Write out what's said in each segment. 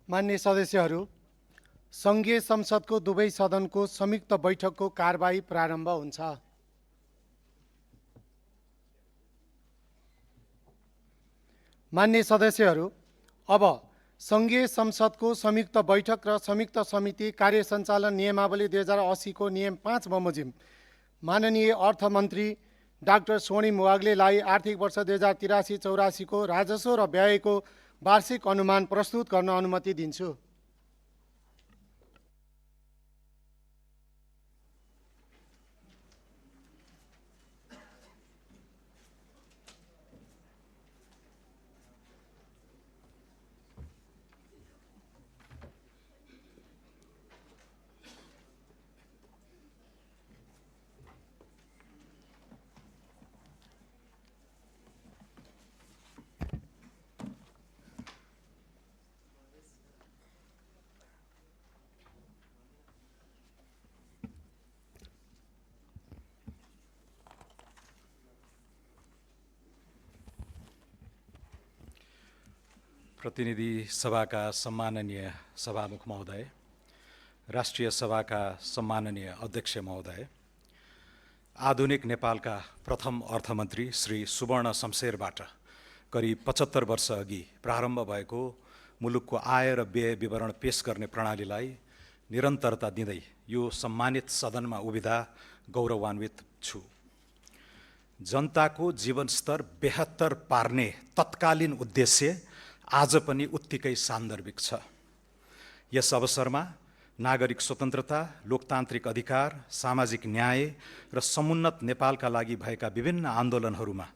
मान्य सदस्यहरू, सङ्घीय संसदको दुवै सदनको संयुक्त बैठकको कारबाही प्रारम्भ हुन्छ। मान्य सदस्यहरू, अब सङ्घीय संसदको संयुक्त बैठक र संयुक्त समिति कार्य सञ्चालन नियमावली 2080 को नियम 5 बमोजिम माननीय अर्थमन्त्री डाक्टर स्वर्णिम वाग्लेलाई आर्थिक वर्ष 2083-84 को राजस्व र व्ययको वार्षिक अनुमान प्रस्तुत गर्न अनुमति दिन्छु। प्रतिनिधि सभाका सम्माननीय सभामुख महोदय, राष्ट्रिय सभाका सम्माननीय अध्यक्ष महोदय, आधुनिक नेपालका प्रथम अर्थमन्त्री श्री सुवर्ण शमशेरबाट करिब 75 वर्ष अघि प्रारम्भ भएको मुलुकको आय र व्यय विवरण पेश गर्ने प्रणालीलाई निरन्तरता दिँदै यो सम्मानित सदनमा उभिँदा गौरवान्वित छु। जनताको जीवनस्तर बेहत्तर पार्ने तत्कालीन उद्देश्य आज पनि उत्तिकै सान्दर्भिक छ। यस अवसरमा नागरिक स्वतन्त्रता, लोकतान्त्रिक अधिकार, सामाजिक न्याय र समुन्नत नेपालका लागि भएका विभिन्न आन्दोलनहरूमा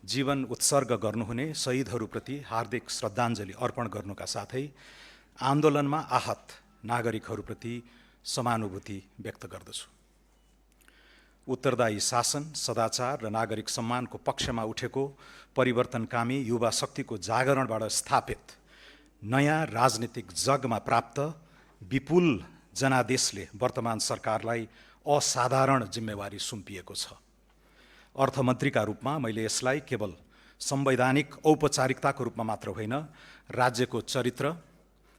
जीवन उत्सर्ग गर्नुहुने शहीदहरूप्रति हार्दिक श्रद्धाञ्जली अर्पण गर्नुका साथै आन्दोलनमा आहत नागरिकहरूप्रति समानुभूति व्यक्त गर्दछु। उत्तरदायी शासन, सदाचार र नागरिक सम्मानको पक्षमा उठेको परिवर्तनकामी युवा शक्तिको जागरणबाट स्थापित नयाँ राजनीतिक जगमा प्राप्त विपुल जनादेशले वर्तमान सरकारलाई असाधारण जिम्मेवारी सुम्पिएको छ। अर्थमन्त्रीका रूपमा मैले यसलाई केवल संवैधानिक औपचारिकताको रूपमा मात्र होइन, राज्यको चरित्र,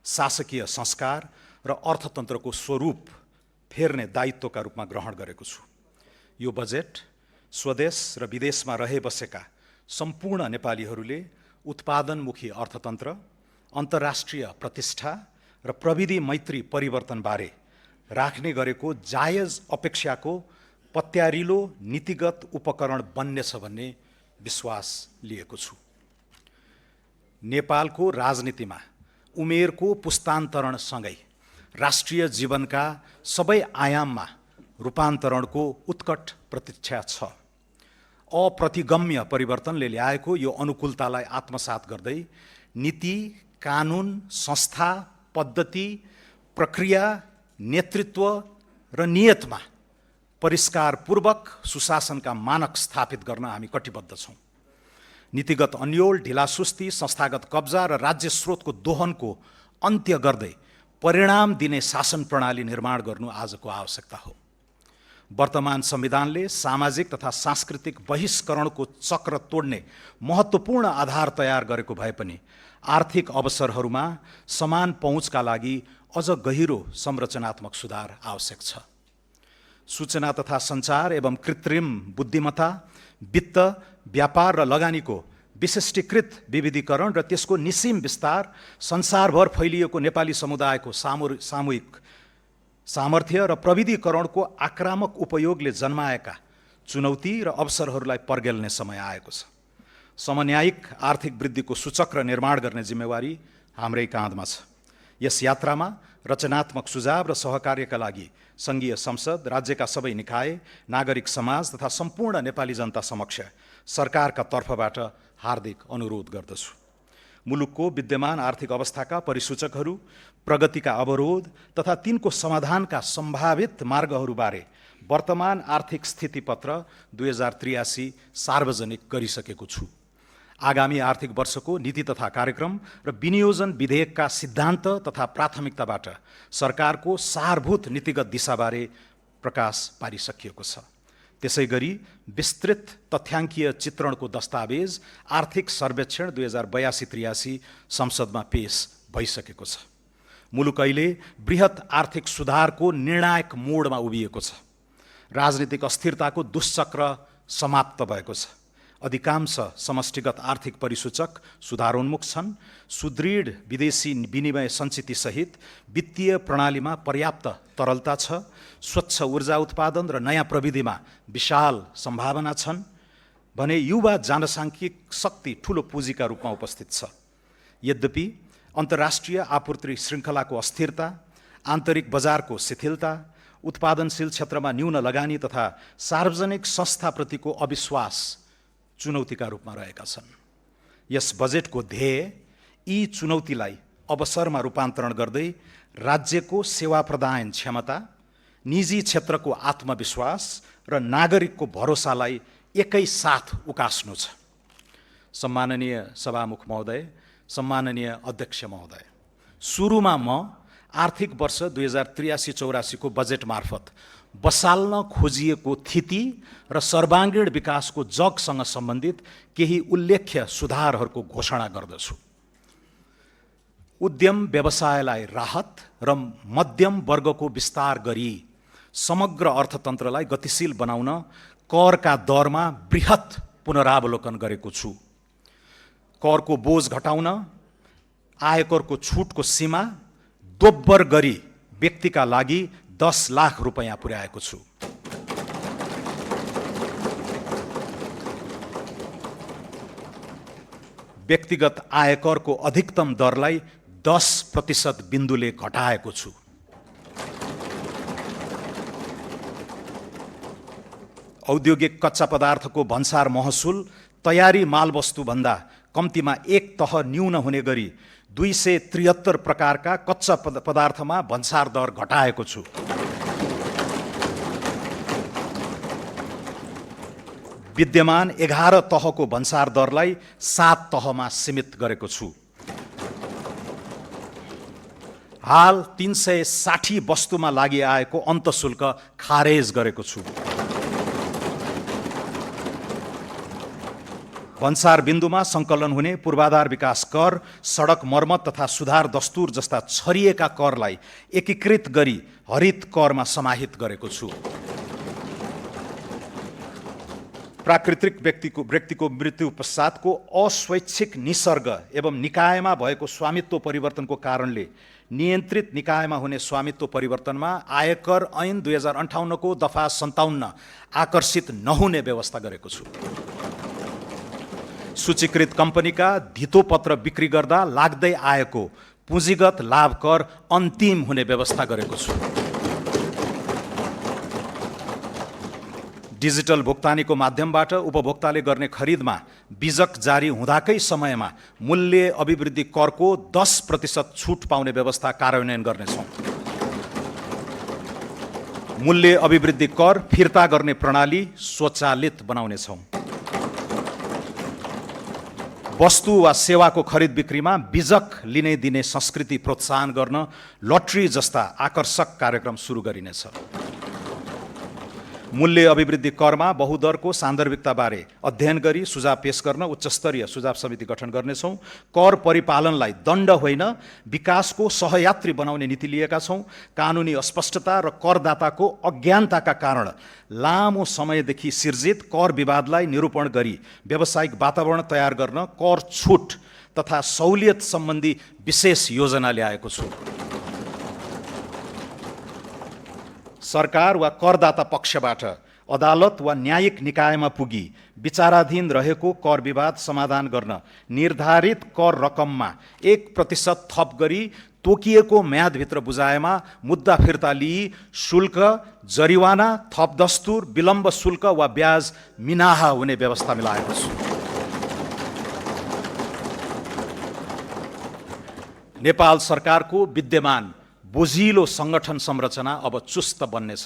शासकीय संस्कार र अर्थतन्त्रको स्वरूप फेर्ने दायित्वका रूपमा ग्रहण गरेको छु। यो बजेट स्वदेश र विदेशमा रहे बसेका सम्पूर्ण नेपालीहरूले उत्पादनमुखी अर्थतन्त्र, अन्तर्राष्ट्रिय प्रतिष्ठा र प्रविधि मैत्री परिवर्तनबारे राख्ने गरेको जायज अपेक्षाको पत्यारिलो नीतिगत उपकरण बन्नेछ भन्ने विश्वास लिएको छु। नेपालको राजनीतिमा उमेरको पुस्तान्तरणसँगै राष्ट्रिय जीवनका सबै आयाममा रूपान्तरणको उत्कट प्रतीक्षा छ। अप्रतिगम्य परिवर्तनले ल्याएको यो अनुकूलतालाई आत्मसात गर्दै नीति, कानुन, संस्था, पद्धति, प्रक्रिया, नेतृत्व र नियतमा परिष्कारपूर्वक सुशासनका मानक स्थापित गर्न हामी कटिबद्ध छौँ। नीतिगत अन्योल, ढिलासुस्ती, संस्थागत कब्जा र राज्य स्रोतको दोहनको अन्त्य गर्दै परिणाम दिने शासन प्रणाली निर्माण गर्नु आजको आवश्यकता हो। वर्तमान संविधानले सामाजिक तथा सांस्कृतिक बहिष्करणको चक्र तोड्ने महत्त्वपूर्ण आधार तयार गरेको भए पनि आर्थिक अवसरहरूमा समान पहुँचका लागि अझ गहिरो संरचनात्मक सुधार आवश्यक छ। सूचना तथा सञ्चार एवं कृत्रिम बुद्धिमत्ता, वित्त, व्यापार र लगानीको विशिष्टीकृत विविधीकरण र त्यसको निसीम विस्तार, संसारभर फैलिएको नेपाली समुदायको सामूहिक सामर्थ्य र प्रविधिकरणको आक्रामक उपयोगले जन्माएका चुनौती र अवसरहरूलाई पर्गेल्ने समय आएको छ। समन्यायिक आर्थिक वृद्धिको सूचक्र निर्माण गर्ने जिम्मेवारी हाम्रै काँधमा छ। यस यात्रामा रचनात्मक सुझाव र सहकार्यका लागि सङ्घीय संसद, राज्यका सबै निकाय, नागरिक समाज तथा सम्पूर्ण नेपाली जनता समक्ष सरकारका तर्फबाट हार्दिक अनुरोध गर्दछु। मुलुकको विद्यमान आर्थिक अवस्थाका परिसूचकहरू, प्रगतिका अवरोध तथा तिनको समाधानका सम्भावित मार्गहरूबारे वर्तमान आर्थिक स्थितिपत्र 2083 सार्वजनिक गरिसकेको छु। आगामी आर्थिक वर्षको नीति तथा कार्यक्रम र विनियोजन विधेयकका सिद्धान्त तथा प्राथमिकताबाट सरकारको सारभूत नीतिगत दिशाबारे प्रकाश पारिसकिएको छ। त्यसैगरी विस्तृत तथ्याङ्कीय चित्रणको दस्तावेज आर्थिक सर्वेक्षण 2082-83 संसदमा पेश भइसकेको छ। मुलुक अहिले बृहत आर्थिक सुधारको निर्णायक मोडमा उभिएको छ। राजनीतिक अस्थिरताको दुष्चक्र समाप्त भएको छ। अधिकांश समष्टिगत आर्थिक परिसूचक सुधारोन्मुख छन्। सुदृढ विदेशी विनिमय सञ्चितिसहित वित्तीय प्रणालीमा पर्याप्त तरलता छ। स्वच्छ ऊर्जा उत्पादन र नयाँ प्रविधिमा विशाल सम्भावना छन् भने युवा जनसाङ्ख्यिक शक्ति ठूलो पुँजीका रूपमा उपस्थित छ। यद्यपि अन्तर्राष्ट्रिय आपूर्ति श्रृङ्खलाको अस्थिरता, आन्तरिक बजारको शिथिलता, उत्पादनशील क्षेत्रमा न्यून लगानी तथा सार्वजनिक संस्थाप्रतिको अविश्वास चुनौतीका रूपमा रहेका छन्। यस बजेटको ध्येय यी चुनौतीलाई अवसरमा रूपान्तरण गर्दै राज्यको सेवा प्रदान क्षमता, निजी क्षेत्रको आत्मविश्वास र नागरिकको भरोसालाई एकैसाथ उकास्नु छ। सम्माननीय सभामुख महोदय, सम्माननीय अध्यक्ष महोदय, सुरुमा म आर्थिक वर्ष 2083-84 को बजेट मार्फत बसाल्न खोजिएको थिति र सर्वाङ्गीण विकासको जगसँग सम्बन्धित केही उल्लेख्य सुधारहरूको घोषणा गर्दछु। उद्यम व्यवसायलाई राहत र मध्यम वर्गको विस्तार गरी समग्र अर्थतन्त्रलाई गतिशील बनाउन करका दरमा बृहत पुनरावलोकन गरेको छु। करको बोझ घटाउन आयकरको छुटको सीमा दोब्बर गरी व्यक्तिका लागि 10 लाख रुपैयाँ पुर्याएको छु। व्यक्तिगत आयकरको अधिकतम दरलाई 10% बिन्दुले घटाएको छु। औद्योगिक कच्चा पदार्थको भन्सार महसुल तयारी मालवस्तु भन्दा कम्तीमा एक तह न्यून हुने गरी 273 प्रकारका कच्चा पदार्थमा भन्सार दर घटाएको छु। विद्यमान 11 तहको भन्सार दरलाई 7 तहमा सीमित गरेको छु। हाल 360 वस्तुमा लागि आएको अन्तशुल्क खारेज गरेको छु। भन्सार बिन्दुमा सङ्कलन हुने पूर्वाधार विकास कर, सडक मर्मत तथा सुधार दस्तुर जस्ता छरिएका करलाई एकीकृत गरी हरित करमा समाहित गरेको छु। प्राकृतिक व्यक्तिको मृत्यु पश्चातको अस्वैच्छिक निसर्ग एवं निकायमा भएको स्वामित्व परिवर्तनको कारणले नियन्त्रित निकायमा हुने स्वामित्व परिवर्तनमा आयकर ऐन 2058 को दफा 57 आकर्षित नहुने व्यवस्था गरेको छु। सूचीकृत कम्पनीका धितोपत्र बिक्री गर्दा लाग्दै आएको पुँजीगत लाभ कर अन्तिम हुने व्यवस्था गरेको छु। डिजिटल भुक्तानीको माध्यमबाट उपभोक्ताले गर्ने खरिदमा बिजक जारी हुँदाकै समयमा मूल्य अभिवृद्धि करको 10% छुट पाउने व्यवस्था कार्यान्वयन गर्नेछौँ। मूल्य अभिवृद्धि कर फिर्ता गर्ने प्रणाली स्वचालित बनाउनेछौँ। वस्तु वा सेवाको खरिद बिक्रीमा बिजक लिने दिने संस्कृति प्रोत्साहन गर्न लटरी जस्ता आकर्षक कार्यक्रम सुरु गरिनेछ। मूल्य अभिवृद्धि करमा बहुदरको सान्दर्भिकताबारे अध्ययन गरी सुझाव पेश गर्न उच्चस्तरीय सुझाव समिति गठन गर्नेछौँ। कर परिपालनलाई दण्ड होइन विकासको सहयात्री बनाउने नीति लिएका छौँ। कानुनी अस्पष्टता र करदाताको अज्ञानताका कारण लामो समयदेखि सिर्जित कर विवादलाई निरूपण गरी व्यावसायिक वातावरण तयार गर्न कर छुट तथा सहुलियत सम्बन्धी विशेष योजना ल्याएको छु। सरकार वा करदाता पक्षबाट अदालत वा न्यायिक निकायमा पुगी विचाराधीन रहेको कर विवाद समाधान गर्न निर्धारित कर रकममा 1% थप गरी तोकिएको म्यादभित्र बुझाएमा मुद्दा फिर्ता लिई शुल्क, जरिवाना, थप दस्तुर, विलम्ब शुल्क वा ब्याज मिनाहा हुने व्यवस्था मिलाएको छु। नेपाल सरकारको विद्यमान बोझिलो सङ्गठन संरचना अब चुस्त बन्नेछ।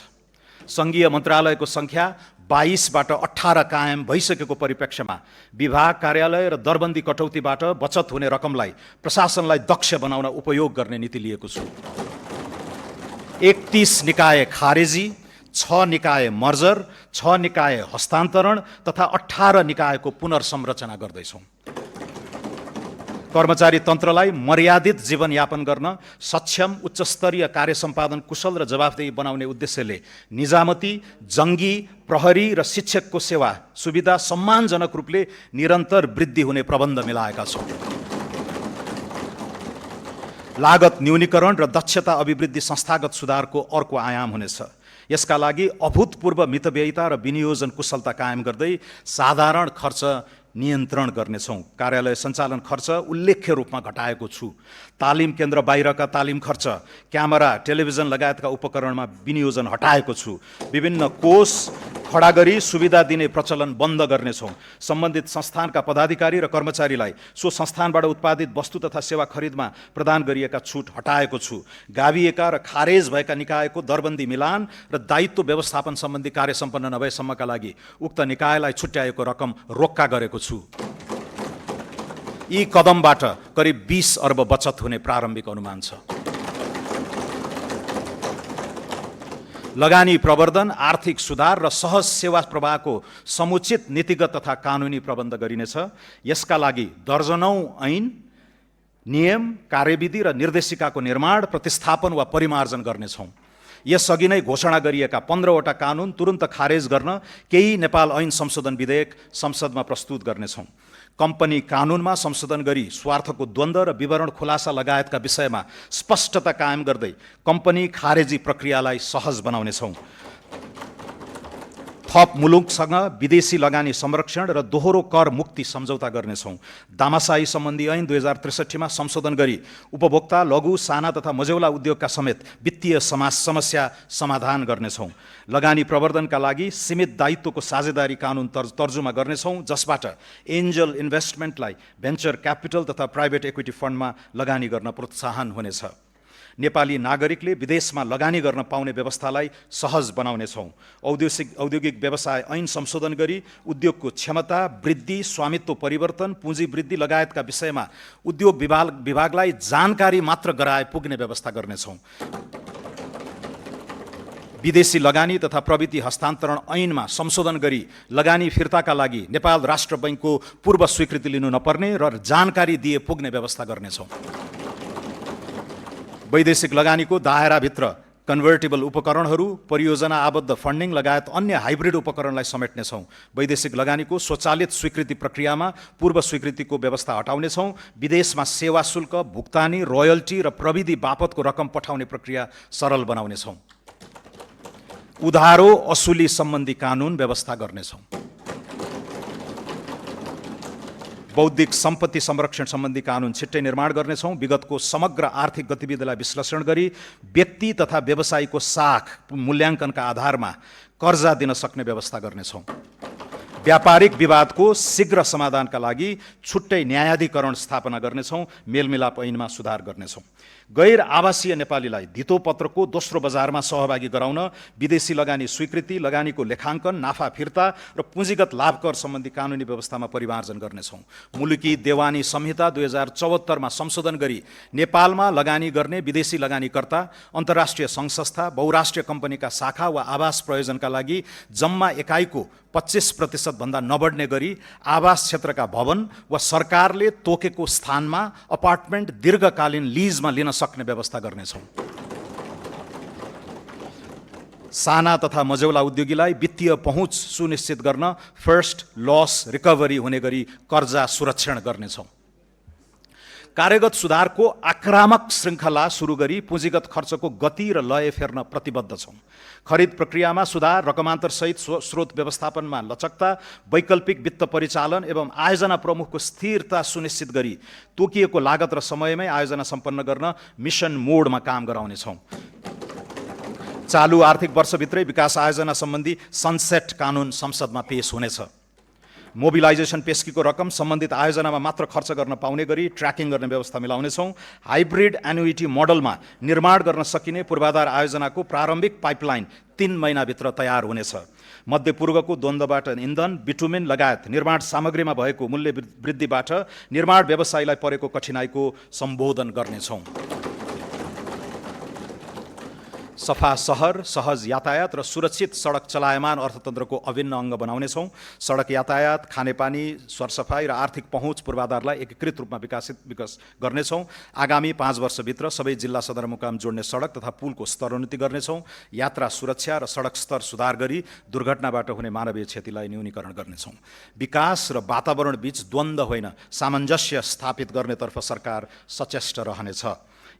सङ्घीय मन्त्रालयको सङ्ख्या 22बाट 18 कायम भइसकेको परिप्रेक्ष्यमा विभाग कार्यालय र दरबन्दी कटौतीबाट बचत हुने रकमलाई प्रशासनलाई दक्ष बनाउन उपयोग गर्ने नीति लिएको छु। 31 निकाय खारेजी, 6 निकाय मर्जर, 6 निकाय हस्तान्तरण तथा 18 निकायको पुनर्संरचना गर्दैछौँ। कर्मचारी तन्त्रलाई मर्यादित जीवनयापन गर्न सक्षम, उच्चस्तरीय कार्य सम्पादन कुशल र जवाफदेही बनाउने उद्देश्यले निजामती, जङ्गी, प्रहरी र शिक्षकको सेवा सुविधा सम्मानजनक रूपले निरन्तर वृद्धि हुने प्रबन्ध मिलाएका छौँ। लागत न्यूनीकरण र दक्षता अभिवृद्धि संस्थागत सुधारको अर्को आयाम हुनेछ। यसका लागि अभूतपूर्व मितव्ययिता र विनियोजन कुशलता कायम गर्दै साधारण खर्च नियन्त्रण गर्नेछौँ। कार्यालय सञ्चालन खर्च उल्लेख्य रूपमा घटाएको छु। तालिम केन्द्र बाहिरका तालिम खर्च, क्यामेरा, टेलिभिजन लगायतका उपकरणमा विनियोजन हटाएको छु। विभिन्न कोष खडा गरी सुविधा दिने प्रचलन बन्द गर्नेछौँ। सम्बन्धित संस्थानका पदाधिकारी र कर्मचारीलाई सो संस्थानबाट उत्पादित वस्तु तथा सेवा खरिदमा प्रदान गरिएका छुट हटाएको छु। गाभिएका र खारेज भएका निकायको दरबन्दी मिलान र दायित्व व्यवस्थापन सम्बन्धी कार्य सम्पन्न नभएसम्मका लागि उक्त निकायलाई छुट्याएको रकम रोक्का गरेको छु। यी कदमबाट करिब 20 अर्ब बचत हुने प्रारम्भिक अनुमान छ। लगानी प्रवर्धन, आर्थिक सुधार र सहज सेवा प्रवाहको समुचित नीतिगत तथा कानुनी प्रबन्ध गरिनेछ। यसका लागि दर्जनौं ऐन, नियम, कार्यविधि र निर्देशिकाको निर्माण, प्रतिस्थापन वा परिमार्जन गर्नेछौँ। यसअघि नै घोषणा गरिएका 15वटा कानुन तुरुन्त खारेज गर्न केही नेपाल ऐन संशोधन विधेयक संसदमा प्रस्तुत गर्नेछौँ। कम्पनी कानुनमा संशोधन गरी स्वार्थको द्वन्द्व र विवरण खुलासा लगायतका विषयमा स्पष्टता कायम गर्दै कम्पनी खारेजी प्रक्रियालाई सहज बनाउनेछौँ। थप मुलुकसँग विदेशी लगानी संरक्षण र दोहोरो कर मुक्ति सम्झौता गर्नेछौँ। दामासाही सम्बन्धी ऐन 2063 मा संशोधन गरी उपभोक्ता, लघु, साना तथा मझौला उद्योगका समेत वित्तीय समस्या समाधान गर्नेछौँ। लगानी प्रवर्धनका लागि सीमित दायित्वको साझेदारी कानुन तर्जुमा गर्नेछौँ, जसबाट एन्जल इन्भेस्टमेन्टलाई भेन्चर क्यापिटल तथा प्राइभेट इक्विटी फन्डमा लगानी गर्न प्रोत्साहन हुनेछ। नेपाली नागरिकले विदेशमा लगानी गर्न पाउने व्यवस्थालाई सहज बनाउनेछौँ। औद्योगिक व्यवसाय ऐन संशोधन गरी उद्योगको क्षमता वृद्धि, स्वामित्व परिवर्तन, पुँजी वृद्धि लगायतका विषयमा उद्योग विभागलाई जानकारी मात्र गराए पुग्ने व्यवस्था गर्नेछौँ। विदेशी लगानी तथा प्रविधि हस्तान्तरण ऐनमा संशोधन गरी लगानी फिर्ताका लागि नेपाल राष्ट्र बैङ्कको पूर्व स्वीकृति लिनु नपर्ने र जानकारी दिए पुग्ने व्यवस्था गर्नेछौँ। वैदेशिक लगानीको दायराभित्र कन्भर्टेबल उपकरणहरू, परियोजना आबद्ध फन्डिङ लगायत अन्य हाइब्रिड उपकरणलाई समेट्नेछौँ। वैदेशिक लगानीको स्वचालित स्वीकृति प्रक्रियामा पूर्व स्वीकृतिको व्यवस्था हटाउनेछौँ। विदेशमा सेवा शुल्क, भुक्तानी, रोयल्टी र प्रविधि बापतको रकम पठाउने प्रक्रिया सरल बनाउनेछौँ। उधारो असुली सम्बन्धी कानुन व्यवस्था गर्नेछौँ। बौद्धिक सम्पत्ति संरक्षण सम्बन्धी कानुन छिट्टै निर्माण गर्नेछौँ। विगतको समग्र आर्थिक गतिविधिलाई विश्लेषण गरी व्यक्ति तथा व्यवसायीको साख मूल्याङ्कनका आधारमा कर्जा दिन सक्ने व्यवस्था गर्नेछौँ। व्यापारिक विवादको शीघ्र समाधानका लागि छुट्टै न्यायाधिकरण स्थापना गर्नेछौँ। मेलमिलाप ऐनमा सुधार गर्नेछौँ। गैर आवासीय नेपालीलाई धितोपत्रको दोस्रो बजारमा सहभागी गराउन विदेशी लगानी स्वीकृति, लगानीको लेखाङ्कन, नाफा फिर्ता र पुँजीगत लाभकर सम्बन्धी कानुनी व्यवस्थामा परिमार्जन गर्नेछौँ। मुलुकी देवानी संहिता 2074 मा संशोधन गरी नेपालमा लगानी गर्ने विदेशी लगानीकर्ता, अन्तर्राष्ट्रिय सङ्घ संस्था, बहुराष्ट्रिय कम्पनीका शाखा वा आवास प्रयोजनका लागि जम्मा एकाइको 25% भन्दा नबढ्ने गरी आवास क्षेत्रका भवन वा सरकारले तोकेको स्थानमा अपार्टमेन्ट दीर्घकालीन लिजमा लिन सक्ने व्यवस्था गर्नेछौँ। साना तथा मझौला उद्योगीलाई वित्तीय पहुँच सुनिश्चित गर्न फर्स्ट लस रिकभरी हुने गरी कर्जा सुरक्षण गर्नेछौँ। कार्यगत सुधारको आक्रामक श्रृङ्खला सुरु गरी पुँजीगत खर्चको गति र लय फेर्न प्रतिबद्ध छौँ। खरिद प्रक्रियामा सुधार, रकमान्तरसहित स्रोत व्यवस्थापनमा लचकता, वैकल्पिक वित्त परिचालन एवं आयोजना प्रमुखको स्थिरता सुनिश्चित गरी तोकिएको लागत र समयमै आयोजना सम्पन्न गर्न मिसन मोडमा काम गराउनेछौँ। चालु आर्थिक वर्षभित्रै विकास आयोजना सम्बन्धी सनसेट कानुन संसदमा पेश हुनेछ। मोबिलाइजेसन पेस्कीको रकम सम्बन्धित आयोजनामा मात्र खर्च गर्न पाउने गरी ट्र्याकिङ गर्ने व्यवस्था मिलाउनेछौँ। हाइब्रिड एन्युइटी मोडलमा निर्माण गर्न सकिने पूर्वाधार आयोजनाको प्रारम्भिक पाइपलाइन 3 महिनाभित्र तयार हुनेछ। मध्यपूर्वको द्वन्द्वबाट इन्धन, बिटुमिन लगायत निर्माण सामग्रीमा भएको मूल्य वृद्धिबाट निर्माण व्यवसायीलाई परेको कठिनाइको सम्बोधन गर्नेछौँ। सफा सहर, सहज यातायात र सुरक्षित सडक चलायमान अर्थतन्त्रको अभिन्न अङ्ग बनाउनेछौँ। सडक यातायात, खानेपानी, सरसफाई र आर्थिक पहुँच पूर्वाधारलाई एकीकृत रूपमा विकास गर्नेछौँ। आगामी 5 वर्षभित्र सबै जिल्ला सदरमुकाम जोड्ने सडक तथा पुलको स्तरोन्नति गर्नेछौँ। यात्रा सुरक्षा र सडक स्तर सुधार गरी दुर्घटनाबाट हुने मानवीय क्षतिलाई न्यूनीकरण गर्नेछौँ। विकास र वातावरण बीच द्वन्द्व होइन, सामञ्जस्य स्थापित गर्नेतर्फ सरकार सचेष्ट रहनेछ।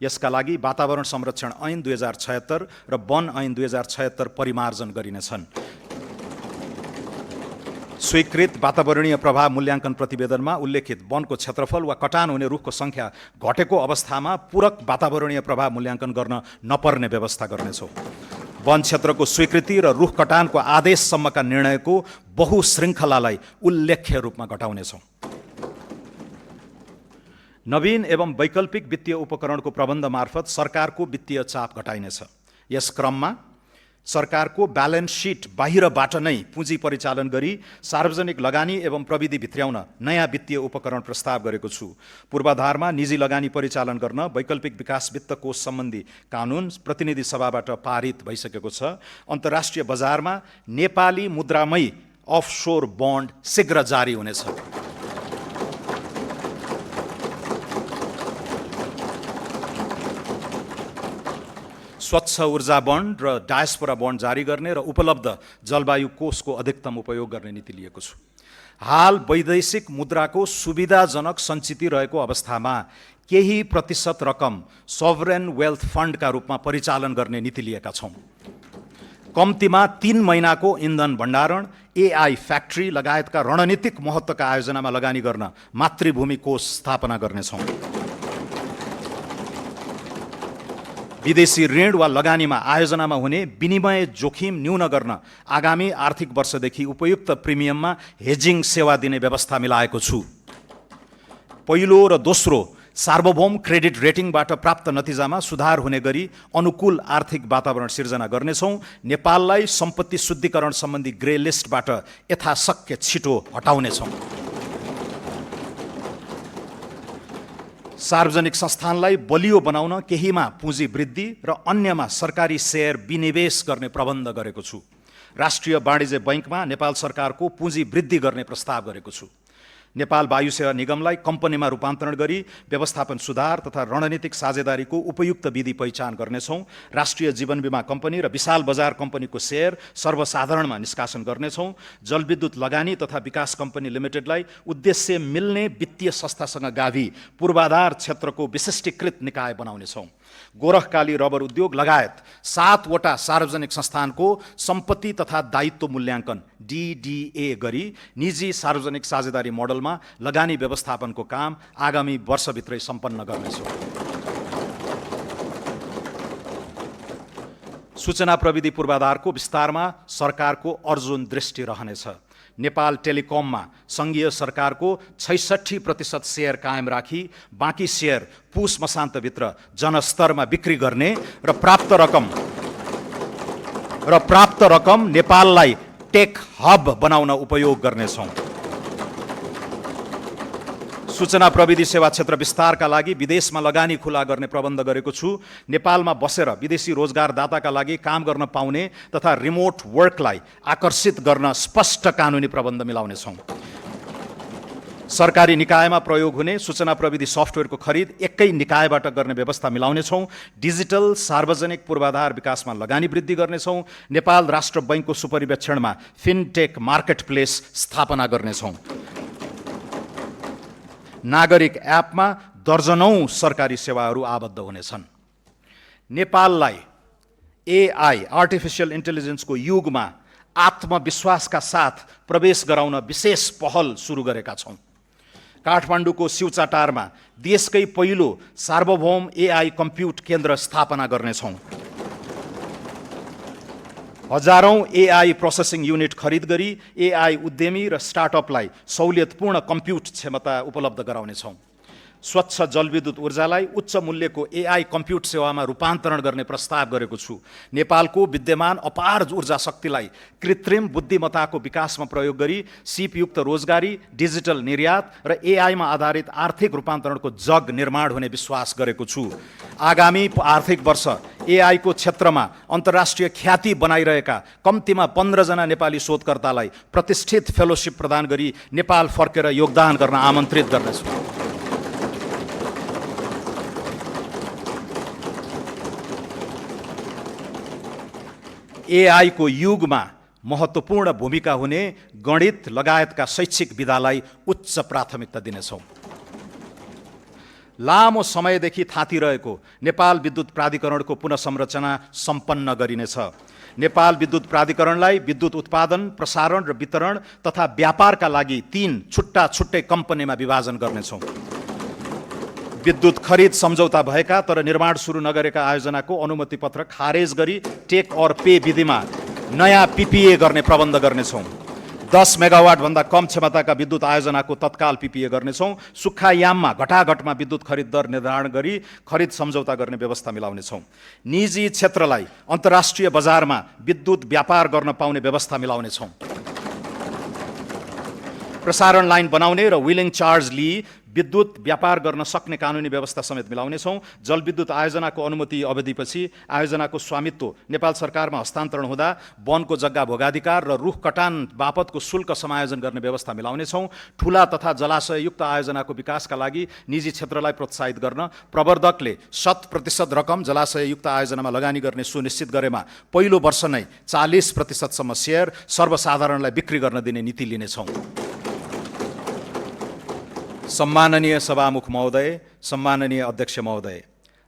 यसका लागि वातावरण संरक्षण ऐन 2076 र वन ऐन 2076 परिमार्जन गरिनेछन्। स्वीकृत वातावरणीय प्रभाव मूल्याङ्कन प्रतिवेदनमा उल्लेखित वनको क्षेत्रफल वा कटान हुने रुखको सङ्ख्या घटेको अवस्थामा पूरक वातावरणीय प्रभाव मूल्याङ्कन गर्न नपर्ने व्यवस्था गर्नेछौँ। वन क्षेत्रको स्वीकृति र रुख कटानको आदेशसम्मका निर्णयको बहुशृङ्खलालाई उल्लेख्य रूपमा घटाउनेछौँ। नवीन एवं वैकल्पिक वित्तीय उपकरणको प्रबन्ध मार्फत सरकारको वित्तीय चाप घटाइनेछ। यस क्रममा सरकारको ब्यालेन्स सिट बाहिरबाट नै पुँजी परिचालन गरी सार्वजनिक लगानी एवं प्रविधि भित्र्याउन नयाँ वित्तीय उपकरण प्रस्ताव गरेको छु। पूर्वाधारमा निजी लगानी परिचालन गर्न वैकल्पिक विकास वित्त कोष सम्बन्धी कानुन प्रतिनिधि सभाबाट पारित भइसकेको छ। अन्तर्राष्ट्रिय बजारमा नेपाली मुद्रामै अफसोर बन्ड शीघ्र जारी हुनेछ। स्वच्छ ऊर्जा बन्ड र डायस्पोरा बन्ड जारी गर्ने र उपलब्ध जलवायु कोषको अधिकतम उपयोग गर्ने नीति लिएको छु। हाल वैदेशिक मुद्राको सुविधाजनक सञ्चिति रहेको अवस्थामा केही प्रतिशत रकम सोभरेन वेल्थ फन्डका रूपमा परिचालन गर्ने नीति लिएका छौँ। कम्तीमा 3 महिनाको इन्धन भण्डारण, एआई फ्याक्ट्री लगायतका रणनीतिक महत्त्वका आयोजनामा लगानी गर्न मातृभूमि कोष स्थापना गर्नेछौँ। विदेशी ऋण वा लगानीमा आयोजनामा हुने विनिमय जोखिम न्यून गर्न आगामी आर्थिक वर्षदेखि उपयुक्त प्रिमियममा हेजिङ सेवा दिने व्यवस्था मिलाएको छु। पहिलो र दोस्रो सार्वभौम क्रेडिट रेटिङबाट प्राप्त नतिजामा सुधार हुने गरी अनुकूल आर्थिक वातावरण सिर्जना गर्नेछौँ। नेपाललाई सम्पत्ति शुद्धिकरण सम्बन्धी ग्रे लिस्टबाट यथाशक्य छिटो हटाउनेछौँ। सार्वजनिक संस्थानलाई बलियो बनाउन केहीमा पुँजी वृद्धि र अन्यमा सरकारी सेयर विनिवेश गर्ने प्रबन्ध गरेको छु। राष्ट्रिय वाणिज्य बैङ्कमा नेपाल सरकारको पुँजी वृद्धि गर्ने प्रस्ताव गरेको छु। नेपाल वायु सेवा निगमलाई कम्पनीमा रूपान्तरण गरी व्यवस्थापन सुधार तथा रणनीतिक साझेदारीको उपयुक्त विधि पहिचान गर्नेछौँ। राष्ट्रिय जीवन बीमा कम्पनी र विशाल बजार कम्पनीको सेयर सर्वसाधारणमा निष्कासन गर्नेछौँ। जलविद्युत लगानी तथा विकास कम्पनी लिमिटेडलाई उद्देश्य मिल्ने वित्तीय संस्थासँग गाभी पूर्वाधार क्षेत्रको विशिष्टीकृत निकाय बनाउनेछौँ। गोरखकाली रबर उद्योग लगायत 7 वटा सार्वजनिक संस्थानको सम्पत्ति तथा दायित्व मूल्याङ्कन DDA गरी निजी सार्वजनिक साझेदारी मोडलमा लगानी व्यवस्थापनको काम आगामी वर्षभित्रै सम्पन्न गर्नेछौँ। सूचना प्रविधि पूर्वाधारको विस्तारमा सरकारको अर्जुन दृष्टि रहनेछ। नेपाल टेलिकममा सङ्घीय सरकारको 66% सेयर कायम राखी बाँकी सेयर पुस मसान्तभित्र जनस्तरमा बिक्री गर्ने र प्राप्त रकम नेपाललाई टेक हब बनाउन उपयोग गर्नेछौँ। सूचना प्रविधि सेवा क्षेत्र विस्तारका लागि विदेशमा लगानी खुला गर्ने प्रबन्ध गरेको छु। नेपालमा बसेर विदेशी रोजगारदाताका लागि काम गर्न पाउने तथा रिमोट वर्कलाई आकर्षित गर्न स्पष्ट कानुनी प्रबन्ध मिलाउनेछौँ। सरकारी निकायमा प्रयोग हुने सूचना प्रविधि सफ्टवेयरको खरिद एकै निकायबाट गर्ने व्यवस्था मिलाउनेछौँ। डिजिटल सार्वजनिक पूर्वाधार विकासमा लगानी वृद्धि गर्नेछौँ। नेपाल राष्ट्र बैङ्कको सुपरिवेक्षणमा फिनटेक मार्केट प्लेस स्थापना गर्नेछौँ। नागरिक एपमा दर्जनौं सरकारी सेवाहरू आबद्ध हुनेछन्। नेपाललाई एआई आर्टिफिसियल इन्टेलिजेन्सको युगमा आत्मविश्वासका साथ प्रवेश गराउन विशेष पहल सुरु गरेका छौँ। काठमाडौँको सिउचाटारमा देशकै पहिलो सार्वभौम एआई कम्प्युट केन्द्र स्थापना गर्नेछौँ। हजारौं एआई प्रोसेसिङ युनिट खरिद गरी एआई उद्यमी र स्टार्टअपलाई सहुलियतपूर्ण कम्प्युट क्षमता उपलब्ध गराउनेछौँ। स्वच्छ जलविद्युत ऊर्जालाई उच्च मूल्यको एआई कम्प्युट सेवामा रूपान्तरण गर्ने प्रस्ताव गरेको छु। नेपालको विद्यमान अपार ऊर्जा शक्तिलाई कृत्रिम बुद्धिमत्ताको विकासमा प्रयोग गरी सिपयुक्त रोजगारी, डिजिटल निर्यात र एआईमा आधारित आर्थिक रूपान्तरणको जग निर्माण हुने विश्वास गरेको छु। आगामी आर्थिक वर्ष एआईको क्षेत्रमा अन्तर्राष्ट्रिय ख्याति बनाइरहेका कम्तीमा 15 जना नेपाली शोधकर्तालाई प्रतिष्ठित फेलोशिप प्रदान गरी नेपाल फर्केर योगदान गर्न आमन्त्रित गर्नेछु। एआई को युगमा महत्त्वपूर्ण भूमिका हुने गणित लगायतका शैक्षिक विधालाई उच्च प्राथमिकता दिनेछौँ। लामो समयदेखि थाँतिरहेको नेपाल विद्युत प्राधिकरणको पुनःसंरचना सम्पन्न गरिनेछ। नेपाल विद्युत प्राधिकरणलाई विद्युत उत्पादन, प्रसारण र वितरण तथा व्यापारका लागि 3 छुट्टा छुट्टै कम्पनीमा विभाजन गर्नेछौँ। विद्युत खरिद सम्झौता भएका तर निर्माण सुरु नगरेका आयोजनाको अनुमति पत्र खारेज गरी टेक और पे विधिमा नयाँ पिपिए गर्ने प्रबन्ध गर्नेछौँ। 10 मेगावाट भन्दा कम क्षमताका विद्युत आयोजनाको तत्काल पिपिए गर्नेछौँ। सुक्खा याममा घटाघटमा विद्युत खरिद दर निर्धारण गरी खरिद सम्झौता गर्ने व्यवस्था मिलाउनेछौँ। निजी क्षेत्रलाई अन्तर्राष्ट्रिय बजारमा विद्युत व्यापार गर्न पाउने व्यवस्था मिलाउनेछौँ। प्रसारण लाइन बनाउने र विलिङ चार्ज लिई विद्युत व्यापार गर्न सक्ने कानुनी व्यवस्था समेत मिलाउनेछौँ। जलविद्युत आयोजनाको अनुमति अवधिपछि आयोजनाको स्वामित्व नेपाल सरकारमा हस्तान्तरण हुँदा वनको जग्गा भोगाधिकार र रुख कटान बापतको शुल्क समायोजन गर्ने व्यवस्था मिलाउनेछौँ। ठुला तथा जलाशययुक्त आयोजनाको विकासका लागि निजी क्षेत्रलाई प्रोत्साहित गर्न प्रवर्धकले 100% रकम जलाशययुक्त आयोजनामा लगानी गर्ने सुनिश्चित गरेमा पहिलो वर्ष नै 40% सेयर सर्वसाधारणलाई बिक्री गर्न दिने नीति लिनेछौँ। सम्माननीय सभामुख महोदय, सम्माननीय अध्यक्ष महोदय,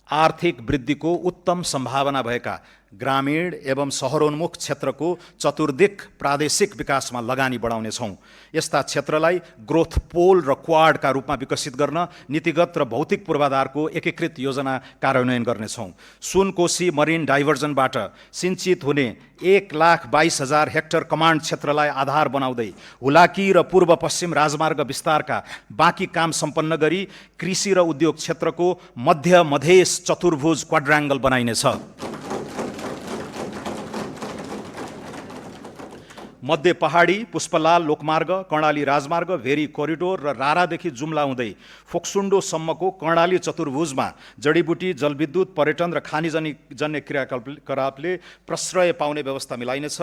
आर्थिक वृद्धिको उत्तम सम्भावना भएका ग्रामीण एवं शहरोन्मुख क्षेत्रको चतुर्दिक प्रादेशिक विकासमा लगानी बढाउनेछौँ। यस्ता क्षेत्रलाई ग्रोथ पोल र क्वाडका रूपमा विकसित गर्न नीतिगत र भौतिक पूर्वाधारको एकीकृत योजना कार्यान्वयन गर्नेछौँ। सुनकोशी मरिन डाइभर्जनबाट सिञ्चित हुने 1,22,000 हेक्टर कमान्ड क्षेत्रलाई आधार बनाउँदै हुलाकी र पूर्व पश्चिम राजमार्ग विस्तारका बाँकी काम सम्पन्न गरी कृषि र उद्योग क्षेत्रको मध्य मधेस चतुर्भुज क्वाड्राङ्गल बनाइनेछ। मध्य पहाडी, पुष्पलाल लोकमार्ग, कर्णाली राजमार्ग, भेरी कोरिडोर र रारादेखि जुम्ला हुँदै फोक्सुन्डोसम्मको कर्णाली चतुर्भुजमा जडीबुटी, जलविद्युत, पर्यटन र खानीजन्य क्रियाकलापले प्रश्रय पाउने व्यवस्था मिलाइनेछ।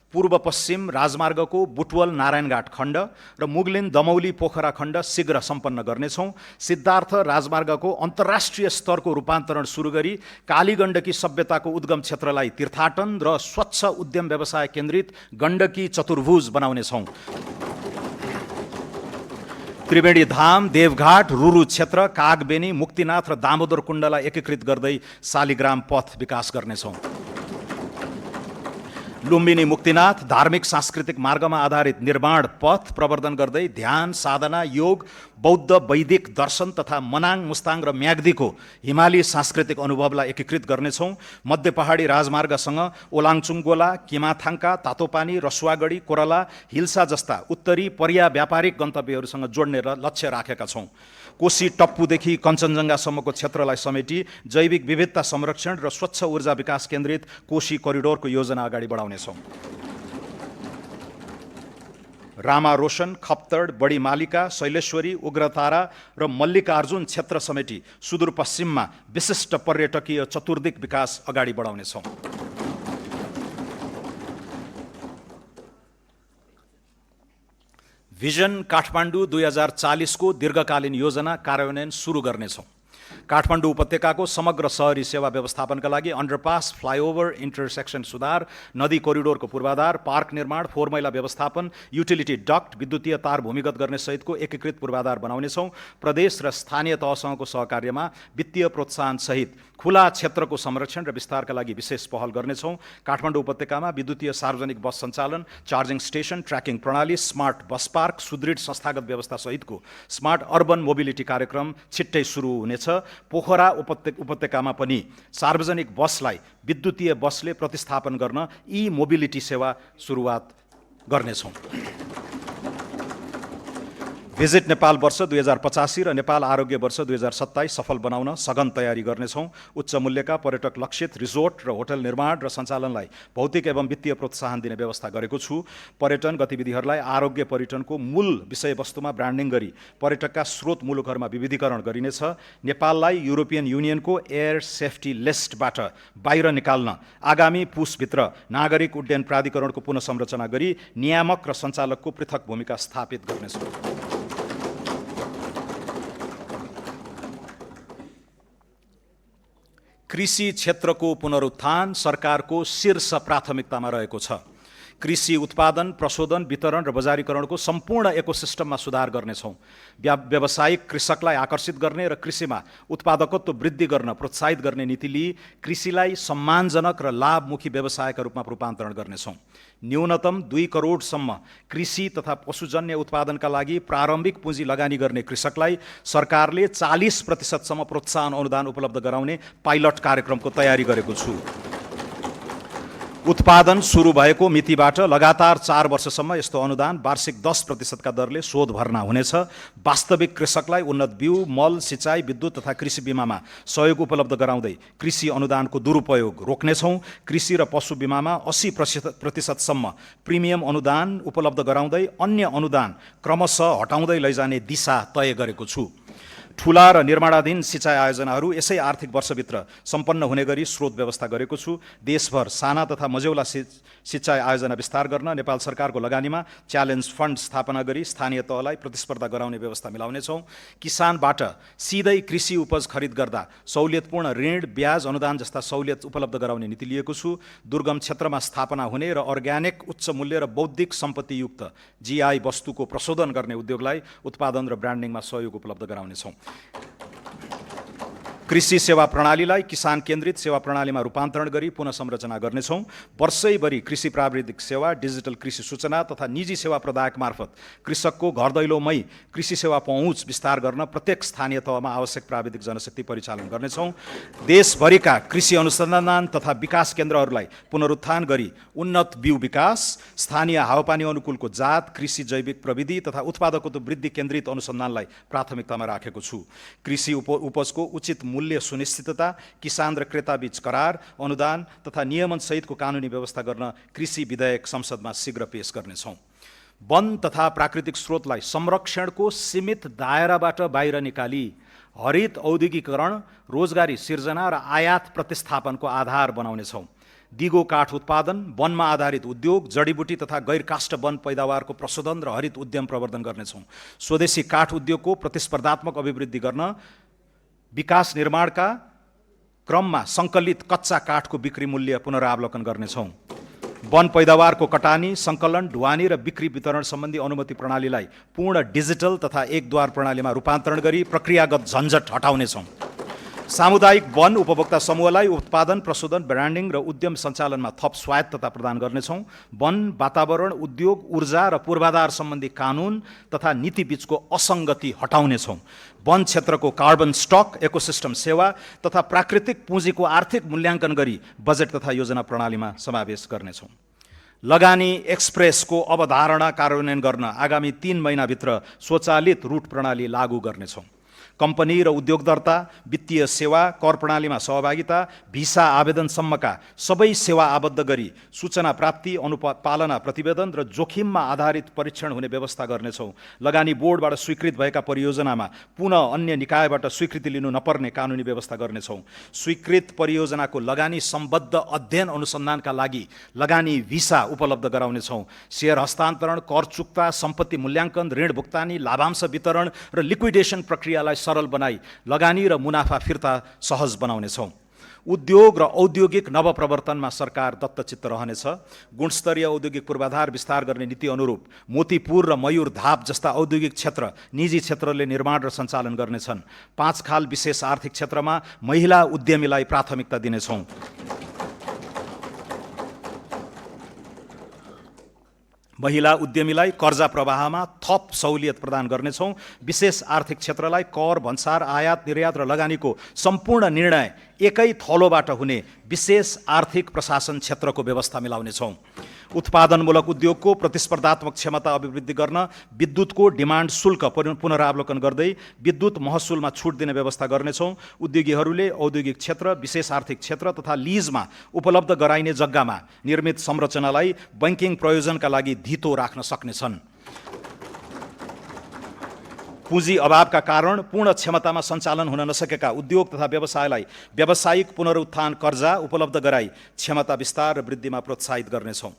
पूर्व पश्चिम राजमार्गको बुटवल नारायणघाट खण्ड र मुगलिन दमौली पोखरा खण्ड शीघ्र सम्पन्न गर्नेछौँ। सिद्धार्थ राजमार्गको अन्तर्राष्ट्रिय स्तरको रूपान्तरण सुरु गरी कालीगण्डकी सभ्यताको उद्गम क्षेत्रलाई तीर्थाटन र स्वच्छ उद्यम व्यवसाय केन्द्रित गण्डकी चतुर्भुज बनाउनेछौँ। त्रिवेणी धाम, देवघाट, रुरु क्षेत्र, कागबेनी, मुक्तिनाथ र दामोदर कुण्डलाई एकीकृत गर्दै शालिग्राम पथ विकास गर्नेछौँ। लुम्बिनी मुक्तिनाथ धार्मिक सांस्कृतिक मार्गमा आधारित निर्माण पथ प्रवर्धन गर्दै ध्यान, साधना, योग, बौद्ध वैदिक दर्शन तथा मनाङ, मुस्ताङ र म्याग्दीको हिमाली सांस्कृतिक अनुभवलाई एकीकृत गर्नेछौँ। मध्य पहाडी राजमार्गसँग ओलाङचुङगोला, किमाथाङका, तातोपानी, रसुवागढी, कोरला, हिल्सा जस्ता उत्तरी पर्या व्यापारिक गन्तव्यहरूसँग जोड्ने लक्ष्य राखेका छौँ। कोशी टप्पूदेखि कञ्चनजङ्घासम्मको क्षेत्रलाई समेटी जैविक विविधता संरक्षण र स्वच्छ ऊर्जा विकास केन्द्रित कोशी कोरिडोरको योजना अगाडि बढाउनेछौँ। रामा रोशन, खप्तड, बडीमालिका, शैलेश्वरी, उग्रतारा र मल्लिकार्जुन क्षेत्र समेटी सुदूरपश्चिममा विशिष्ट पर्यटकीय चतुर्दिक विकास अगाडि बढाउनेछौँ। भिजन काठमाडौँ 2040 को दीर्घकालीन योजना कार्यान्वयन सुरु गर्नेछौँ। काठमाडौँ उपत्यकाको समग्र शहरी सेवा व्यवस्थापनका लागि अन्डरपास, फ्लाइओभर, इन्टरसेक्सन सुधार, नदी कोरिडोरको पूर्वाधार, पार्क निर्माण, फोहोर मैला व्यवस्थापन, युटिलिटी डक्ट, विद्युतीय तार भूमिगत गर्ने सहितको एकीकृत पूर्वाधार बनाउनेछौँ। प्रदेश र स्थानीय तहसँगको सहकार्यमा वित्तीय प्रोत्साहन सहित खुला क्षेत्रको संरक्षण र विस्तारका लागि विशेष पहल गर्नेछौँ। काठमाडौँ उपत्यकामा विद्युतीय सार्वजनिक बस सञ्चालन, चार्जिङ स्टेसन, ट्र्याकिङ प्रणाली, स्मार्ट बस पार्क, सुदृढ संस्थागत व्यवस्था सहितको स्मार्ट अर्बन मोबिलिटी कार्यक्रम छिट्टै सुरु हुनेछ। पोखरा उपत्यकामा पनि सार्वजनिक बसलाई विद्युतीय बसले प्रतिस्थापन गर्न ई मोबिलिटी सेवा सुरुवात गर्नेछौँ। भिजिट नेपाल वर्ष 2085 र नेपाल आरोग्य वर्ष 2027 सफल बनाउन सघन तयारी गर्नेछौँ। उच्च मूल्यका पर्यटक लक्षित रिजोर्ट र होटल निर्माण र सञ्चालनलाई भौतिक एवं वित्तीय प्रोत्साहन दिने व्यवस्था गरेको छु। पर्यटन गतिविधिहरूलाई आरोग्य पर्यटनको मूल विषयवस्तुमा ब्रान्डिङ गरी पर्यटकका स्रोत मुलुकहरूमा विविधीकरण गरिनेछ। नेपाललाई युरोपियन युनियनको एयर सेफ्टी लिस्टबाट बाहिर निकाल्न आगामी पुसभित्र नागरिक उड्डयन प्राधिकरणको पुनः संरचना गरी नियामक र सञ्चालकको पृथक भूमिका स्थापित गर्नेछौँ। कृषि क्षेत्रको पुनरुत्थान सरकारको शीर्ष प्राथमिकतामा रहेको छ। कृषि उत्पादन, प्रशोधन, वितरण र बजारीकरणको सम्पूर्ण इकोसिस्टममा सुधार गर्नेछौँ। व्यावसायिक कृषकलाई आकर्षित गर्ने र कृषिमा उत्पादकत्व वृद्धि गर्न प्रोत्साहित गर्ने नीति लिई कृषिलाई सम्मानजनक र लाभमुखी व्यवसायका रूपमा रूपान्तरण गर्नेछौँ। न्यूनतम 2 करोडसम्म कृषि तथा पशुजन्य उत्पादनका लागि प्रारम्भिक पुँजी लगानी गर्ने कृषकलाई सरकारले 40% प्रोत्साहन अनुदान उपलब्ध गराउने पाइलट कार्यक्रमको तयारी गरेको छु। उत्पादन सुरु भएको मितिबाट लगातार 4 वर्षसम्म यस्तो अनुदान वार्षिक 10% का दरले शोध भर्ना हुनेछ। वास्तविक कृषकलाई उन्नत बिउ, मल, सिँचाइ, विद्युत तथा कृषि बिमामा सहयोग उपलब्ध गराउँदै कृषि अनुदानको दुरुपयोग रोक्नेछौँ। कृषि र पशु बिमामा 80% प्रिमियम अनुदान उपलब्ध गराउँदै अन्य अनुदान क्रमशः हटाउँदै लैजाने दिशा तय गरेको छु। ठुला र निर्माणाधीन सिँचाइ आयोजनाहरू यसै आर्थिक वर्षभित्र सम्पन्न हुने गरी स्रोत व्यवस्था गरेको छु। देशभर साना तथा मझौला सिँचाइ आयोजना विस्तार गर्न नेपाल सरकारको लगानीमा च्यालेन्ज फन्ड स्थापना गरी स्थानीय तहलाई प्रतिस्पर्धा गराउने व्यवस्था मिलाउनेछौँ। किसानबाट सिधै कृषि उपज खरिद गर्दा सहुलियतपूर्ण ऋण, ब्याज, अनुदान जस्ता सहुलियत उपलब्ध गराउने नीति लिएको छु। दुर्गम क्षेत्रमा स्थापना हुने र अर्ग्यानिक, उच्च मूल्य र बौद्धिक सम्पत्तियुक्त जीआई वस्तुको प्रशोधन गर्ने उद्योगलाई उत्पादन र ब्रान्डिङमा सहयोग उपलब्ध गराउनेछौँ। कृषि सेवा प्रणालीलाई किसान केन्द्रित सेवा प्रणालीमा रूपान्तरण गरी पुनः संरचना गर्नेछौँ। वर्षैभरि कृषि प्राविधिक सेवा, डिजिटल कृषि सूचना तथा निजी सेवा प्रदायक मार्फत कृषकको घर दैलोमै कृषि सेवा पहुँच विस्तार गर्न प्रत्येक स्थानीय तहमा आवश्यक प्राविधिक जनशक्ति परिचालन गर्नेछौँ। देशभरिका कृषि अनुसन्धान तथा विकास केन्द्रहरूलाई पुनरुत्थान गरी उन्नत बिउ विकास, स्थानीय हावापानी अनुकूलको जात, कृषि जैविक प्रविधि तथा उत्पादकत्व वृद्धि केन्द्रित अनुसन्धानलाई प्राथमिकतामा राखेको छु। कृषि उपजको उचित मूल्य सुनिश्चितता, किसान र क्रेताबीच करार, अनुदान तथा नियमन सहितको कानुनी व्यवस्था गर्न कृषि विधेयक संसदमा शीघ्र पेश गर्नेछौँ। वन तथा प्राकृतिक स्रोतलाई संरक्षणको सीमित दायराबाट बाहिर निकाली हरित औद्योगिकरण, रोजगारी सिर्जना र आयात प्रतिस्थापनको आधार बनाउनेछौँ। दिगो काठ उत्पादन, वनमा आधारित उद्योग, जडीबुटी तथा गैर काष्ठ वन पैदावारको प्रशोधन र हरित उद्यम प्रवर्धन गर्नेछौँ। स्वदेशी काठ उद्योगको प्रतिस्पर्धात्मक अभिवृद्धि गर्न विकास निर्माणका क्रममा सङ्कलित कच्चा काठको बिक्री मूल्य पुनरावलोकन गर्नेछौँ। वन पैदावारको कटानी, सङ्कलन, ढुवानी र बिक्री वितरण सम्बन्धी अनुमति प्रणालीलाई पूर्ण डिजिटल तथा एकद्वार प्रणालीमा रूपान्तरण गरी प्रक्रियागत झन्झट हटाउनेछौँ। सामुदायिक वन उपभोक्ता समूहलाई उत्पादन, प्रशोधन, ब्रान्डिङ र उद्यम सञ्चालनमा थप स्वायत्तता प्रदान गर्नेछौँ। वन, वातावरण, उद्योग, ऊर्जा र पूर्वाधार सम्बन्धी कानुन तथा नीति बीचको असङ्गति हटाउनेछौँ। वन क्षेत्रको कार्बन स्टक, इकोसिस्टम सेवा तथा प्राकृतिक पुँजीको आर्थिक मूल्याङ्कन गरी बजेट तथा योजना प्रणालीमा समावेश गर्नेछौँ। लगानी एक्सप्रेसको अवधारणा कार्यान्वयन गर्न आगामी 3 महिनाभित्र स्वचालित रूट प्रणाली लागू गर्नेछौँ। कम्पनी र उद्योग दर्ता, वित्तीय सेवा, कर प्रणालीमा सहभागिता, भिसा आवेदनसम्मका सबै सेवा आबद्ध गरी सूचना प्राप्ति, अनुपालना प्रतिवेदन र जोखिममा आधारित परीक्षण हुने व्यवस्था गर्नेछौँ। लगानी बोर्डबाट स्वीकृत भएका परियोजनामा पुनः अन्य निकायबाट स्वीकृति लिनु नपर्ने कानुनी व्यवस्था गर्नेछौँ। स्वीकृत परियोजनाको लगानी सम्बद्ध अध्ययन अनुसन्धानका लागि लगानी भिसा उपलब्ध गराउनेछौँ। सेयर हस्तान्तरण, कर चुक्ता, सम्पत्ति मूल्याङ्कन, ऋण भुक्तानी, लाभांश वितरण र लिक्विडेसन प्रक्रियालाई सरल बनाई लगानी र मुनाफा फिर्ता सहज बनाउनेछौँ। उद्योग र औद्योगिक नवप्रवर्तनमा सरकार दत्तचित्त रहनेछ। गुणस्तरीय औद्योगिक पूर्वाधार विस्तार गर्ने नीति अनुरूप मोतीपुर र मयूर धाप जस्ता औद्योगिक क्षेत्र निजी क्षेत्रले निर्माण र सञ्चालन गर्नेछन्। 5 खाल विशेष आर्थिक क्षेत्रमा महिला उद्यमीलाई प्राथमिकता दिनेछौँ। महिला उद्यमीलाई कर्जा प्रवाहमा थप सहुलियत प्रदान गर्नेछौँ। विशेष आर्थिक क्षेत्रलाई कर, भन्सार, आयात, निर्यात र लगानीको सम्पूर्ण निर्णय एकै थलोबाट हुने विशेष आर्थिक प्रशासन क्षेत्रको व्यवस्था मिलाउनेछौँ। उत्पादनमूलक उद्योगको प्रतिस्पर्धात्मक क्षमता अभिवृद्धि गर्न विद्युतको डिमान्ड शुल्क पुनरावलोकन गर्दै विद्युत महसुलमा छुट दिने व्यवस्था गर्नेछौँ। उद्योगीहरूले औद्योगिक क्षेत्र, विशेष आर्थिक क्षेत्र तथा लिजमा उपलब्ध गराइने जग्गामा निर्मित संरचनालाई बैंकिङ प्रयोजनका लागि धितो राख्न सक्नेछन्। पुँजी अभावका कारण पूर्ण क्षमतामा सञ्चालन हुन नसकेका उद्योग तथा व्यवसायलाई व्यावसायिक पुनरुत्थान कर्जा उपलब्ध गराई क्षमता विस्तार र वृद्धिमा प्रोत्साहित गर्नेछौँ।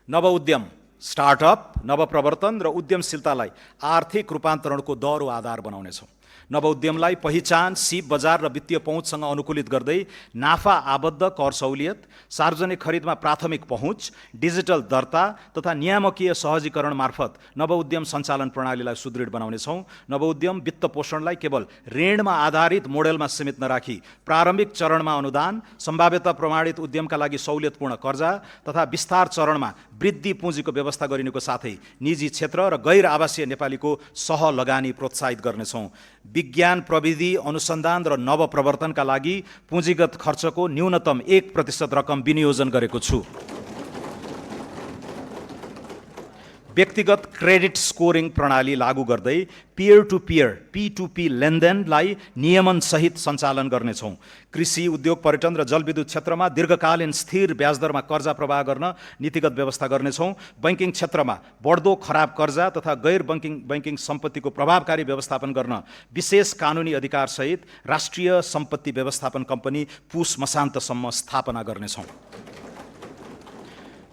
नवउद्यम, स्टार्टअप, नवप्रवर्तन र उद्यमशीलतालाई आर्थिक रूपान्तरणको दह्रो आधार बनाउनेछौँ। नवउद्यमलाई पहिचान, सिप बजार र वित्तीय पहुँचसँग अनुकूलित गर्दै नाफा आबद्ध कर सहुलियत, सार्वजनिक खरिदमा प्राथमिक पहुँच, डिजिटल दर्ता तथा नियामकीय सहजीकरण मार्फत नवउद्यम सञ्चालन प्रणालीलाई सुदृढ बनाउनेछौँ। नवउद्यम वित्त पोषणलाई केवल ऋणमा आधारित मोडेलमा सीमित नराखी प्रारम्भिक चरणमा अनुदान, सम्भाव्यता प्रमाणित उद्यमका लागि सहुलियतपूर्ण कर्जा तथा विस्तार चरणमा वृद्धि पुँजीको व्यवस्था गरिनुको साथै निजी क्षेत्र र गैर आवासीय नेपालीको सह लगानी प्रोत्साहित गर्नेछौँ। विज्ञान, प्रविधि, अनुसन्धान र नवप्रवर्तनका लागि पुँजीगत खर्चको न्यूनतम 1% रकम विनियोजन गरेको छु। व्यक्तिगत क्रेडिट स्कोरिङ प्रणाली लागू गर्दै पियर टु पियर P2P लेनदेनलाई नियमनसहित सञ्चालन गर्नेछौँ। कृषि, उद्योग, पर्यटन र जलविद्युत क्षेत्रमा दीर्घकालीन स्थिर ब्याजदरमा कर्जा प्रवाह गर्न नीतिगत व्यवस्था गर्नेछौँ। बैंकिङ क्षेत्रमा बढ्दो खराब कर्जा तथा गैर बैंकिङ सम्पत्तिको प्रभावकारी व्यवस्थापन गर्न विशेष कानुनी अधिकारसहित राष्ट्रिय सम्पत्ति व्यवस्थापन कम्पनी पुस मसान्तसम्म स्थापना गर्नेछौँ।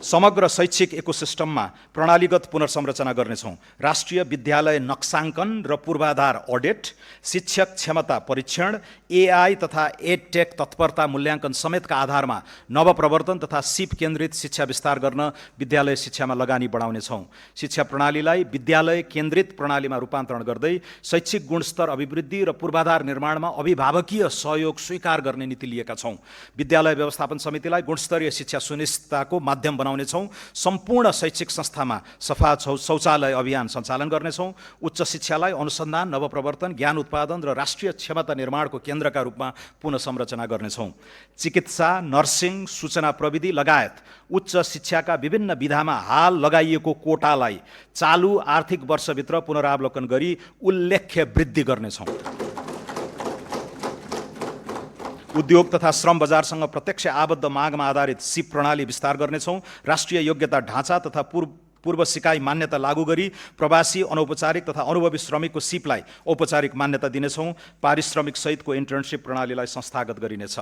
समग्र शैक्षिक इकोसिस्टममा प्रणालीगत पुनर्संरचना गर्नेछौँ। राष्ट्रिय विद्यालय नक्साङ्कन र पूर्वाधार अडिट, शिक्षक क्षमता परीक्षण, AI तथा एडटेक तत्परता मूल्याङ्कन समेतका आधारमा नवप्रवर्तन तथा सिप केन्द्रित शिक्षा विस्तार गर्न विद्यालय शिक्षामा लगानी बढाउनेछौँ। शिक्षा प्रणालीलाई विद्यालय केन्द्रित प्रणालीमा रूपान्तरण गर्दै शैक्षिक गुणस्तर अभिवृद्धि र पूर्वाधार निर्माणमा अभिभावकीय सहयोग स्वीकार गर्ने नीति लिएका छौँ। विद्यालय व्यवस्थापन समितिलाई गुणस्तरीय शिक्षा सुनिश्चितताको माध्यम बनाउनेछौँ। सम्पूर्ण शैक्षिक संस्थामा सफा शौचालय अभियान सञ्चालन गर्नेछौँ। उच्च शिक्षालाई अनुसन्धान, नवप्रवर्तन, ज्ञान उत्पादन र राष्ट्रिय क्षमता निर्माणको केन्द्रका रूपमा पुनः संरचना गर्नेछौँ। चिकित्सा, नर्सिङ, सूचना प्रविधि लगायत उच्च शिक्षाका विभिन्न विधामा हाल लगाइएको कोटालाई चालु आर्थिक वर्षभित्र पुनरावलोकन गरी उल्लेख्य वृद्धि गर्नेछौँ। उद्योग तथा श्रम बजारसँग प्रत्यक्ष आबद्ध मागमा आधारित सिप प्रणाली विस्तार गर्नेछौँ। राष्ट्रिय योग्यता ढाँचा तथा पूर्व सिकाइ मान्यता लागू गरी प्रवासी, अनौपचारिक तथा अनुभवी श्रमिकको सिपलाई औपचारिक मान्यता दिनेछौँ। पारिश्रमिक सहितको इन्टर्नसिप प्रणालीलाई संस्थागत गरिनेछ।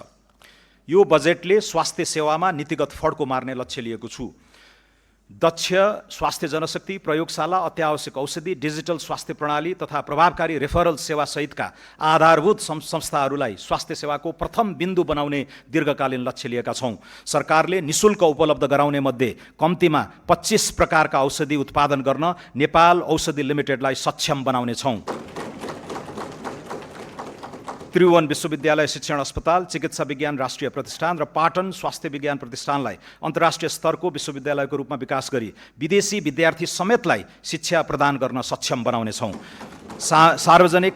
यो बजेटले स्वास्थ्य सेवामा नीतिगत फड्को मार्ने लक्ष्य लिएको छु। दक्ष स्वास्थ्य जनशक्ति, प्रयोगशाला, अत्यावश्यक औषधि, डिजिटल स्वास्थ्य प्रणाली तथा प्रभावकारी रेफरल सेवा सहितका आधारभूत संस्थाहरूलाई स्वास्थ्य सेवाको प्रथम बिन्दु बनाउने दीर्घकालीन लक्ष्य लिएका छौँ। सरकारले निशुल्क उपलब्ध गराउने मध्ये कम्तीमा 25 प्रकारका औषधि उत्पादन गर्न नेपाल औषधि लिमिटेडलाई सक्षम बनाउनेछौँ। त्रिभुवन विश्वविद्यालय शिक्षण अस्पताल, चिकित्सा विज्ञान राष्ट्रिय प्रतिष्ठान र पाटन स्वास्थ्य विज्ञान प्रतिष्ठानलाई अन्तर्राष्ट्रिय स्तरको विश्वविद्यालयको रूपमा विकास गरी विदेशी विद्यार्थी समेतलाई शिक्षा प्रदान गर्न सक्षम बनाउनेछौँ। सार्वजनिक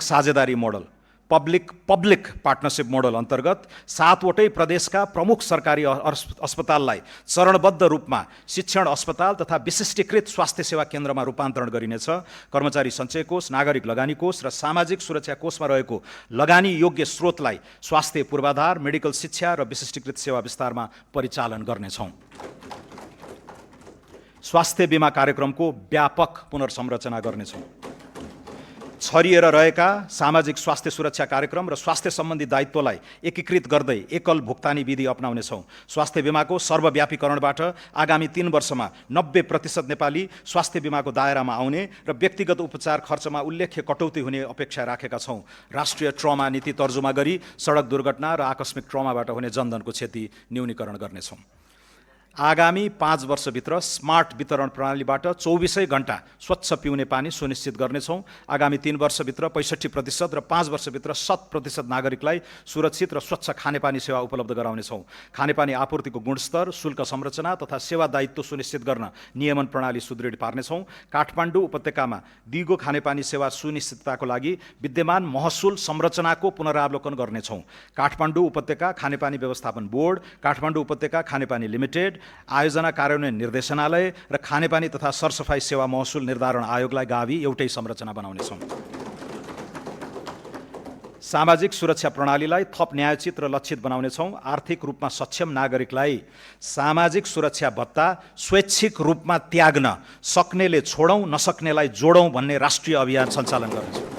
साझेदारी मोडल, पब्लिक पार्टनरसिप मोडल अन्तर्गत 7वटै प्रदेशका प्रमुख सरकारी अस्पताललाई चरणबद्ध रूपमा शिक्षण अस्पताल तथा विशिष्टीकृत स्वास्थ्य सेवा केन्द्रमा रूपान्तरण गरिनेछ। कर्मचारी सञ्चय कोष, नागरिक लगानी कोष र सामाजिक सुरक्षा कोषमा रहेको लगानी योग्य स्रोतलाई स्वास्थ्य पूर्वाधार, मेडिकल शिक्षा र विशिष्टीकृत सेवा विस्तारमा परिचालन गर्नेछौँ। स्वास्थ्य बीमा कार्यक्रमको व्यापक पुनर्संरचना गर्नेछौँ। छरिएर रहेका सामाजिक स्वास्थ्य सुरक्षा कार्यक्रम र स्वास्थ्य सम्बन्धी दायित्वलाई एकीकृत गर्दै एकल भुक्तानी विधि अपनाउनेछौँ। स्वास्थ्य बीमाको सर्वव्यापीकरणबाट आगामी 3 वर्षमा 90% नेपाली स्वास्थ्य बीमाको दायरामा आउने र व्यक्तिगत उपचार खर्चमा उल्लेख्य कटौती हुने अपेक्षा राखेका छौँ। राष्ट्रिय ट्रमा नीति तर्जुमा गरी सडक दुर्घटना र आकस्मिक ट्रमाबाट हुने जनधनको क्षति न्यूनीकरण गर्नेछौँ। आगामी 5 वर्षभित्र स्मार्ट वितरण प्रणालीबाट 24 घण्टा स्वच्छ पिउने पानी सुनिश्चित गर्नेछौँ। आगामी 3 वर्षभित्र 65% र 5 वर्षभित्र 100% नागरिकलाई सुरक्षित र स्वच्छ खानेपानी सेवा उपलब्ध गराउनेछौँ। खानेपानी आपूर्तिको गुणस्तर, शुल्क संरचना तथा सेवा दायित्व सुनिश्चित गर्न नियमन प्रणाली सुदृढ पार्नेछौँ। काठमाडौँ उपत्यकामा दिगो खानेपानी सेवा सुनिश्चितताको लागि विद्यमान महसुल संरचनाको पुनरावलोकन गर्नेछौँ। काठमाडौँ उपत्यका खानेपानी व्यवस्थापन बोर्ड, काठमाडौँ उपत्यका खानेपानी लिमिटेड, आयोजना कार्यान्वयन निर्देशनालय र खानेपानी तथा सरसफाई सेवा महसुल निर्धारण आयोगलाई गाभी एउटै संरचना बनाउनेछौँ। सामाजिक सुरक्षा प्रणालीलाई थप न्यायोचित र लक्षित बनाउनेछौँ। आर्थिक रूपमा सक्षम नागरिकलाई सामाजिक सुरक्षा भत्ता स्वैच्छिक रूपमा त्याग्न सक्नेले छोडौँ, नसक्नेलाई जोडौँ भन्ने राष्ट्रिय अभियान सञ्चालन गर्नेछौँ।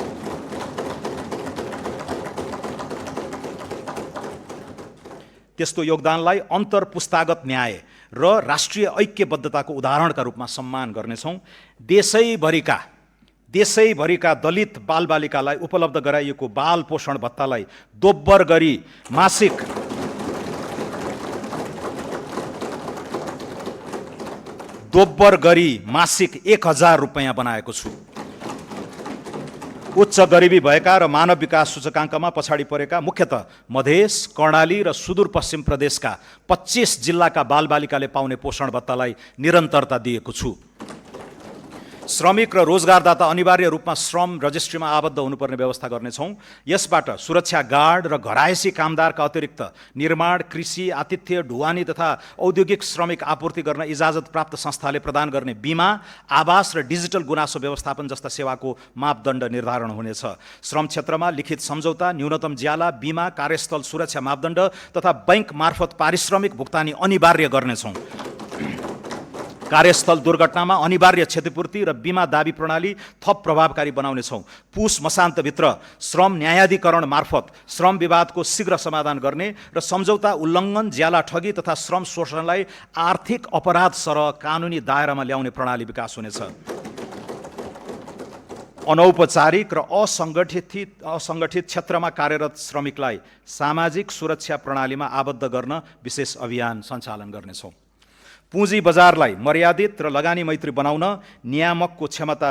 त्यस्तो योगदानलाई अन्तर्पुस्तागत न्याय र राष्ट्रिय ऐक्यबद्धताको उदाहरणका रूपमा सम्मान गर्नेछौँ। देशैभरिका दलित बालबालिकालाई उपलब्ध गराइएको बाल पोषण भत्तालाई दोब्बर गरी मासिक 1000 रुपैयाँ बनाएको छु। उच्च गरिबी भएका र मानव विकास सूचकाङ्कमा पछाडि परेका मुख्यतः मधेस, कर्णाली र सुदूरपश्चिम प्रदेशका 25 जिल्लाका बालबालिकाले पाउने पोषण भत्तालाई निरन्तरता दिएको छु। श्रमिक र रोजगारदाता अनिवार्य रूपमा श्रम रजिस्ट्रीमा आबद्ध हुनुपर्ने व्यवस्था गर्नेछौँ। यसबाट सुरक्षा गार्ड र घरायसी कामदारका अतिरिक्त निर्माण, कृषि, आतिथ्य, ढुवानी तथा औद्योगिक श्रमिक आपूर्ति गर्न इजाजत प्राप्त संस्थाले प्रदान गर्ने बिमा, आवास र डिजिटल गुनासो व्यवस्थापन जस्ता सेवाको मापदण्ड निर्धारण हुनेछ। श्रम क्षेत्रमा लिखित सम्झौता, न्यूनतम ज्याला, बिमा, कार्यस्थल सुरक्षा मापदण्ड तथा बैंक मार्फत पारिश्रमिक भुक्तानी अनिवार्य गर्नेछौँ। कार्यस्थल दुर्घटनामा अनिवार्य क्षतिपूर्ति र बिमा दाबी प्रणाली थप प्रभावकारी बनाउनेछौँ। पुस मसान्तभित्र श्रम न्यायाधिकरण मार्फत श्रम विवादको शीघ्र समाधान गर्ने र सम्झौता उल्लङ्घन, ज्याला ठगी तथा श्रम शोषणलाई आर्थिक अपराध सरह कानुनी दायरामा ल्याउने प्रणाली विकास हुनेछ। अनौपचारिक र असङ्गठित क्षेत्रमा कार्यरत श्रमिकलाई सामाजिक सुरक्षा प्रणालीमा आबद्ध गर्न विशेष अभियान सञ्चालन गर्नेछौँ। पुँजी बजारलाई मर्यादित र लगानी मैत्री बनाउन नियामकको क्षमता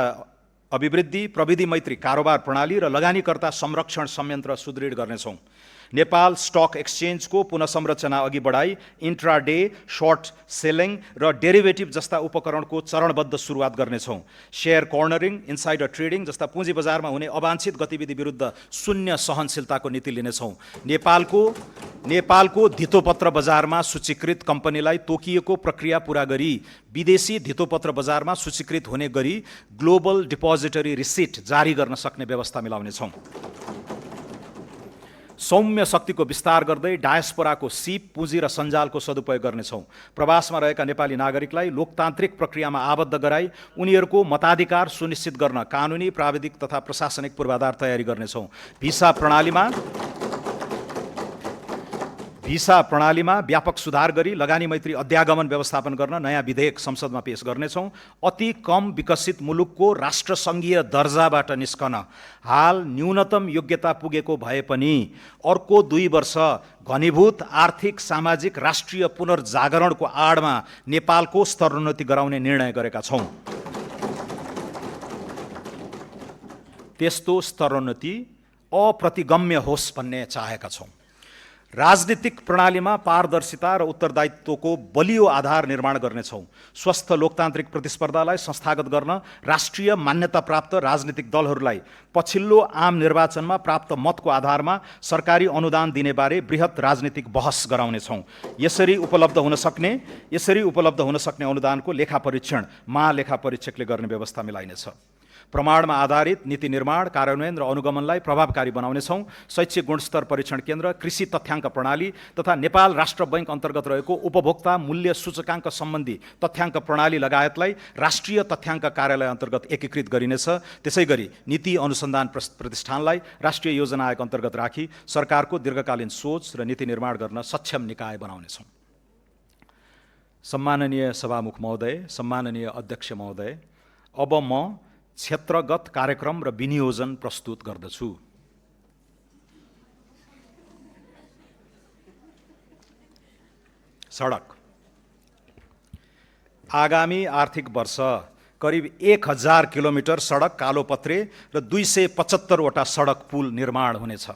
अभिवृद्धि, प्रविधि मैत्री कारोबार प्रणाली र लगानीकर्ता संरक्षण संयन्त्र सुदृढ गर्नेछौँ। नेपाल स्टक एक्सचेन्जको पुनः संरचना अघि बढाई इन्ट्राडे, सर्ट सेलिङ र डेरिभेटिभ जस्ता उपकरणको चरणबद्ध सुरुवात गर्नेछौँ। शेयर कर्नरिङ, इन्साइडर ट्रेडिङ जस्ता पुँजी बजारमा हुने अवांछित गतिविधि विरुद्ध शून्य सहनशीलताको नीति लिनेछौँ। नेपालको धितोपत्र बजारमा सूचीकृत कम्पनीलाई तोकिएको प्रक्रिया पूरा गरी विदेशी धितोपत्र बजारमा सूचीकृत हुने गरी ग्लोबल डिपोजिटरी रिसिट जारी गर्न सक्ने व्यवस्था मिलाउनेछौँ। सौम्य शक्तिको विस्तार गर्दै डायस्पोराको सिप, पुँजी र सञ्जालको सदुपयोग गर्नेछौँ। प्रवासमा रहेका नेपाली नागरिकलाई लोकतान्त्रिक प्रक्रियामा आबद्ध गराई उनीहरूको मताधिकार सुनिश्चित गर्न कानुनी, प्राविधिक तथा प्रशासनिक पूर्वाधार तयारी गर्नेछौँ। भिसा प्रणालीमा व्यापक सुधार गरी लगानी मैत्री अध्यागमन व्यवस्थापन गर्न नयाँ विधेयक संसदमा पेश गर्नेछौँ। अति कम विकसित मुलुकको राष्ट्रसङ्घीय दर्जाबाट निस्कन हाल न्यूनतम योग्यता पुगेको भए पनि अर्को 2 वर्ष घनीभूत आर्थिक, सामाजिक, राष्ट्रिय पुनर्जागरणको आडमा नेपालको स्तरोन्नति गराउने निर्णय गरेका छौँ। त्यस्तो स्तरोन्नति अप्रतिगम्य होस् भन्ने चाहेका छौँ। राजनीतिक प्रणालीमा पारदर्शिता र उत्तरदायित्वको बलियो आधार निर्माण गर्नेछौँ। स्वस्थ लोकतान्त्रिक प्रतिस्पर्धालाई संस्थागत गर्न राष्ट्रिय मान्यता प्राप्त राजनीतिक दलहरूलाई पछिल्लो आम निर्वाचनमा प्राप्त मतको आधारमा सरकारी अनुदान दिने बारे बृहत राजनीतिक बहस गराउनेछौँ। यसरी उपलब्ध हुन सक्ने अनुदानको लेखा परीक्षण महालेखा परीक्षकले गर्ने व्यवस्था मिलाइनेछ। प्रमाणमा आधारित नीति निर्माण, कार्यान्वयन र अनुगमनलाई प्रभावकारी बनाउनेछौँ। शैक्षिक गुणस्तर परीक्षण केन्द्र, कृषि तथ्याङ्क प्रणाली तथा नेपाल राष्ट्र बैङ्क अन्तर्गत रहेको उपभोक्ता मूल्य सूचकाङ्क सम्बन्धी तथ्याङ्क प्रणाली लगायतलाई राष्ट्रिय तथ्याङ्क कार्यालय अन्तर्गत एकीकृत गरिनेछ। त्यसैगरी नीति अनुसन्धान प्रतिष्ठानलाई राष्ट्रिय योजना आयोग अन्तर्गत राखी सरकारको दीर्घकालीन सोच र नीति निर्माण गर्न सक्षम निकाय बनाउनेछौँ। सम्माननीय सभामुख महोदय, सम्माननीय अध्यक्ष महोदय, अब म क्षेत्रगत कार्यक्रम र विनियोजन प्रस्तुत गर्दछु। सडक। आगामी आर्थिक वर्ष करिब 1000 किलोमिटर सडक, कालोपत्रे र 275 वटा सडक पुल निर्माण हुनेछ।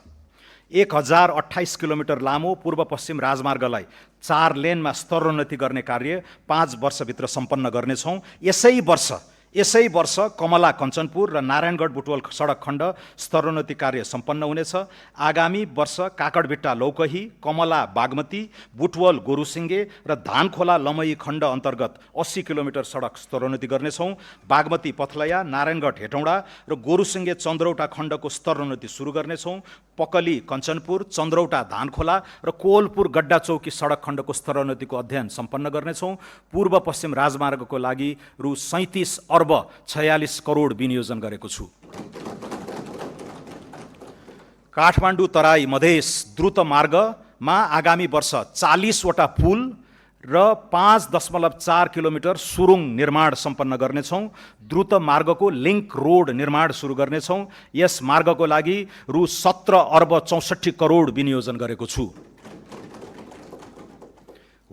1028 किलोमिटर लामो पूर्व पश्चिम राजमार्गलाई 4 लेनमा स्तरोन्नति गर्ने कार्य 5 वर्षभित्र सम्पन्न गर्नेछौँ। यसै वर्ष यसै वर्ष कमला कञ्चनपुर र नारायणगढ बुटवल सडक खण्ड स्तरोन्नति कार्य सम्पन्न हुनेछ। आगामी वर्ष काकडभिट्टा लौकही, कमला बागमती, बुटवल गोरुसिङ्गे र धानखोला लमही खण्ड अन्तर्गत 80 किलोमिटर सडक स्तरोन्नति गर्नेछौँ। बागमती पथलया, नारायणगढ हेटौँडा र गोरुसिङ्गे चन्द्रौटा खण्डको स्तरोन्नति सुरु गर्नेछौँ। पकली कञ्चनपुर, चन्द्रौटा धानखोला र कोवलपुर गड्डा चौकी सडक खण्डको स्तरोन्नतिको अध्ययन सम्पन्न गर्नेछौँ। पूर्व पश्चिम राजमार्गको लागि रु 37 अर्ब 46 करोड विनियोजन गरेको छु। काठमाडौँ तराई मधेस द्रुत मार्गमा आगामी वर्ष 40 वटा पुल र 5.4 किलोमिटर सुरुङ निर्माण सम्पन्न गर्नेछौँ। द्रुत मार्गको लिङ्क रोड निर्माण सुरु गर्नेछौँ। यस मार्गको लागि रु 17 अर्ब 64 करोड विनियोजन गरेको छु।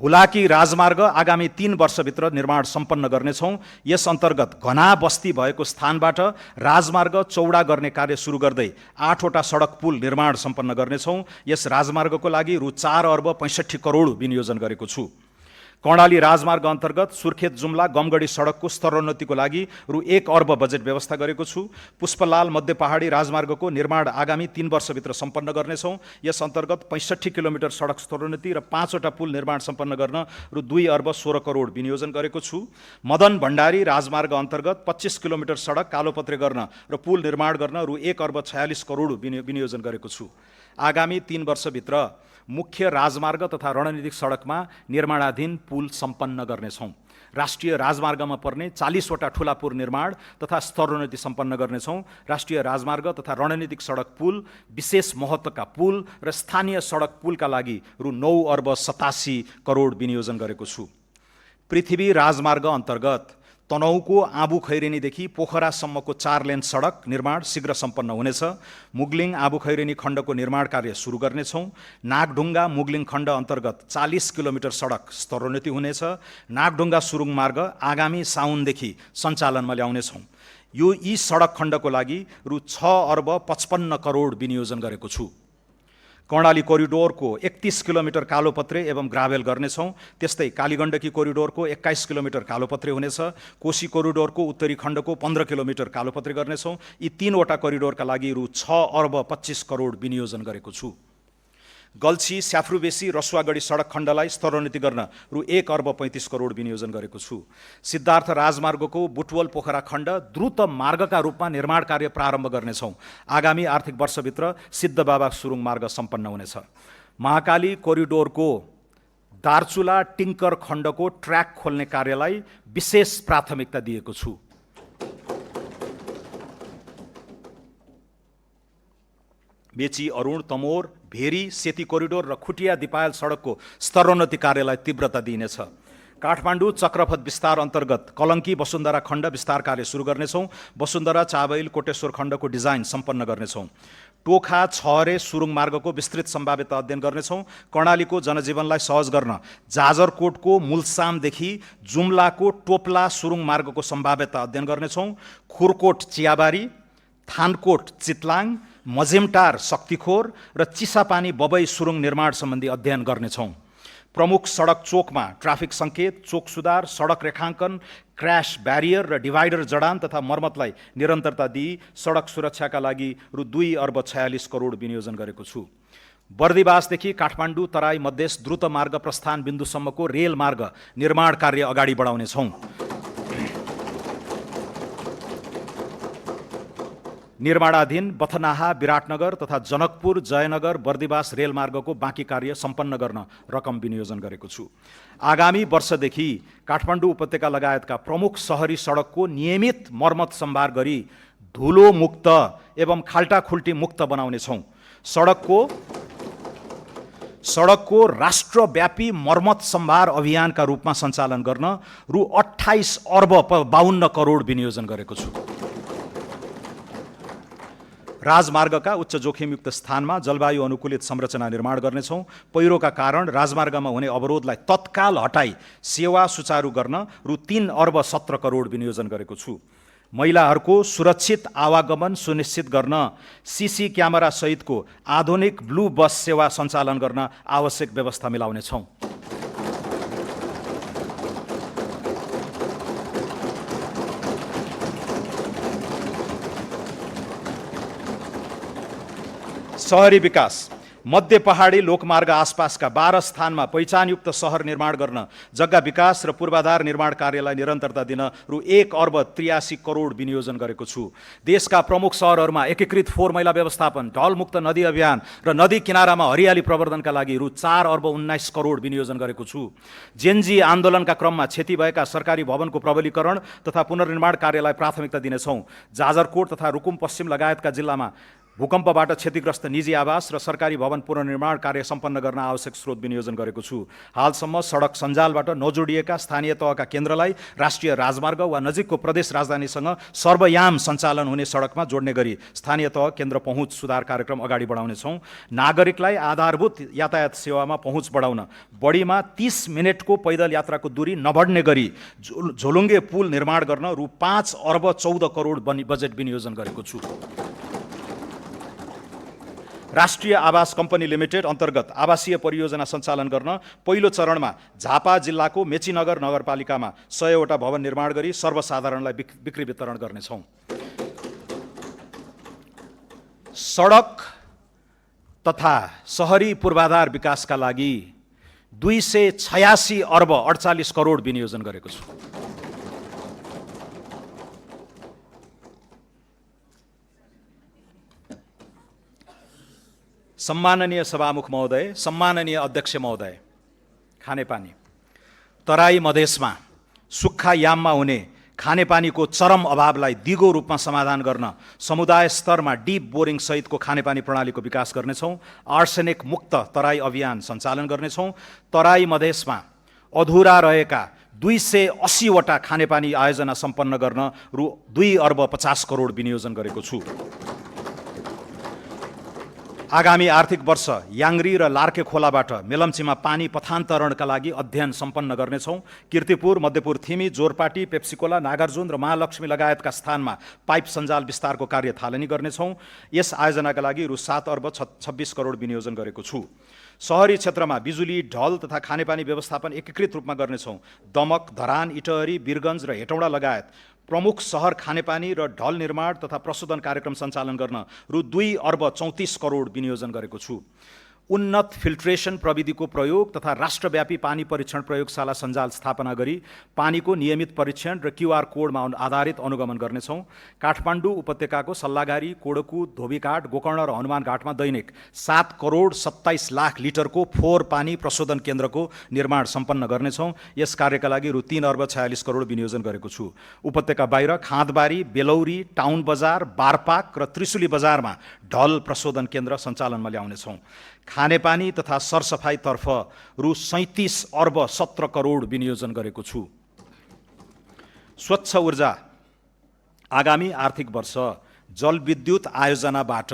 हुलाकी राजमार्ग आगामी 3 वर्षभित्र निर्माण सम्पन्न गर्नेछौँ। यस अन्तर्गत घना बस्ती भएको स्थानबाट राजमार्ग चौडा गर्ने कार्य सुरु गर्दै 8 वटा सडक पुल निर्माण सम्पन्न गर्नेछौँ। यस राजमार्गको लागि रु 4 अर्ब 65 करोड विनियोजन गरेको छु। कर्णाली राजमार्ग अन्तर्गत सुर्खेत जुम्ला गमगढी सडकको स्तरोन्नतिको लागि रु 1 अर्ब बजेट व्यवस्था गरेको छु। पुष्पलाल मध्य पहाडी राजमार्गको निर्माण आगामी 3 वर्षभित्र सम्पन्न गर्नेछौँ। यस अन्तर्गत 65 किलोमिटर सडक स्तरोन्नति र 5 वटा पुल निर्माण सम्पन्न गर्न रु 2 अर्ब 16 करोड विनियोजन गरेको छु। मदन भण्डारी राजमार्ग अन्तर्गत 25 किलोमिटर सडक कालोपत्रे गर्न र पुल निर्माण गर्न रु 1 अर्ब 46 करोड विनियोजन गरेको छु। आगामी 3 वर्षभित्र मुख्य राजमार्ग तथा रणनीतिक सडकमा निर्माणाधीन पुल सम्पन्न गर्नेछौँ। राष्ट्रिय राजमार्गमा पर्ने 40 वटा ठुला पुल निर्माण तथा स्तरोन्नति सम्पन्न गर्नेछौँ। राष्ट्रिय राजमार्ग तथा रणनीतिक सडक पुल, विशेष महत्त्वका पुल र स्थानीय सडक पुलका लागि रु 9 अर्ब 87 करोड विनियोजन गरेको छु। पृथ्वी राजमार्ग अन्तर्गत तनहुको आबु खैरेनीदेखि पोखरासम्मको 4 लेन सडक निर्माण शीघ्र सम्पन्न हुनेछ। मुगलिङ आबु खैरेनी खण्डको निर्माण कार्य सुरु गर्नेछौँ। नागढुङ्गा मुगलिङ खण्ड अन्तर्गत 40 किलोमिटर सडक स्तरोन्नति हुनेछ। नागढुङ्गा सुरुङ मार्ग आगामी साउनदेखि सञ्चालनमा ल्याउनेछौँ। यी सडक खण्डको लागि रु 6 अर्ब 55 करोड विनियोजन गरेको छु। कर्णाली कोरिडोरको 31 किलोमिटर कालोपत्रे एवं ग्राभेल गर्नेछौँ। त्यस्तै कालीगण्डकी कोरिडोरको 21 किलोमिटर कालोपत्रे हुनेछ। कोशी कोरिडोरको उत्तरी खण्डको 15 किलोमिटर कालोपत्रे गर्नेछौँ। यी 3 वटा कोरिडोरका लागि रु 6 अर्ब 25 करोड विनियोजन गरेको छु। गल्छी स्याफ्रुबेसी रसुवागढी सडक खण्डलाई स्तरोन्नति गर्न रु 1 अर्ब 35 करोड विनियोजन गरेको छु। सिद्धार्थ राजमार्गको बुटवल पोखरा खण्ड द्रुत मार्गका रूपमा निर्माण कार्य प्रारम्भ गर्नेछौँ। आगामी आर्थिक वर्षभित्र सिद्धबाबा सुरुङ मार्ग सम्पन्न हुनेछ। महाकाली कोरिडोरको दार्चुला टिङ्कर खण्डको ट्र्याक खोल्ने कार्यलाई विशेष प्राथमिकता दिएको छु। मेची अरुण तमोर भेरी सेती कोरिडोर र खुटिया दिपायल सडकको स्तरोन्नति कार्यलाई तीव्रता दिइनेछ। काठमाडौँ चक्रपथ विस्तार अन्तर्गत कलङ्की वसुन्धरा खण्ड विस्तार कार्य सुरु गर्नेछौँ। वसुन्धरा चाबैल कोटेश्वर खण्डको डिजाइन सम्पन्न गर्नेछौँ। टोखा छहरे सुरुङ मार्गको विस्तृत सम्भाव्यता अध्ययन गर्नेछौँ। कर्णालीको जनजीवनलाई सहज गर्न जाजरकोटको मुलसामदेखि जुम्लाको टोप्ला सुरुङ मार्गको सम्भाव्यता अध्ययन गर्नेछौँ। खुरकोट चियाबारी, थानकोट चितलाङ, मजेमटार शक्तिखोर र चिसापानी बबई सुरुङ निर्माण सम्बन्धी अध्ययन गर्नेछौँ। प्रमुख सडक चोकमा ट्राफिक सङ्केत, चोक सुधार, सडक रेखाङ्कन, क्र्यास ब्यारियर र डिभाइडर जडान तथा मर्मतलाई निरन्तरता दिई सडक सुरक्षाका लागि रु 2 अर्ब 46 करोड विनियोजन गरेको छु। बर्दिवासदेखि काठमाडौँ तराई मधेस द्रुत मार्ग प्रस्थान बिन्दुसम्मको रेल मार्ग निर्माण कार्य अगाडि बढाउनेछौँ। निर्माणाधीन बथनाहा विराटनगर तथा जनकपुर जयनगर बर्दिवास रेलमार्गको बाँकी कार्य सम्पन्न गर्न रकम विनियोजन गरेको छु। आगामी वर्षदेखि काठमाडौँ उपत्यका लगायतका प्रमुख सहरी सडकको नियमित मर्मत सम्भार गरी धुलो मुक्त एवं खाल्टाखुल्टी मुक्त बनाउनेछौँ। सडकको राष्ट्रव्यापी मर्मत सम्भार अभियानका रूपमा सञ्चालन गर्न रु 28 अर्ब 52 करोड विनियोजन गरेको छु। राजमार्गका उच्च जोखिमयुक्त स्थानमा जलवायु अनुकूलित संरचना निर्माण गर्नेछौँ। पहिरोका कारण राजमार्गमा हुने अवरोधलाई तत्काल हटाई सेवा सुचारू गर्न रु 3 अर्ब 17 करोड विनियोजन गरेको छु। महिलाहरूको सुरक्षित आवागमन सुनिश्चित गर्न सीसी क्यामेरा सहितको आधुनिक ब्लू बस सेवा सञ्चालन गर्न आवश्यक व्यवस्था मिलाउनेछौँ। शहरी विकास मध्य पहाडी लोकमार्ग आसपासका 12 स्थानमा पहिचानयुक्त सहर निर्माण गर्न जग्गा विकास र पूर्वाधार निर्माण कार्यलाई निरन्तरता दिन रु 1,83 करोड विनियोजन गरेको छु। देशका प्रमुख सहरहरूमा एकीकृत फोहोर मैला व्यवस्थापन, ढलमुक्त नदी अभियान र नदी किनारामा हरियाली प्रवर्धनका लागि रु 4,19 करोड विनियोजन गरेको छु। जेनजी आन्दोलनका क्रममा क्षति भएका सरकारी भवनको प्रबलीकरण तथा पुनर्निर्माण कार्यलाई प्राथमिकता दिनेछौँ। जाजरकोट तथा रुकुम पश्चिम लगायतका जिल्लामा भूकम्पबाट क्षतिग्रस्त निजी आवास र सरकारी भवन पुनर्निर्माण कार्य सम्पन्न गर्न आवश्यक स्रोत विनियोजन गरेको छु। हालसम्म सडक सञ्जालबाट नजोडिएका स्थानीय तहका केन्द्रलाई राष्ट्रिय राजमार्ग वा नजिकको प्रदेश राजधानीसँग सर्वयाम सञ्चालन हुने सडकमा जोड्ने गरी स्थानीय तह केन्द्र पहुँच सुधार कार्यक्रम अगाडि बढाउनेछौँ। नागरिकलाई आधारभूत यातायात सेवामा पहुँच बढाउन बढीमा 30 मिनटको पैदल यात्राको दूरी नबढ्ने गरी झोलुङ्गे पुल निर्माण गर्न रु 5,14 करोड बजेट विनियोजन गरेको छु। राष्ट्रिय आवास कम्पनी लिमिटेड अन्तर्गत आवासीय परियोजना सञ्चालन गर्न पहिलो चरणमा झापा जिल्लाको मेचीनगर नगरपालिकामा 100वटा भवन निर्माण गरी सर्वसाधारणलाई बिक्री वितरण गर्नेछौँ। सडक तथा सहरी पूर्वाधार विकासका लागि 286 अर्ब 48 करोड विनियोजन गरेको छु। सम्माननीय सभामुख महोदय, सम्माननीय अध्यक्ष महोदय, खानेपानी तराई मधेसमा सुक्खा याममा हुने खानेपानीको चरम अभावलाई दिगो रूपमा समाधान गर्न समुदाय स्तरमा डिप बोरिङ सहितको खानेपानी प्रणालीको विकास गर्नेछौँ। आर्सेनिक मुक्त तराई अभियान सञ्चालन गर्नेछौँ। तराई मधेसमा अधुरा रहेका 280वटा खानेपानी आयोजना सम्पन्न गर्न रु 2,50 करोड विनियोजन गरेको छु। आगामी आर्थिक वर्ष याङ्री र लार्के खोलाबाट मेलम्चीमा पानी पथान्तरणका लागि अध्ययन सम्पन्न गर्नेछौँ। किर्तिपुर, मध्यपुर थिमी, जोरपाटी, पेप्सिकोला, नागार्जुन र महालक्ष्मी लगायतका स्थानमा पाइप सञ्जाल विस्तारको कार्य थालनी गर्नेछौँ। यस आयोजनाका लागि रु 7,26 करोड विनियोजन गरेको छु। सहरी क्षेत्रमा बिजुली, ढल तथा खानेपानी व्यवस्थापन एकीकृत रूपमा गर्नेछौँ। दमक, धरान, इटहरी, वीरगञ्ज र हेटौँडा लगायत प्रमुख सहर खानेपानी र ढल निर्माण तथा प्रशोधन कार्यक्रम सञ्चालन गर्न रु 2,34 करोड विनियोजन गरेको छु। उन्नत फिल्ट्रेसन प्रविधिको प्रयोग तथा राष्ट्रव्यापी पानी परीक्षण प्रयोगशाला सञ्जाल स्थापना गरी पानीको नियमित परीक्षण र QR कोडमा आधारित अनुगमन गर्नेछौँ। काठमाडौँ उपत्यकाको सल्लाघारी, कोडकु, धोबीघाट, गोकर्ण र हनुमान घाटमा दैनिक 7 करोड 27 लाख लिटरको फोहोर पानी प्रशोधन केन्द्रको निर्माण सम्पन्न गर्नेछौँ। यस कार्यका लागि रु 3,46 करोड विनियोजन गरेको छु। उपत्यका बाहिर खाँदबारी, बेलौरी, टाउन बजार, बारपाक र त्रिशुली बजारमा ढल प्रशोधन केन्द्र सञ्चालनमा ल्याउनेछौँ। खानेपानी तथा सरसफाइतर्फ रु 37 अर्ब 17 करोड विनियोजन गरेको छु। स्वच्छ ऊर्जा आगामी आर्थिक वर्ष जलविद्युत आयोजनाबाट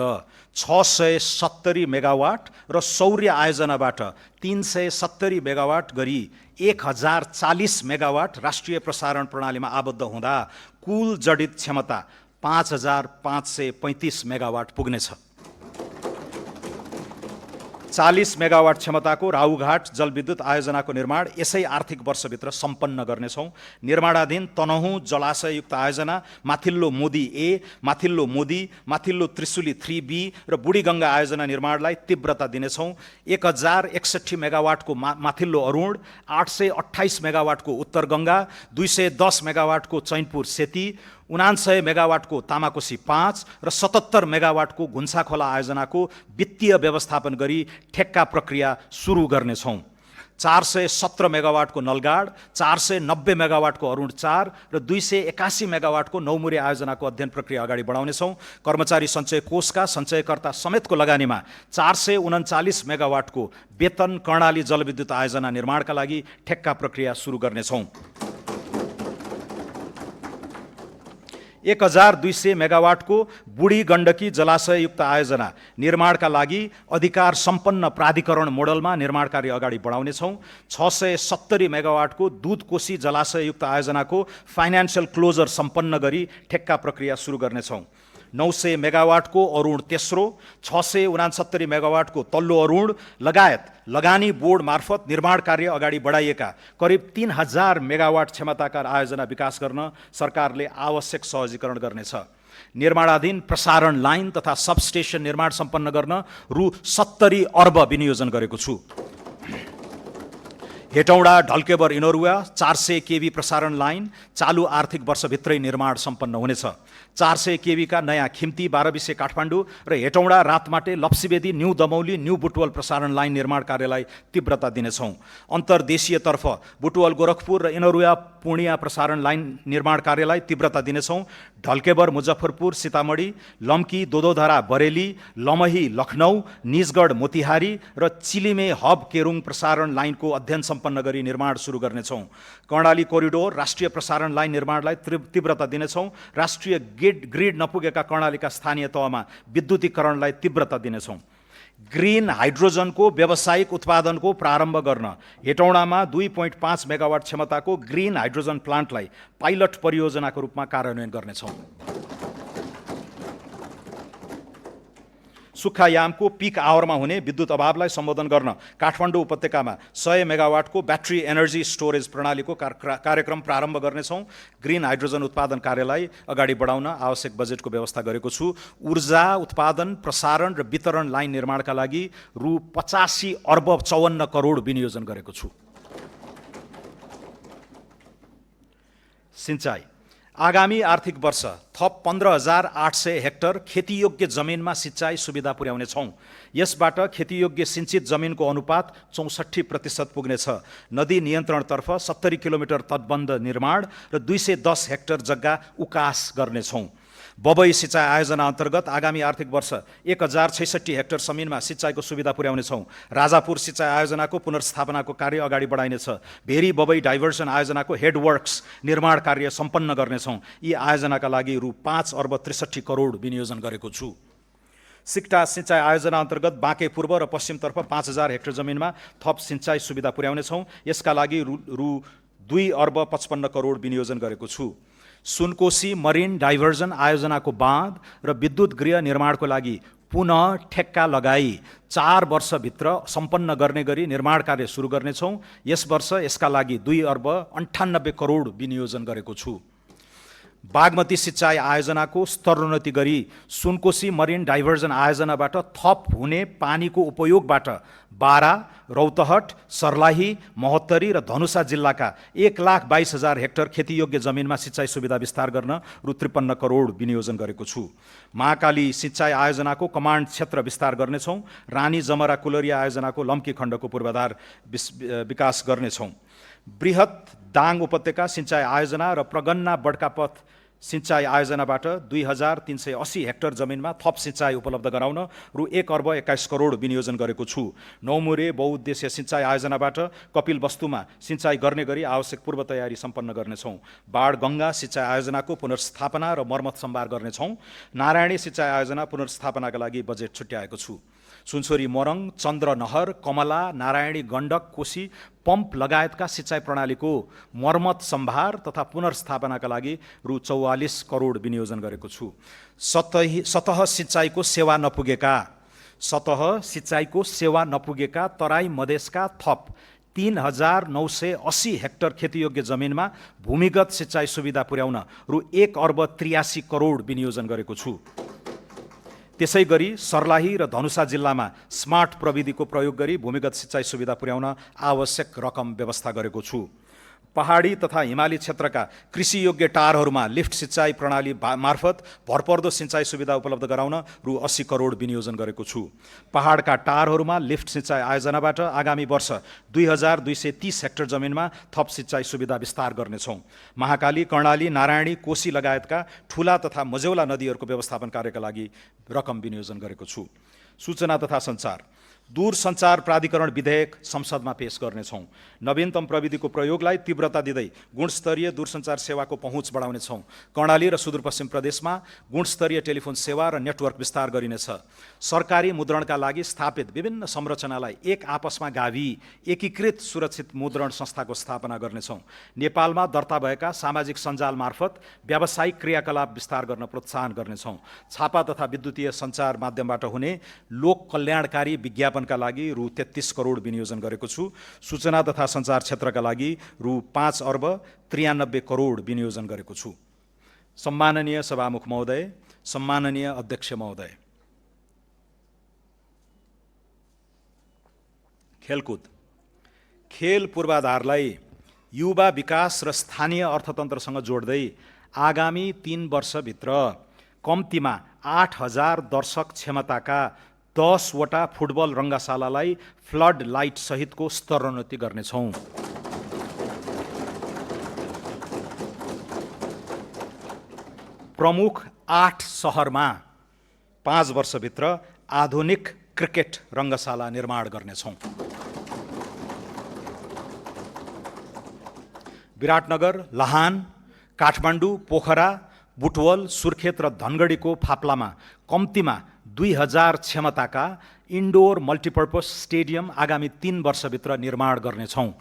670 मेगावाट र सौर्य आयोजनाबाट 370 मेगावाट गरी 1040 मेगावाट राष्ट्रिय प्रसारण प्रणालीमा आबद्ध हुँदा कुल जडित क्षमता 5535 मेगावाट पुग्नेछ। 40 मेगावाट क्षमताको राहुघाट जलविद्युत आयोजनाको निर्माण यसै आर्थिक वर्षभित्र सम्पन्न गर्नेछौँ। निर्माणाधीन तनहुँ जलाशययुक्त आयोजना, माथिल्लो मोदी ए, माथिल्लो मोदी, माथिल्लो त्रिशुली 3B र बुढीगङ्गा आयोजना निर्माणलाई तीव्रता दिनेछौँ। 1061 मेगावाटको माथिल्लो अरुण, 828 मेगावाटको उत्तर गङ्गा, 210 मेगावाटको चैनपुर सेती, 99 मेगावाटको तामाकोसी 5 र 77 मेगावाटको घुन्साखोला आयोजनाको वित्तीय व्यवस्थापन गरी ठेक्का प्रक्रिया सुरु गर्नेछौँ। 417 मेगावाटको नलगाड, 490 मेगावाटको अरुण 4 र 281 मेगावाटको नौमुरे आयोजनाको अध्ययन प्रक्रिया अगाडि बढाउनेछौँ। कर्मचारी सञ्चय कोषका सञ्चयकर्ता समेतको लगानीमा 439 मेगावाटको वेतन कर्णाली जलविद्युत आयोजना निर्माणका लागि ठेक्का प्रक्रिया सुरु गर्नेछौँ। 1200 मेगावाटको बुढी गण्डकी जलाशययुक्त आयोजना निर्माणका लागि अधिकार सम्पन्न प्राधिकरण मोडलमा निर्माण कार्य अगाडि बढाउनेछौँ। 670 मेगावाटको दुधकोशी जलाशययुक्त आयोजनाको फाइनान्सियल क्लोजर सम्पन्न गरी ठेक्का प्रक्रिया सुरु गर्नेछौँ। 900 मेगावाटको अरुण तेस्रो, 669 मेगावाटको तल्लो अरुण लगायत लगानी बोर्ड मार्फत निर्माण कार्य अगाडि बढाइएका करिब 3000 मेगावाट क्षमताका आयोजना विकास गर्न सरकारले आवश्यक सहजीकरण गर्नेछ। निर्माणाधीन प्रसारण लाइन तथा सबस्टेसन निर्माण सम्पन्न गर्न रु 70 अर्ब विनियोजन गरेको छु। हेटौँडा ढल्केबर इनोरुवा 400 केभी प्रसारण लाइन चालु आर्थिक वर्षभित्रै निर्माण सम्पन्न हुनेछ। 400 केभीका नयाँ खिम्ती 12 काठमाडौँ र हेटौँडा रातमाटे लप्सीबेदी न्यू दमौली न्यू बुटवल प्रसारण लाइन निर्माण कार्यलाई तीव्रता दिनेछौँ। अन्तर्देशीयतर्फ बुटवल गोरखपुर र इनोरुवा पूर्णिया प्रसारण लाइन निर्माण कार्यलाई तीव्रता दिनेछौँ। ढल्केबर मुजफ्फरपुर सीतामढी, लम्की दोदोधरा बरेली, लमही लखनऊ, निजगढ मोतिहारी र चिलिमे हब केरुङ प्रसारण लाइनको अध्ययन सम्पन्न गरी निर्माण सुरु गर्नेछौँ। कर्णाली कोरिडोर राष्ट्रिय प्रसारण लाइन निर्माणलाई तीव्रता दिनेछौँ। राष्ट्रिय ग्रिड नपुगेका कर्णालीका स्थानीय तहमा विद्युतीकरणलाई तीव्रता दिनेछौँ। ग्रिन हाइड्रोजनको व्यावसायिक उत्पादनको प्रारम्भ गर्न हेटौँडामा 2.5 मेगावाट क्षमताको ग्रिन हाइड्रोजन प्लान्टलाई पाइलट परियोजनाको रूपमा कार्यान्वयन गर्नेछौँ। सुक्खायामको पिक आवरमा हुने विद्युत अभावलाई सम्बोधन गर्न काठमाडौँ उपत्यकामा 100 मेगावाटको ब्याट्री एनर्जी स्टोरेज प्रणालीको कार्यक्रम प्रारम्भ गर्नेछौँ। ग्रिन हाइड्रोजन उत्पादन कार्यलाई अगाडि बढाउन आवश्यक बजेटको व्यवस्था गरेको छु। ऊर्जा उत्पादन, प्रसारण र वितरण लाइन निर्माणका लागि रु 85 अर्ब 54 करोड विनियोजन गरेको छु। सिंचाई आगामी आर्थिक वर्ष थप 15,800 हेक्टर खेतीयोग्य जमिनमा सिंचाई सुविधा पुर्याउनेछौँ। यसबाट खेतीयोग्य सिंचित जमिनको अनुपात 64% पुग्नेछ। नदी नियन्त्रणतर्फ 70 किलोमिटर तटबन्ध निर्माण र 210 हेक्टर जग्गा उकास गर्नेछौँ। बबई सिँचाइ आयोजना अन्तर्गत आगामी आर्थिक वर्ष 1066 हेक्टर जमिनमा सिँचाइको सुविधा पुर्याउनेछौँ। राजापुर सिँचाइ आयोजनाको पुनर्स्थापनाको कार्य अगाडि बढाइनेछ। भेरी बबई डाइभर्सन आयोजनाको हेडवर्क्स निर्माण कार्य सम्पन्न गर्नेछौँ। यी आयोजनाका लागि रु 5 अर्ब 63 करोड विनियोजन गरेको छु। सिक्टा सिँचाइ आयोजना अन्तर्गत बाँके पूर्व र पश्चिमतर्फ 5000 हेक्टर जमिनमा थप सिँचाइ सुविधा पुर्याउनेछौँ। यसका लागि रु 2 अर्ब 55 करोड विनियोजन गरेको छु। सुनकोशी मरिन डाइभर्जन आयोजनाको बाँध र विद्युत गृह निर्माणको लागि पुनः ठेक्का लगाई 4 वर्षभित्र सम्पन्न गर्ने गरी निर्माण कार्य सुरु गर्नेछौँ। यस वर्ष यसका लागि 2 अर्ब 98 करोड विनियोजन गरेको छु। बागमती सिँचाइ आयोजनाको स्तरोन्नति गरी सुनकोशी मरिन डाइभर्जन आयोजनाबाट थप हुने पानीको उपयोगबाट बारा, रौतहट, सर्लाही, महोत्तरी र धनुषा जिल्लाका 1,22,000 हेक्टर खेतीयोग्य जमिनमा सिँचाइ सुविधा विस्तार गर्न रु 53 करोड विनियोजन गरेको छु। महाकाली सिँचाइ आयोजनाको कमान्ड क्षेत्र विस्तार गर्नेछौँ। रानी जमरा कुलरिया आयोजनाको लम्की खण्डको पूर्वाधार विकास गर्नेछौँ। बृहत दाङ उपत्यका सिँचाइ आयोजना र प्रगन्ना बड्कापथ सिँचाइ आयोजनाबाट 2380 हेक्टर जमिनमा थप सिँचाइ उपलब्ध गराउन रु 1 अर्ब 21 करोड विनियोजन गरेको छु। नौमुरे बहुउद्देश्य सिँचाइ आयोजनाबाट कपिल वस्तुमा सिँचाइ गर्ने गरी आवश्यक पूर्व तयारी सम्पन्न गर्नेछौँ। बाढगङ्गा सिँचाइ आयोजनाको पुनर्स्थापना र मर्मत सम्भार गर्नेछौँ। नारायणी सिँचाइ आयोजना पुनर्स्थापनाका लागि बजेट छुट्याएको छु। सुनसरी मोरङ, चन्द्रनहर, कमला, नारायणी गण्डक, कोशी पम्प लगायतका सिँचाइ प्रणालीको मर्मत सम्भार तथा पुनर्स्थापनाका लागि रु 44 करोड विनियोजन गरेको छु। सतह सिँचाइको सेवा नपुगेका तराई मधेसका थप 3,980 हेक्टर खेतीयोग्य जमिनमा भूमिगत सिँचाइ सुविधा पुर्याउन रु 1 अर्ब 83 करोड विनियोजन गरेको छु। त्यसै गरी सर्लाही र धनुषा जिल्लामा स्मार्ट प्रविधिको प्रयोग गरी भूमिगत सिँचाइ सुविधा पुर्याउन आवश्यक रकम व्यवस्था गरेको छु। पहाडी तथा हिमाली क्षेत्रका कृषियोग्य टारहरूमा लिफ्ट सिँचाइ प्रणाली मार्फत भरपर्दो सिँचाइ सुविधा उपलब्ध गराउन रु 80 करोड विनियोजन गरेको छु। पहाडका टारहरूमा लिफ्ट सिँचाइ आयोजनाबाट आगामी वर्ष 2230 हेक्टर जमिनमा थप सिँचाइ सुविधा विस्तार गर्नेछौँ। महाकाली, कर्णाली, नारायणी, कोशी लगायतका ठुला तथा मझौला नदीहरूको व्यवस्थापन कार्यका लागि रकम विनियोजन गरेको छु। सूचना तथा सञ्चार दूरसञ्चार प्राधिकरण विधेयक संसदमा पेश गर्नेछौँ। नवीनतम प्रविधिको प्रयोगलाई तीव्रता दिँदै गुणस्तरीय दूरसञ्चार सेवाको पहुँच बढाउनेछौँ। कर्णाली र सुदूरपश्चिम प्रदेशमा गुणस्तरीय टेलिफोन सेवा र नेटवर्क विस्तार गरिनेछ। सरकारी मुद्रणका लागि स्थापित विभिन्न संरचनालाई एक आपसमा गाभी एकीकृत सुरक्षित मुद्रण संस्थाको स्थापना गर्नेछौँ। नेपालमा दर्ता भएका सामाजिक सञ्जाल मार्फत व्यावसायिक क्रियाकलाप विस्तार गर्न प्रोत्साहन गर्नेछौँ। छापा तथा विद्युतीय सञ्चार माध्यमबाट हुने लोक कल्याणकारी विज्ञापनका लागि रु 33 करोड विनियोजन गरेको छु। सूचना तथा सञ्चार क्षेत्रका लागि रु 5 अर्ब 93 करोड विनियोजन गरेको छु। सम्माननीय सभामुख महोदय, सम्माननीय अध्यक्ष महोदय, खेलकुद खेल पूर्वाधारलाई युवा विकास र स्थानीय अर्थतन्त्रसँग जोड्दै आगामी 3 वर्षभित्र कम्तीमा 8,000 दर्शक क्षमताका 10 वटा फुटबल रङ्गशालालाई फ्लड लाइट सहितको स्तरोन्नति गर्नेछौँ। प्रमुख 8 सहरमा 5 वर्षभित्र आधुनिक क्रिकेट रङ्गशाला निर्माण गर्नेछौँ। विराटनगर, लाहान, काठमाडौँ, पोखरा, बुटवल, सुर्खेत र धनगढीको फाप्लामा कम्तीमा 2,000 क्षमताका इन्डोर मल्टिपर्पज स्टेडियम आगामी 3 वर्षभित्र निर्माण गर्नेछौँ।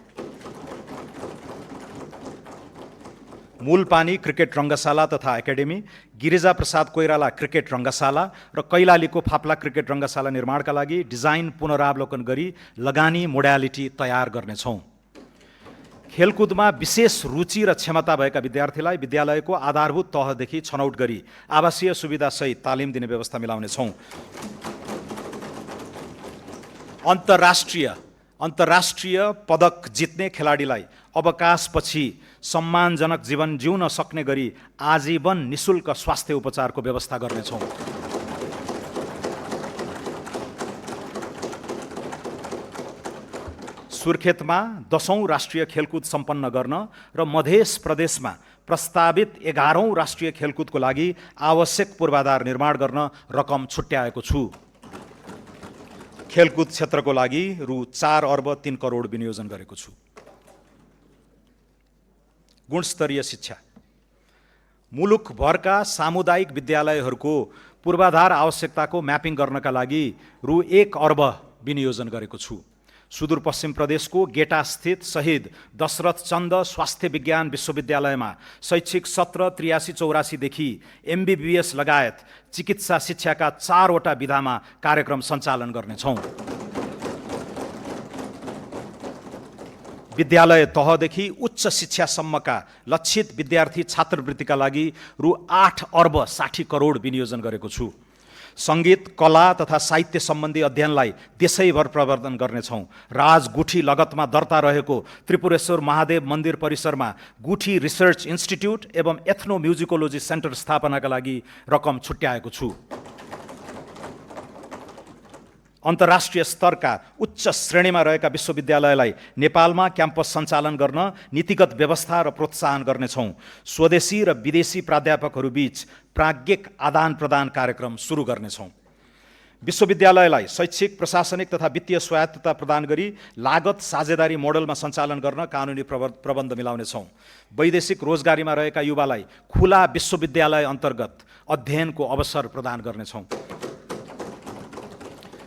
मूलपानी क्रिकेट रङ्गशाला तथा एकाडेमी, गिरिजा प्रसाद कोइराला क्रिकेट रङ्गशाला र कैलालीको फाप्ला क्रिकेट रङ्गशाला निर्माणका लागि डिजाइन पुनरावलोकन गरी लगानी मोडालिटी तयार गर्नेछौँ। खेलकुदमा विशेष रुचि र क्षमता भएका विद्यार्थीलाई विद्यालयको आधारभूत तहदेखि छनौट गरी आवासीय सुविधासहित तालिम दिने व्यवस्था मिलाउनेछौँ। अन्तर्राष्ट्रिय पदक जित्ने खेलाडीलाई अवकाशपछि सम्मानजनक जीवन जिउन सक्ने गरी आजीवन निशुल्क स्वास्थ्य उपचारको व्यवस्था गर्नेछौँ। सुर्खेतमा 10औं राष्ट्रिय खेलकुद सम्पन्न गर्न र मध्य प्रदेशमा प्रस्तावित 11औं राष्ट्रिय खेलकुदको लागि आवश्यक पूर्वाधार निर्माण गर्न रकम छुट्याएको छु। खेलकुद क्षेत्रको लागि रु 4 अर्ब 3 करोड विनियोजन गरेको छु। गुणस्तरीय शिक्षा मुलुकभरका सामुदायिक विद्यालयहरूको पूर्वाधार आवश्यकताको म्यापिङ गर्नका लागि रु 1 अर्ब विनियोजन गरेको छु। सुदूरपश्चिम प्रदेशको गेटास्थित शहीद दशरथ चन्द स्वास्थ्य विज्ञान विश्वविद्यालयमा शैक्षिक सत्र 83-84 देखि MBBS लगायत चिकित्सा शिक्षाका 4 वटा विधामा कार्यक्रम सञ्चालन गर्नेछौँ। विद्यालय तहदेखि उच्च शिक्षासम्मका लक्षित विद्यार्थी छात्रवृत्तिका लागि रु 8 अर्ब 60 करोड विनियोजन गरेको छु। सङ्गीत, कला तथा साहित्य सम्बन्धी अध्ययनलाई देशैभर प्रवर्धन गर्नेछौँ। राजगुठी लगतमा दर्ता रहेको त्रिपुरेश्वर महादेव मन्दिर परिसरमा गुठी रिसर्च इन्स्टिट्युट एवं एथनो म्युजिकोलोजी सेन्टर स्थापनाका लागि रकम छुट्याएको छु। अन्तर्राष्ट्रिय स्तरका उच्च श्रेणीमा रहेका विश्वविद्यालयलाई नेपालमा क्याम्पस सञ्चालन गर्न नीतिगत व्यवस्था र प्रोत्साहन गर्नेछौँ। स्वदेशी र विदेशी प्राध्यापकहरूबीच प्राज्ञिक आदान प्रदान कार्यक्रम सुरु गर्नेछौँ। विश्वविद्यालयलाई शैक्षिक, प्रशासनिक तथा वित्तीय स्वायत्तता प्रदान गरी लागत साझेदारी मोडलमा सञ्चालन गर्न कानुनी प्रबन्ध मिलाउनेछौँ। वैदेशिक रोजगारीमा रहेका युवालाई खुला विश्वविद्यालय अन्तर्गत अध्ययनको अवसर प्रदान गर्नेछौँ।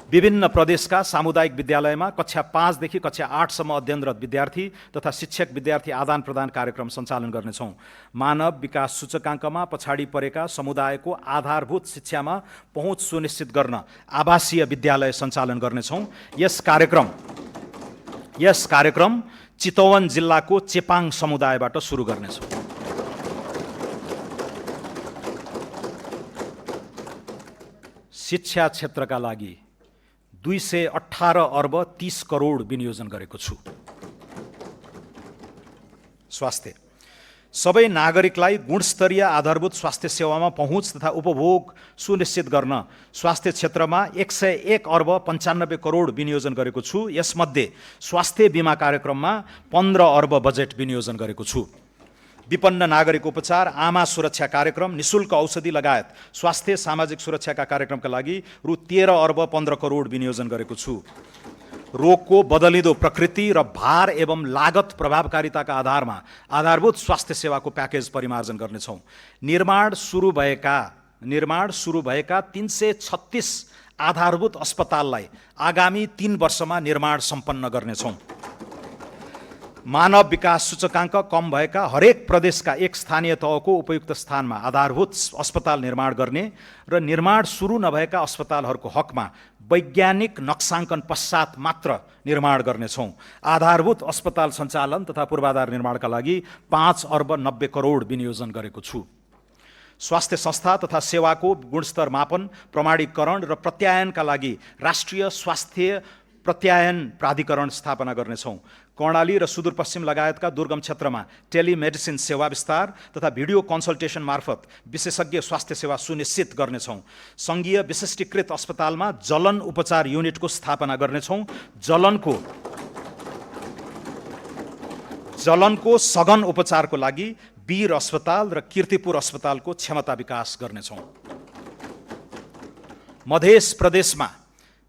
विभिन्न प्रदेशका सामुदायिक विद्यालयमा कक्षा 5 देखि कक्षा 8 सम्म अध्ययनरत विद्यार्थी तथा शिक्षक विद्यार्थी आदान प्रदान कार्यक्रम सञ्चालन गर्नेछौँ। मानव विकास सूचकाङ्कमा पछाडि परेका समुदायको आधारभूत शिक्षामा पहुँच सुनिश्चित गर्न आवासीय विद्यालय सञ्चालन गर्नेछौँ। यस कार्यक्रम चितवन जिल्लाको चेपाङ समुदायबाट सुरु गर्नेछौँ। शिक्षा क्षेत्रका लागि 218 अर्ब 30 करोड विनियोजन गरेको छु। स्वास्थ्य सबै नागरिकलाई गुणस्तरीय आधारभूत स्वास्थ्य सेवामा पहुँच तथा उपभोग सुनिश्चित गर्न स्वास्थ्य क्षेत्रमा 101 अर्ब 95 करोड विनियोजन गरेको छु। यसमध्ये स्वास्थ्य बिमा कार्यक्रममा 15 अर्ब बजेट विनियोजन गरेको छु। विपन्न नागरिक उपचार, आमा सुरक्षा कार्यक्रम, निशुल्क औषधि लगायत स्वास्थ्य सामाजिक सुरक्षाका कार्यक्रमका लागि रु 13 अर्ब 15 करोड विनियोजन गरेको छु। रोगको बदलिँदो प्रकृति र भार एवं लागत प्रभावकारिताका आधारमा आधारभूत स्वास्थ्य सेवाको प्याकेज परिमार्जन गर्नेछौँ। निर्माण सुरु भएका 336 आधारभूत अस्पताललाई आगामी 3 वर्षमा निर्माण सम्पन्न गर्नेछौँ। मानव विकास सूचकाङ्क कम भएका हरेक प्रदेशका एक स्थानीय तहको उपयुक्त स्थानमा आधारभूत अस्पताल निर्माण गर्ने र निर्माण सुरु नभएका अस्पतालहरूको हकमा वैज्ञानिक नक्साङ्कन पश्चात मात्र निर्माण गर्नेछौँ। आधारभूत अस्पताल सञ्चालन तथा पूर्वाधार निर्माणका लागि 5 अर्ब 90 करोड विनियोजन गरेको छु। स्वास्थ्य संस्था तथा सेवाको गुणस्तर मापन, प्रमाणीकरण र प्रत्यायनका लागि राष्ट्रिय स्वास्थ्य प्रत्यायन प्राधिकरण स्थापना गर्नेछौँ। कर्णाली र सुदूरपश्चिम लगायतका दुर्गम क्षेत्रमा टेलिमेडिसिन सेवा विस्तार तथा भिडियो कन्सल्टेसन मार्फत विशेषज्ञ स्वास्थ्य सेवा सुनिश्चित गर्नेछौँ। सङ्घीय विशिष्टीकृत अस्पतालमा जलन उपचार युनिटको स्थापना गर्नेछौँ। जलनको सघन उपचारको लागि वीर अस्पताल र कीर्तिपुर अस्पतालको क्षमता विकास गर्नेछौँ। मध्य प्रदेशमा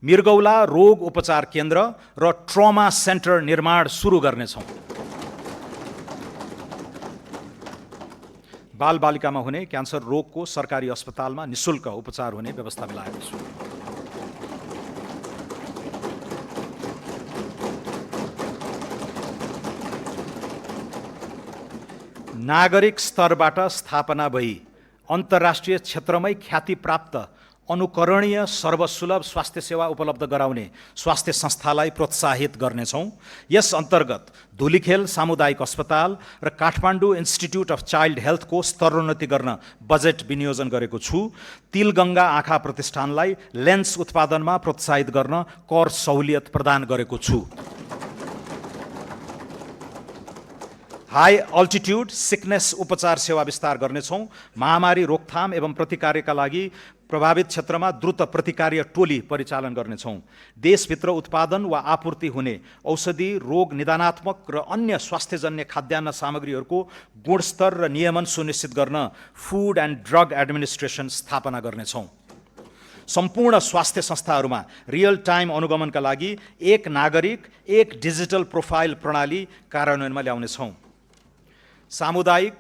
मृगौला रोग उपचार केन्द्र र ट्रमा सेन्टर निर्माण सुरु गर्नेछौँ। बालबालिकामा हुने क्यान्सर रोगको सरकारी अस्पतालमा निशुल्क उपचार हुने व्यवस्था मिलाएको छु। नागरिक स्तरबाट स्थापना भई अन्तर्राष्ट्रिय क्षेत्रमै ख्याति प्राप्त अनुकरणीय सर्वसुलभ स्वास्थ्य सेवा उपलब्ध गराउने स्वास्थ्य संस्थालाई प्रोत्साहित गर्नेछौँ। यस अन्तर्गत धुलीखेल सामुदायिक अस्पताल र काठमाडौँ इन्स्टिट्युट अफ चाइल्ड हेल्थको स्तरोन्नति गर्न बजेट विनियोजन गरेको छु। तिलगङ्गा आँखा प्रतिष्ठानलाई लेन्स उत्पादनमा प्रोत्साहित गर्न कर सहुलियत प्रदान गरेको छु। हाई अल्टिट्युड सिकनेस उपचार सेवा विस्तार गर्नेछौँ। महामारी रोकथाम एवं प्रतिकार्यका लागि प्रभावित क्षेत्रमा द्रुत प्रतिकार्य टोली परिचालन गर्नेछौँ। देशभित्र उत्पादन वा आपूर्ति हुने औषधि, रोग निदानात्मक र अन्य स्वास्थ्यजन्य खाद्यान्न सामग्रीहरूको गुणस्तर र नियमन सुनिश्चित गर्न फुड एन्ड ड्रग एडमिनिस्ट्रेसन स्थापना गर्नेछौँ। सम्पूर्ण स्वास्थ्य संस्थाहरूमा रियल टाइम अनुगमनका लागि एक नागरिक एक डिजिटल प्रोफाइल प्रणाली कार्यान्वयनमा ल्याउनेछौँ। सामुदायिक,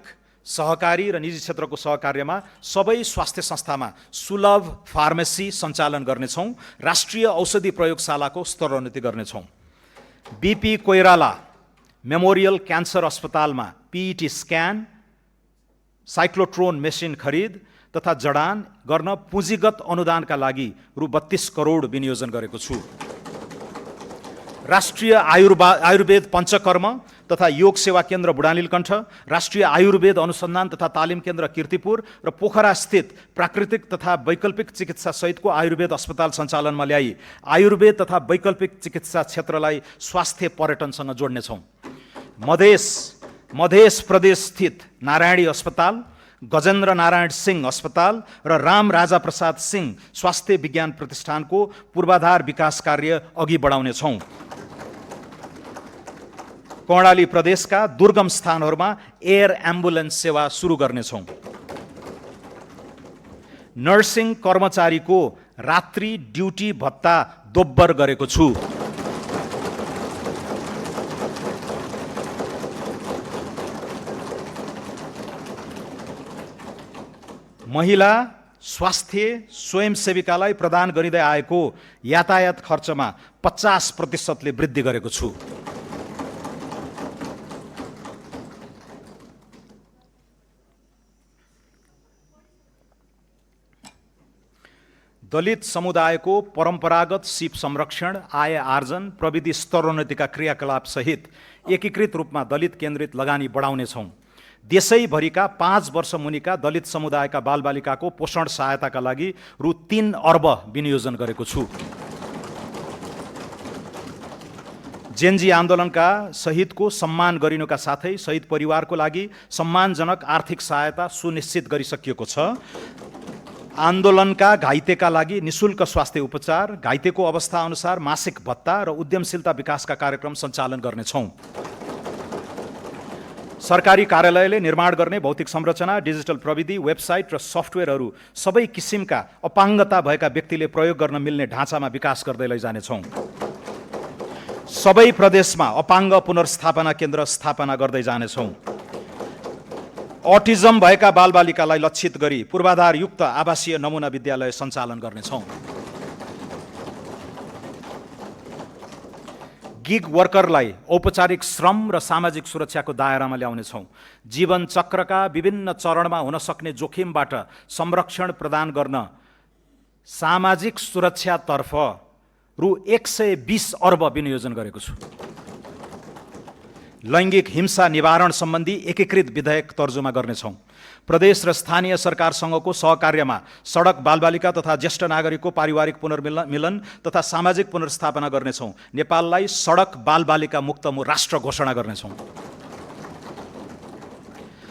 सहकारी र निजी क्षेत्रको सहकार्यमा सबै स्वास्थ्य संस्थामा सुलभ फार्मेसी सञ्चालन गर्नेछौँ। राष्ट्रिय औषधि प्रयोगशालाको स्तरोन्नति गर्नेछौँ। बीपी कोइराला मेमोरियल क्यान्सर अस्पतालमा पीईटी स्क्यान, साइक्लोट्रोन मेसिन खरिद तथा जडान गर्न पुँजीगत अनुदानका लागि रु 32 करोड विनियोजन गरेको छु। राष्ट्रिय आयुर्वेद पञ्चकर्म तथा योग सेवा केन्द्र बुढानीलकण्ठ, राष्ट्रिय आयुर्वेद अनुसन्धान तथा तालिम केन्द्र कीर्तिपुर र पोखरा स्थित प्राकृतिक तथा वैकल्पिक चिकित्सा सहितको आयुर्वेद अस्पताल सञ्चालनमा ल्याई आयुर्वेद तथा वैकल्पिक चिकित्सा क्षेत्रलाई स्वास्थ्य पर्यटनसँग जोड्नेछौँ। मध्य प्रदेश स्थित नारायणी अस्पताल, गजेन्द्र नारायण सिंह अस्पताल र राम राजा प्रसाद सिंह स्वास्थ्य विज्ञान प्रतिष्ठानको पूर्वाधार विकास कार्य अघि बढाउनेछौँ। कर्णाली प्रदेशका दुर्गम स्थानहरूमा एयर एम्बुलेन्स सेवा सुरु गर्नेछौँ। नर्सिङ कर्मचारीको रात्रि ड्युटी भत्ता दोब्बर गरेको छु। महिला स्वास्थ्य स्वयंसेविकालाई प्रदान गरिँदै आएको यातायात खर्चमा 50% वृद्धि गरेको छु। दलित समुदायको परम्परागत सिप संरक्षण, आय आर्जन, प्रविधि स्तरोन्नतिका क्रियाकलाप सहित एकीकृत रूपमा दलित केन्द्रित लगानी बढाउनेछौँ। देशैभरिका 5 वर्ष मुनिका दलित समुदायका बालबालिकाको पोषण सहायताका लागि रु 3 अर्ब विनियोजन गरेको छु। जेनजी आन्दोलनका शहीदको सम्मान गरिनुका साथै शहीद परिवारको लागि सम्मानजनक आर्थिक सहायता सुनिश्चित गरिसकिएको छ। आन्दोलनका घाइतेका लागि निशुल्क स्वास्थ्य उपचार, घाइतेको अवस्था अनुसार मासिक भत्ता र उद्यमशीलता विकासका कार्यक्रम सञ्चालन गर्नेछौँ। सरकारी कार्यालयले निर्माण गर्ने भौतिक संरचना, डिजिटल प्रविधि, वेबसाइट र सफ्टवेयरहरू सबै किसिमका अपाङ्गता भएका व्यक्तिले प्रयोग गर्न मिल्ने ढाँचामा विकास गर्दै लैजानेछौँ। सबै प्रदेशमा अपाङ्ग पुनर्स्थापना केन्द्र स्थापना गर्दै जानेछौँ। अटिजम भएका बालबालिकालाई लक्षित गरी पूर्वाधारयुक्त आवासीय नमुना विद्यालय सञ्चालन गर्नेछौँ। गिग वर्करलाई औपचारिक श्रम र सामाजिक सुरक्षाको दायरामा ल्याउनेछौँ। जीवन चक्रका विभिन्न चरणमा हुन सक्ने जोखिमबाट संरक्षण प्रदान गर्न सामाजिक सुरक्षातर्फ रु 120 अर्ब विनियोजन गरेको छु। लैङ्गिक हिंसा निवारण सम्बन्धी एकीकृत विधेयक तर्जुमा गर्नेछौँ। प्रदेश र स्थानीय सरकारसँगको सहकार्यमा सडक, बालबालिका तथा ज्येष्ठ नागरिकको पारिवारिक पुनर्मिलन तथा सामाजिक पुनर्स्थापना गर्नेछौँ। नेपाललाई सडक बालबालिका मुक्त राष्ट्र घोषणा गर्नेछौँ।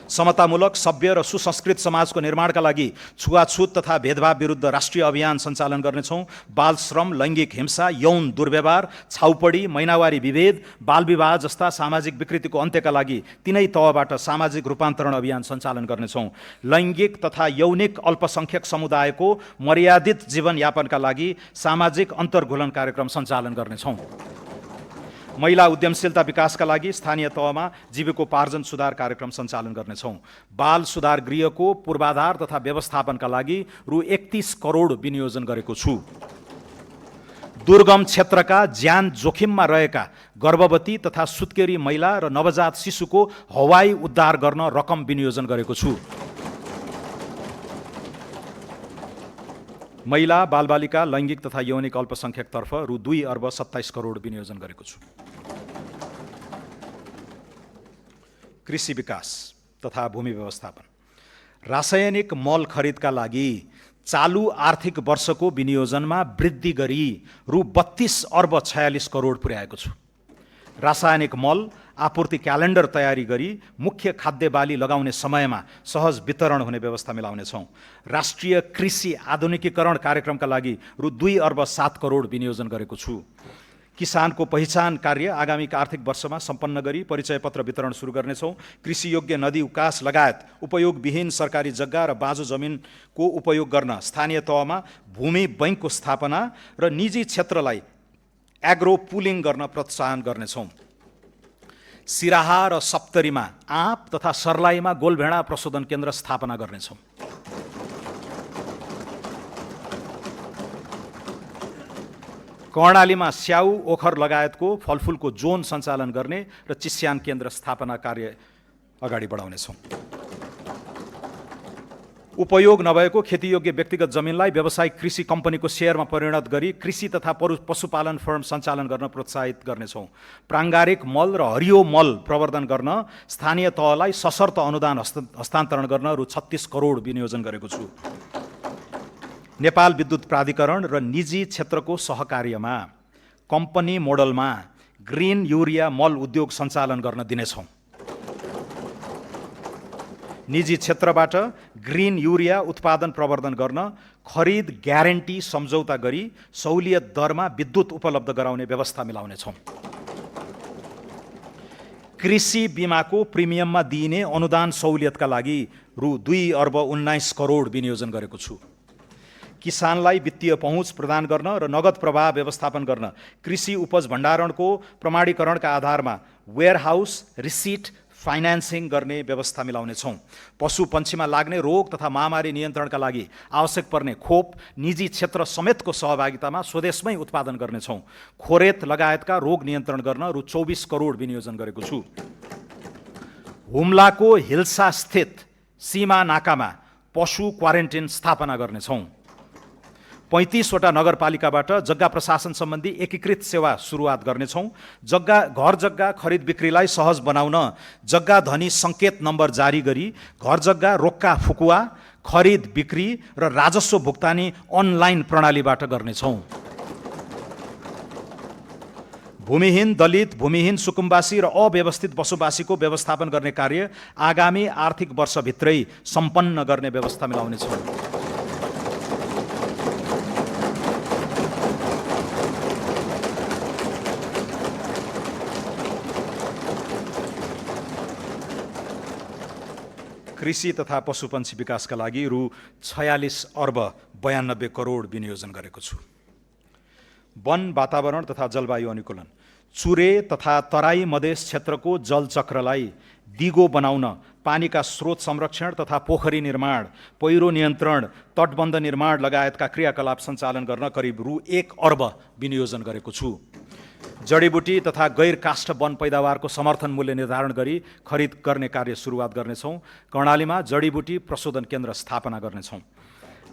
समतामूलक, सभ्य र सुसंस्कृत समाजको निर्माणका लागि छुवाछुत तथा भेदभाव विरुद्ध राष्ट्रिय अभियान सञ्चालन गर्नेछौँ। बाल श्रम, लैङ्गिक हिंसा, यौन दुर्व्यवहार, छाउपडी, महिनावारी विभेद, बालविवाह जस्ता सामाजिक विकृतिको अन्त्यका लागि तिनै तहबाट सामाजिक रूपान्तरण अभियान सञ्चालन गर्नेछौँ। लैङ्गिक तथा यौनिक अल्पसङ्ख्यक समुदायको मर्यादित जीवनयापनका लागि सामाजिक अन्तर्घुलन कार्यक्रम सञ्चालन गर्नेछौँ। महिला उद्यमशीलता विकासका लागि स्थानीय तहमा जीविकोपार्जन सुधार कार्यक्रम सञ्चालन गर्नेछौँ। बाल सुधार गृहको पूर्वाधार तथा व्यवस्थापनका लागि रु 31 करोड विनियोजन गरेको छु। दुर्गम क्षेत्रका ज्यान जोखिममा रहेका गर्भवती तथा सुत्केरी महिला र नवजात शिशुको हवाई उद्धार गर्न रकम विनियोजन गरेको छु। महिला, बालबालिका, लैङ्गिक तथा यौनिक अल्पसङ्ख्यकतर्फ रु 2 अर्ब 27 करोड विनियोजन गरेको छु। कृषि विकास तथा भूमि व्यवस्थापन। रासायनिक मल खरिदका लागि चालु आर्थिक वर्षको विनियोजनमा वृद्धि गरी रु 32 अर्ब 46 करोड पुर्याएको छु। रासायनिक मल आपूर्ति क्यालेन्डर तयारी गरी मुख्य खाद्य बाली लगाउने समयमा सहज वितरण हुने व्यवस्था मिलाउनेछौँ। राष्ट्रिय कृषि आधुनिकीकरण कार्यक्रमका लागि रु 2 अर्ब 7 करोड विनियोजन गरेको छु। किसानको पहिचान कार्य आगामी आर्थिक वर्षमा सम्पन्न गरी परिचय पत्र वितरण सुरु गर्नेछौँ। कृषि योग्य नदी उकास लगायत उपयोगविहीन सरकारी जग्गा र बाँझो जमिनको उपयोग गर्न स्थानीय तहमा भूमि बैङ्कको स्थापना र निजी क्षेत्रलाई एग्रो पुलिङ गर्न प्रोत्साहन गर्नेछौँ। सिराहा र सप्तरीमा आँप तथा सर्लाहीमा गोलभेडा प्रशोधन केन्द्र स्थापना गर्नेछौँ। कर्णालीमा स्याउ, ओखर लगायतको फलफुलको जोन सञ्चालन गर्ने र चिस्यान केन्द्र स्थापना कार्य अगाडि बढाउनेछौँ। उपयोग नभएको खेतीयोग्य व्यक्तिगत जमिनलाई व्यावसायिक कृषि कम्पनीको सेयरमा परिणत गरी कृषि तथा पशुपालन फर्म सञ्चालन गर्न प्रोत्साहित गर्नेछौँ। प्राङ्गारिक मल र हरियो मल प्रवर्धन गर्न स्थानीय तहलाई सशर्त अनुदान हस्तान्तरण गर्न रु 36 करोड विनियोजन गरेको छु। नेपाल विद्युत प्राधिकरण र निजी क्षेत्रको सहकार्यमा कम्पनी मोडलमा ग्रिन युरिया मल उद्योग सञ्चालन गर्न दिनेछौँ। निजी क्षेत्रबाट ग्रिन युरिया उत्पादन प्रवर्धन गर्न खरिद ग्यारेन्टी सम्झौता गरी सहुलियत दरमा विद्युत उपलब्ध गराउने व्यवस्था मिलाउनेछौँ। कृषि बिमाको प्रिमियममा दिइने अनुदान सहुलियतका लागि रु 2 अर्ब 19 करोड विनियोजन गरेको छु। किसानलाई वित्तीय पहुँच प्रदान गर्न र नगद प्रवाह व्यवस्थापन गर्न कृषि उपज भण्डारणको प्रमाणीकरणका आधारमा वेयरहाउस रिसिट फाइनान्सिङ गर्ने व्यवस्था मिलाउनेछौँ। पशु पन्छीमा लाग्ने रोग तथा महामारी नियन्त्रणका लागि आवश्यक पर्ने खोप निजी क्षेत्र समेतको सहभागितामा स्वदेशमै उत्पादन गर्नेछौँ। खोरेत लगायतका रोग नियन्त्रण गर्न रु 24 करोड विनियोजन गरेको छु। हुम्लाको हिल्सा स्थित सीमा नाकामा पशु क्वारेन्टिन स्थापना गर्नेछौँ। 35 वटा नगरपालिकाबाट जग्गा प्रशासन सम्बन्धी एकीकृत सेवा सुरुवात गर्नेछौँ। घर जग्गा खरिद बिक्रीलाई सहज बनाउन जग्गा धनी सङ्केत नम्बर जारी गरी घर जग्गा रोक्का फुकुवा, खरिद बिक्री र राजस्व भुक्तानी अनलाइन प्रणालीबाट गर्नेछौँ। भूमिहीन दलित, भूमिहीन सुकुम्बासी र अव्यवस्थित बसोबासीको व्यवस्थापन गर्ने कार्य आगामी आर्थिक वर्षभित्रै सम्पन्न गर्ने व्यवस्था मिलाउनेछौँ। कृषि तथा पशुपन्छी विकासका लागि रु 46 अर्ब 92 करोड विनियोजन गरेको छु। वन, वातावरण तथा जलवायु अनुकूलन। चुरे तथा तराई मधेस क्षेत्रको जलचक्रलाई दिगो बनाउन पानीका स्रोत संरक्षण तथा पोखरी निर्माण, पहिरो नियन्त्रण, तटबन्ध निर्माण लगायतका क्रियाकलाप सञ्चालन गर्न करिब रु 1 अर्ब विनियोजन गरेको छु। जडीबुटी तथा गैर काष्ठ वन पैदावारको समर्थन मूल्य निर्धारण गरी खरिद गर्ने कार्य सुरुवात गर्नेछौँ। कर्णालीमा जडीबुटी प्रशोधन केन्द्र स्थापना गर्नेछौँ।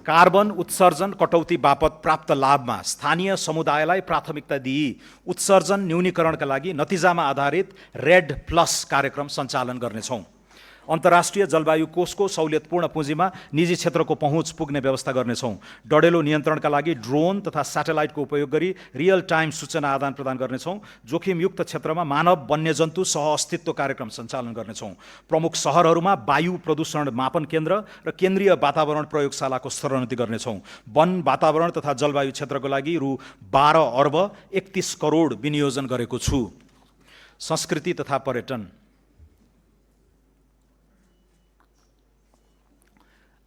कार्बन उत्सर्जन कटौती बापत प्राप्त लाभमा स्थानीय समुदायलाई प्राथमिकता दिई उत्सर्जन न्यूनीकरणका लागि नतिजामा आधारित रेड प्लस कार्यक्रम सञ्चालन गर्नेछौँ। अन्तर्राष्ट्रिय जलवायु कोषको सहुलियतपूर्ण पुँजीमा निजी क्षेत्रको पहुँच पुग्ने व्यवस्था गर्नेछौँ। डढेलो नियन्त्रणका लागि ड्रोन तथा स्याटेलाइटको उपयोग गरी रियल टाइम सूचना आदान प्रदान गर्नेछौँ। जोखिमयुक्त क्षेत्रमा मानव वन्यजन्तु सहअस्तित्व कार्यक्रम सञ्चालन गर्नेछौँ। प्रमुख सहरहरूमा वायु प्रदूषण मापन केन्द्र र केन्द्रीय वातावरण प्रयोगशालाको स्तरोन्नति गर्नेछौँ। वन वातावरण तथा जलवायु क्षेत्रको लागि रु 12 अर्ब 31 करोड विनियोजन गरेको छु। संस्कृति तथा पर्यटन।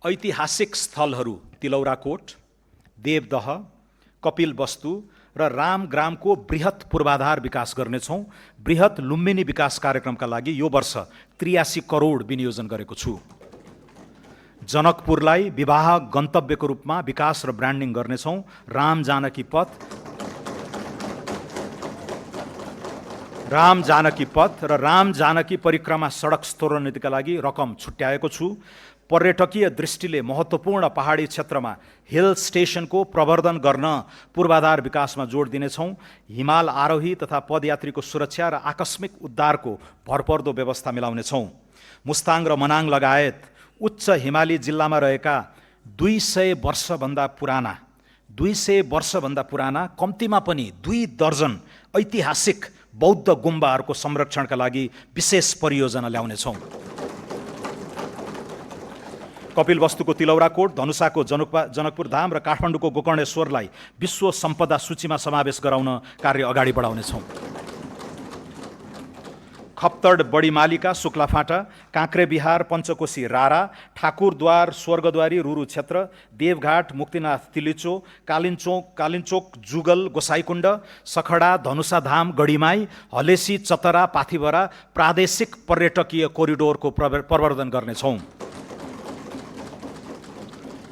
ऐतिहासिक स्थलहरू तिलौराकोट, देवदह, कपिलवस्तु र रामग्रामको बृहत पूर्वाधार विकास गर्नेछौँ। बृहत लुम्बिनी विकास कार्यक्रमका लागि यो वर्ष 83 करोड विनियोजन गरेको छु। जनकपुरलाई विवाह गन्तव्यको रूपमा विकास र ब्रान्डिङ गर्नेछौँ। राम जानकी पथ र राम जानकी परिक्रमा सडक स्तरोन्नतिका लागि रकम छुट्याएको छु। पर्यटकीय दृष्टिले महत्त्वपूर्ण पहाडी क्षेत्रमा हिल स्टेशनको प्रवर्धन गर्न पूर्वाधार विकासमा जोड दिनेछौँ। हिमाल आरोही तथा पदयात्रीको सुरक्षा र आकस्मिक उद्धारको भरपर्दो व्यवस्था मिलाउनेछौँ। मुस्ताङ र मनाङ लगायत उच्च हिमाली जिल्लामा रहेका 200 वर्षभन्दा पुराना कम्तीमा पनि 2 दर्जन ऐतिहासिक बौद्ध गुम्बाहरूको संरक्षणका लागि विशेष परियोजना ल्याउनेछौँ। कपिलवस्तुको तिलौराकोट, धनुषाको जनकपुर धाम र काठमाडौँको गोकर्णेश्वरलाई विश्व सम्पदा सूचीमा समावेश गराउन कार्य अगाडि बढाउनेछौँ। खप्तड बडीमालिका सुक्लाफाटा, काँक्रेबिहार पञ्चकोशी रारा, ठाकुरद्वार स्वर्गद्वारी रुरु क्षेत्र, देवघाट मुक्तिनाथ तिलिचो, कालिन्चोक जुगल गोसाईकुण्ड, सखडा धनुषाधाम गढीमाई, हलेसी चतरा पाथिभरा प्रादेशिक पर्यटकीय कोरिडोरको प्रवर्धन गर्नेछौँ।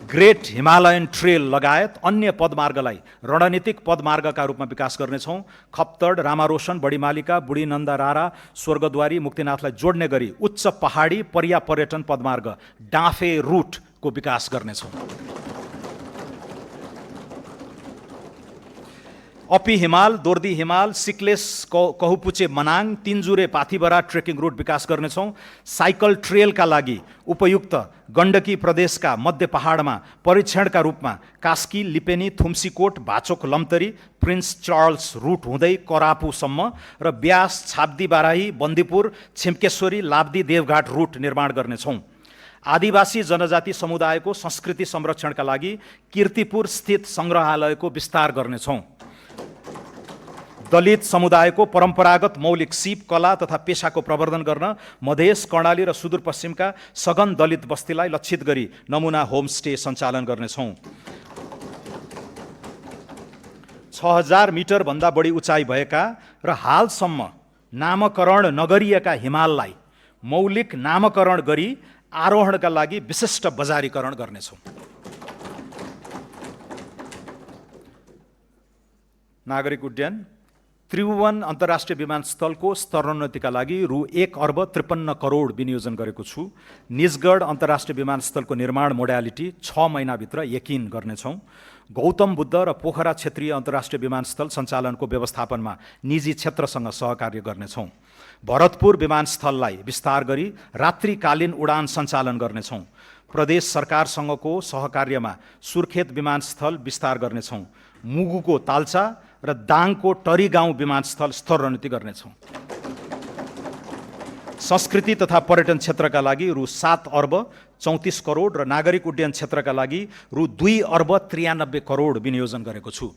ग्रेट हिमालयन ट्रेल लगायत अन्य पदमार्गलाई रणनीतिक पदमार्गका रूपमा विकास गर्नेछौँ। खप्तड, रामारोशन, बडीमालिका, बुढीनन्दा रारा, स्वर्गद्वारी, मुक्तिनाथलाई जोड्ने गरी उच्च पहाडी पर्यटन पदमार्ग डाँफे रुटको विकास गर्नेछौँ। अपी हिमाल, दोर्दी हिमाल, सिक्लेस कहुपुचे मनाङ, तिनजुरे पाथिभरा ट्रेकिङ रुट विकास गर्नेछौँ। साइकल ट्रेलका लागि उपयुक्त गण्डकी प्रदेशका मध्य पहाडमा परीक्षणका रूपमा कास्की, लिपेनी, थुम्सीकोट, भाचोक, लम्तरी, प्रिन्स चार्ल्स रुट हुँदै करापुसम्म र ब्यास, छाब्दी बाराही, बन्दीपुर, छिम्केश्वरी, लाब्दी, देवघाट रुट निर्माण गर्नेछौँ। आदिवासी जनजाति समुदायको संस्कृति संरक्षणका लागि कीर्तिपुर स्थित सङ्ग्रहालयको विस्तार गर्नेछौँ। दलित समुदायको परम्परागत मौलिक सिप, कला तथा पेसाको प्रवर्धन गर्न मधेस, कर्णाली र सुदूरपश्चिमका सघन दलित बस्तीलाई लक्षित गरी नमुना होमस्टे सञ्चालन गर्नेछौँ। 6000 मिटरभन्दा बढी उचाइ भएका र हालसम्म नामकरण नगरिएका हिमाललाई मौलिक नामकरण गरी आरोहणका लागि विशिष्ट बजारीकरण गर्नेछौँ। नागरिक उड्डयन। त्रिभुवन अन्तर्राष्ट्रिय विमानस्थलको स्तरोन्नतिका लागि रु 1 अर्ब 53 करोड विनियोजन गरेको छु। निजगढ अन्तर्राष्ट्रिय विमानस्थलको निर्माण मोडालिटी 6 महिनाभित्र यकिन गर्नेछौँ। गौतम बुद्ध र पोखरा क्षेत्रीय अन्तर्राष्ट्रिय विमानस्थल सञ्चालनको व्यवस्थापनमा निजी क्षेत्रसँग सहकार्य गर्नेछौँ। भरतपुर विमानस्थललाई विस्तार गरी रात्रिकालीन उडान सञ्चालन गर्नेछौँ। प्रदेश सरकारसँगको सहकार्यमा सुर्खेत विमानस्थल विस्तार गर्नेछौँ। मुगुको ताल्चा र दाङको टरी गाउँ विमानस्थल स्तरोन्नति गर्नेछौँ। संस्कृति तथा पर्यटन क्षेत्रका लागि रु 7 अर्ब 34 करोड र नागरिक उड्डयन क्षेत्रका लागि रु 2 अर्ब 93 करोड विनियोजन गरेको छु।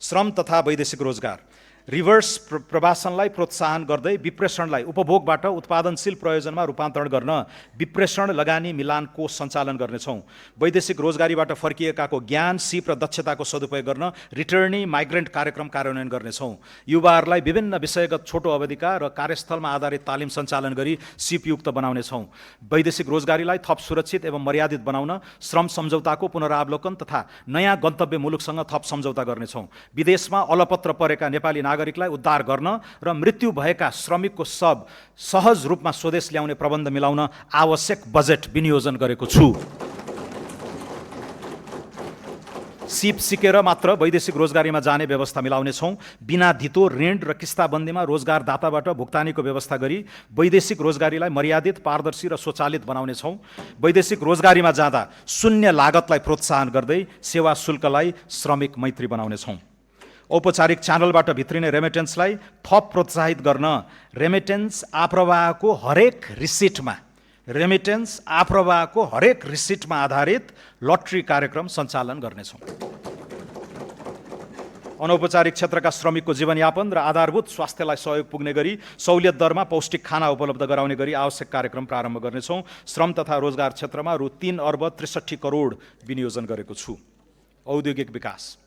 श्रम तथा वैदेशिक रोजगार। रिभर्स प्रवासनलाई प्रोत्साहन गर्दै विप्रेषणलाई उपभोगबाट उत्पादनशील प्रयोजनमा रूपान्तरण गर्न विप्रेषण लगानी मिलान कोष सञ्चालन गर्नेछौँ। वैदेशिक रोजगारीबाट फर्किएकाको ज्ञान, सिप र दक्षताको सदुपयोग गर्न रिटर्नी माइग्रेन्ट कार्यक्रम कार्यान्वयन गर्नेछौँ। युवाहरूलाई विभिन्न विषयगत छोटो अवधिका र कार्यस्थलमा आधारित तालिम सञ्चालन गरी सिपयुक्त बनाउनेछौँ। वैदेशिक रोजगारीलाई थप सुरक्षित एवं मर्यादित बनाउन श्रम सम्झौताको पुनरावलोकन तथा नयाँ गन्तव्य मुलुकसँग थप सम्झौता गर्नेछौँ। विदेशमा अलपत्र परेका नेपाली नागरिकलाई उद्धार गर्न र मृत्यु भएका श्रमिकको शव सहज रूपमा स्वदेश ल्याउने प्रबन्ध मिलाउन आवश्यक बजेट विनियोजन गरेको छु। सिप सिकेर मात्र वैदेशिक रोजगारीमा जाने व्यवस्था मिलाउनेछौँ। बिना धितो ऋण र किस्ताबन्दीमा रोजगारदाताबाट भुक्तानीको व्यवस्था गरी वैदेशिक रोजगारीलाई मर्यादित, पारदर्शी र स्वचालित बनाउनेछौँ। वैदेशिक रोजगारीमा जाँदा शून्य लागतलाई प्रोत्साहन गर्दै सेवा शुल्कलाई श्रमिक मैत्री बनाउनेछौँ। औपचारिक च्यानलबाट भित्रिने रेमिटेन्सलाई थप प्रोत्साहित गर्न रेमिटेन्स आप्रवाहको हरेक रिसिटमा आधारित लटरी कार्यक्रम सञ्चालन गर्नेछौँ। अनौपचारिक क्षेत्रका श्रमिकको जीवनयापन र आधारभूत स्वास्थ्यलाई सहयोग पुग्ने गरी सहुलियत दरमा पौष्टिक खाना उपलब्ध गराउने गरी आवश्यक कार्यक्रम प्रारम्भ गर्नेछौँ। श्रम तथा रोजगार क्षेत्रमा रु 3 अर्ब 63 करोड विनियोजन गरेको छु। औद्योगिक विकास।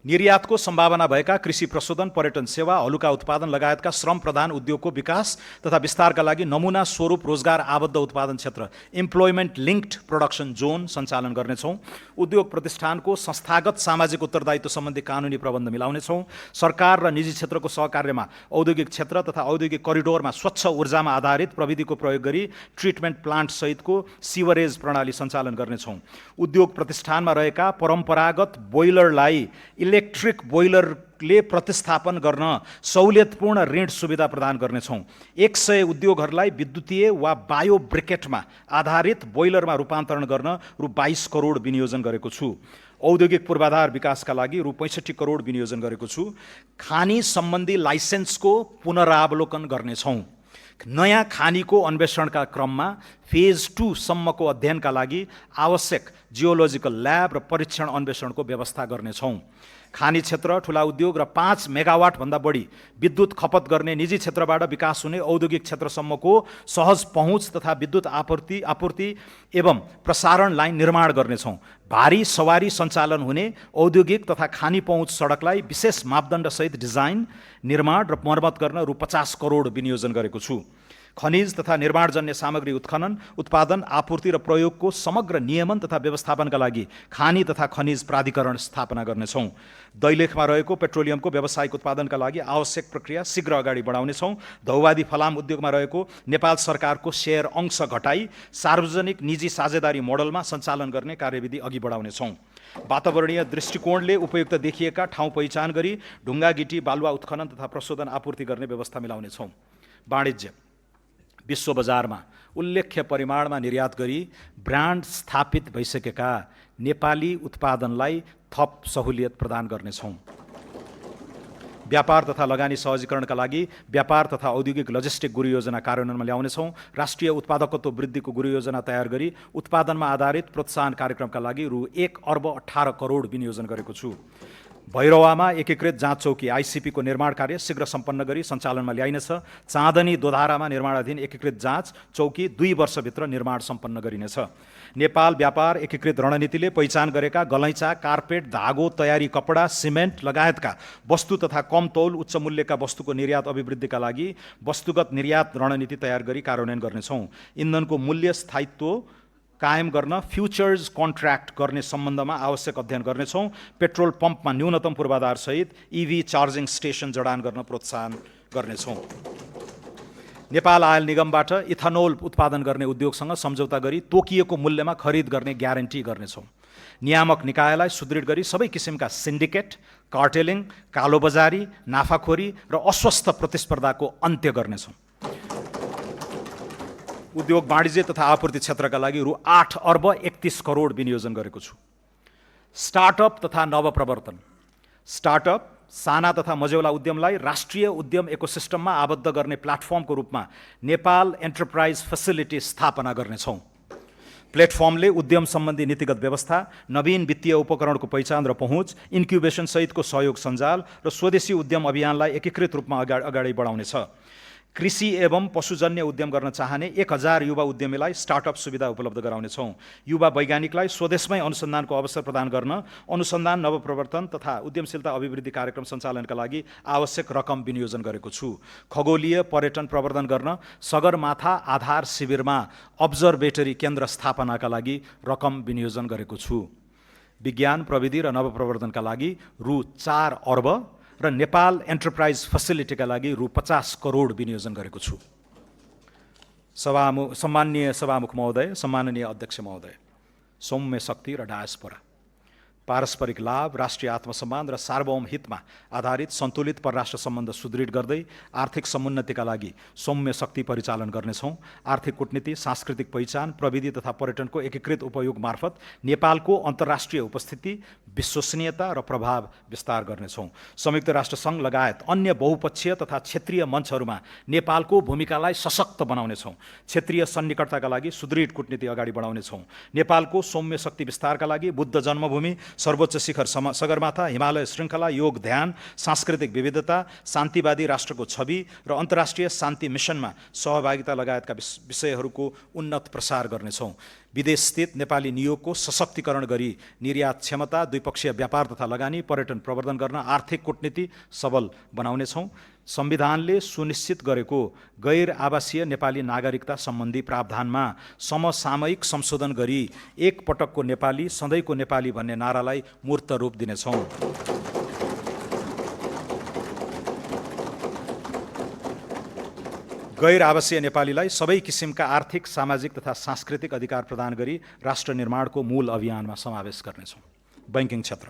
निर्यातको सम्भावना भएका कृषि प्रशोधन, पर्यटन सेवा, हलुका उत्पादन लगायतका श्रम प्रधान उद्योगको विकास तथा विस्तारका लागि नमुना स्वरूप रोजगार आबद्ध उत्पादन क्षेत्र इम्प्लोइमेन्ट लिङ्क्ड प्रोडक्सन जोन सञ्चालन गर्नेछौँ। उद्योग प्रतिष्ठानको संस्थागत सामाजिक उत्तरदायित्व सम्बन्धी कानुनी प्रबन्ध मिलाउनेछौँ। सरकार र निजी क्षेत्रको सहकार्यमा औद्योगिक क्षेत्र तथा औद्योगिक करिडोरमा स्वच्छ ऊर्जामा आधारित प्रविधिको प्रयोग गरी ट्रिटमेन्ट प्लान्ट सहितको सिवरेज प्रणाली सञ्चालन गर्नेछौँ। उद्योग प्रतिष्ठानमा रहेका परम्परागत बोइलरलाई इलेक्ट्रिक बोइलरले प्रतिस्थापन गर्न सहुलियतपूर्ण ऋण सुविधा प्रदान गर्नेछौँ। 100 उद्योगहरूलाई विद्युतीय वा बायो ब्रिकेटमा आधारित बोइलरमा रूपान्तरण गर्न रु 22 करोड विनियोजन गरेको छु। औद्योगिक पूर्वाधार विकासका लागि रु 65 करोड विनियोजन गरेको छु। खानी सम्बन्धी लाइसेन्सको पुनरावलोकन गर्नेछौँ। नयाँ खानीको अन्वेषणका क्रममा फेज 2 सम्मको अध्ययनका लागि आवश्यक जियोलोजिकल ल्याब र परीक्षण अन्वेषणको व्यवस्था गर्नेछौँ। खानी क्षेत्र, ठुला उद्योग र 5 मेगावाटभन्दा बढी विद्युत खपत गर्ने निजी क्षेत्रबाट विकास हुने औद्योगिक क्षेत्रसम्मको सहज पहुँच तथा विद्युत आपूर्ति एवं प्रसारण लाइन निर्माण गर्नेछौँ। भारी सवारी सञ्चालन हुने औद्योगिक तथा खानी पहुँच सडकलाई विशेष मापदण्डसहित डिजाइन, निर्माण र मर्मत गर्न रु 50 करोड विनियोजन गरेको छु। खनिज तथा निर्माणजन्य सामग्री उत्खनन, उत्पादन, आपूर्ति र प्रयोगको समग्र नियमन तथा व्यवस्थापनका लागि खानी तथा खनिज प्राधिकरण स्थापना गर्नेछौँ। दैलेखमा रहेको पेट्रोलियमको व्यावसायिक उत्पादनका लागि आवश्यक प्रक्रिया शीघ्र अगाडि बढाउनेछौँ। धौवादी फलाम उद्योगमा रहेको नेपाल सरकारको सेयर अंश घटाई सार्वजनिक निजी साझेदारी मोडलमा सञ्चालन गर्ने कार्यविधि अघि बढाउनेछौँ। वातावरणीय दृष्टिकोणले उपयुक्त देखिएका ठाउँ पहिचान गरी ढुङ्गा गिटी बालुवा उत्खनन तथा प्रशोधन आपूर्ति गर्ने व्यवस्था मिलाउनेछौँ। वाणिज्य। विश्व बजारमा उल्लेख्य परिमाणमा निर्यात गरी ब्रान्ड स्थापित भइसकेका नेपाली उत्पादनलाई थप सहुलियत प्रदान गर्नेछौँ। व्यापार तथा लगानी सहजीकरणका लागि व्यापार तथा औद्योगिक लजिस्टिक गुरु योजना कार्यान्वयनमा ल्याउनेछौँ। राष्ट्रिय उत्पादकत्व वृद्धिको गुरु योजना तयार गरी उत्पादनमा आधारित प्रोत्साहन कार्यक्रमका लागि रु 1 अर्ब 18 करोड विनियोजन गरेको छु। भैरवामा एकीकृत जाँच चौकी आइसिपीको निर्माण कार्य शीघ्र सम्पन्न गरी सञ्चालनमा ल्याइनेछ। चाँदनी दोधारामा निर्माणाधीन एकीकृत जाँच चौकी 2 वर्षभित्र निर्माण सम्पन्न गरिनेछ। नेपाल व्यापार एकीकृत रणनीतिले पहिचान गरेका गलैँचा, कार्पेट, धागो, तयारी कपडा, सिमेन्ट लगायतका वस्तु तथा कम तौल उच्च मूल्यका वस्तुको निर्यात अभिवृद्धिका लागि वस्तुगत निर्यात रणनीति तयार गरी कार्यान्वयन गर्नेछौँ। इन्धनको मूल्य स्थायित्व कायम गर्न फ्युचर्स कन्ट्र्याक्ट गर्ने सम्बन्धमा आवश्यक अध्ययन गर्नेछौँ। पेट्रोल पम्पमा न्यूनतम पूर्वाधारसहित EV चार्जिङ स्टेसन जडान गर्न प्रोत्साहन गर्नेछौँ। नेपाल आयल निगमबाट इथानोल उत्पादन गर्ने उद्योगसँग सम्झौता गरी तोकिएको मूल्यमा खरिद गर्ने ग्यारेन्टी गर्नेछौँ। नियामक निकायलाई सुदृढ गरी सबै किसिमका सिन्डिकेट, कार्टेलिङ, कालोबजारी, नाफाखोरी र अस्वस्थ प्रतिस्पर्धाको अन्त्य गर्नेछौँ। उद्योग, वाणिज्य तथा आपूर्ति क्षेत्रका लागि रु 8 अर्ब 31 करोड विनियोजन गरेको छु। स्टार्टअप तथा नवप्रवर्तन। स्टार्टअप, साना तथा मझौला उद्यमलाई राष्ट्रिय उद्यम इकोसिस्टममा आबद्ध गर्ने प्लेटफर्मको रूपमा नेपाल एन्टरप्राइज फेसिलिटी स्थापना गर्नेछौँ। प्लेटफर्मले उद्यम सम्बन्धी नीतिगत व्यवस्था, नवीन वित्तीय उपकरणको पहिचान र पहुँच, इन्क्युबेसन सहितको सहयोग सञ्जाल र स्वदेशी उद्यम अभियानलाई एकीकृत रूपमा अगाडि बढाउनेछ। कृषि एवं पशुजन्य उद्यम गर्न चाहने 1000 युवा उद्यमीलाई स्टार्टअप सुविधा उपलब्ध गराउनेछौँ। युवा वैज्ञानिकलाई स्वदेशमै अनुसन्धानको अवसर प्रदान गर्न अनुसन्धान, नवप्रवर्तन तथा उद्यमशीलता अभिवृद्धि कार्यक्रम सञ्चालनका लागि आवश्यक रकम विनियोजन गरेको छु। खगोलीय पर्यटन प्रवर्धन गर्न सगरमाथा आधार शिविरमा अब्जर्भेटरी केन्द्र स्थापनाका लागि रकम विनियोजन गरेको छु। विज्ञान, प्रविधि र नवप्रवर्धनका लागि रु 4 अर्ब र नेपाल एन्टरप्राइज फेसिलिटीका लागि रु 50 करोड विनियोजन गरेको छु। सम्माननीय सभामुख महोदय, सम्माननीय अध्यक्ष महोदय, सौम्य शक्ति र डायस्पोरा, पारस्परिक लाभ, राष्ट्रिय आत्मसम्मान र सार्वभौम हितमा आधारित सन्तुलित परराष्ट्र सम्बन्ध सुदृढ गर्दै आर्थिक समुन्नतिका लागि सौम्य शक्ति परिचालन गर्नेछौँ। आर्थिक कूटनीति, सांस्कृतिक पहिचान, प्रविधि तथा पर्यटनको एकीकृत उपयोग मार्फत नेपालको अन्तर्राष्ट्रिय उपस्थिति, विश्वसनीयता र प्रभाव विस्तार गर्नेछौँ। संयुक्त राष्ट्र सङ्घ लगायत अन्य बहुपक्षीय तथा क्षेत्रीय मञ्चहरूमा नेपालको भूमिकालाई सशक्त बनाउनेछौँ। क्षेत्रीय सन्निकटताका लागि सुदृढ कूटनीति अगाडि बढाउनेछौँ। नेपालको सौम्य शक्ति विस्तारका लागि बुद्ध जन्मभूमि, सर्वोच्च शिखर सगरमाथा, हिमालय श्रृङ्खला, योग ध्यान, सांस्कृतिक विविधता, शान्तिवादी राष्ट्रको छवि र अन्तर्राष्ट्रिय शान्ति मिसनमा सहभागिता लगायतका विषयहरूको उन्नत प्रसार गर्नेछौँ। विदेशस्थित नेपाली नियोगको सशक्तिकरण गरी निर्यात क्षमता, द्विपक्षीय व्यापार तथा लगानी, पर्यटन प्रवर्धन गर्न आर्थिक कूटनीति सबल बनाउनेछौँ। संविधानले सुनिश्चित गरेको गैर आवासीय नेपाली नागरिकता सम्बन्धी प्रावधानमा समसामयिक संशोधन गरी एक पटकको नेपाली सधैँको नेपाली भन्ने नारालाई मूर्त रूप दिनेछौँ। गैर आवासीय नेपालीलाई सबै किसिमका आर्थिक, सामाजिक तथा सांस्कृतिक अधिकार प्रदान गरी राष्ट्र निर्माणको मूल अभियानमा समावेश गर्नेछौँ। बैंकिङ क्षेत्र,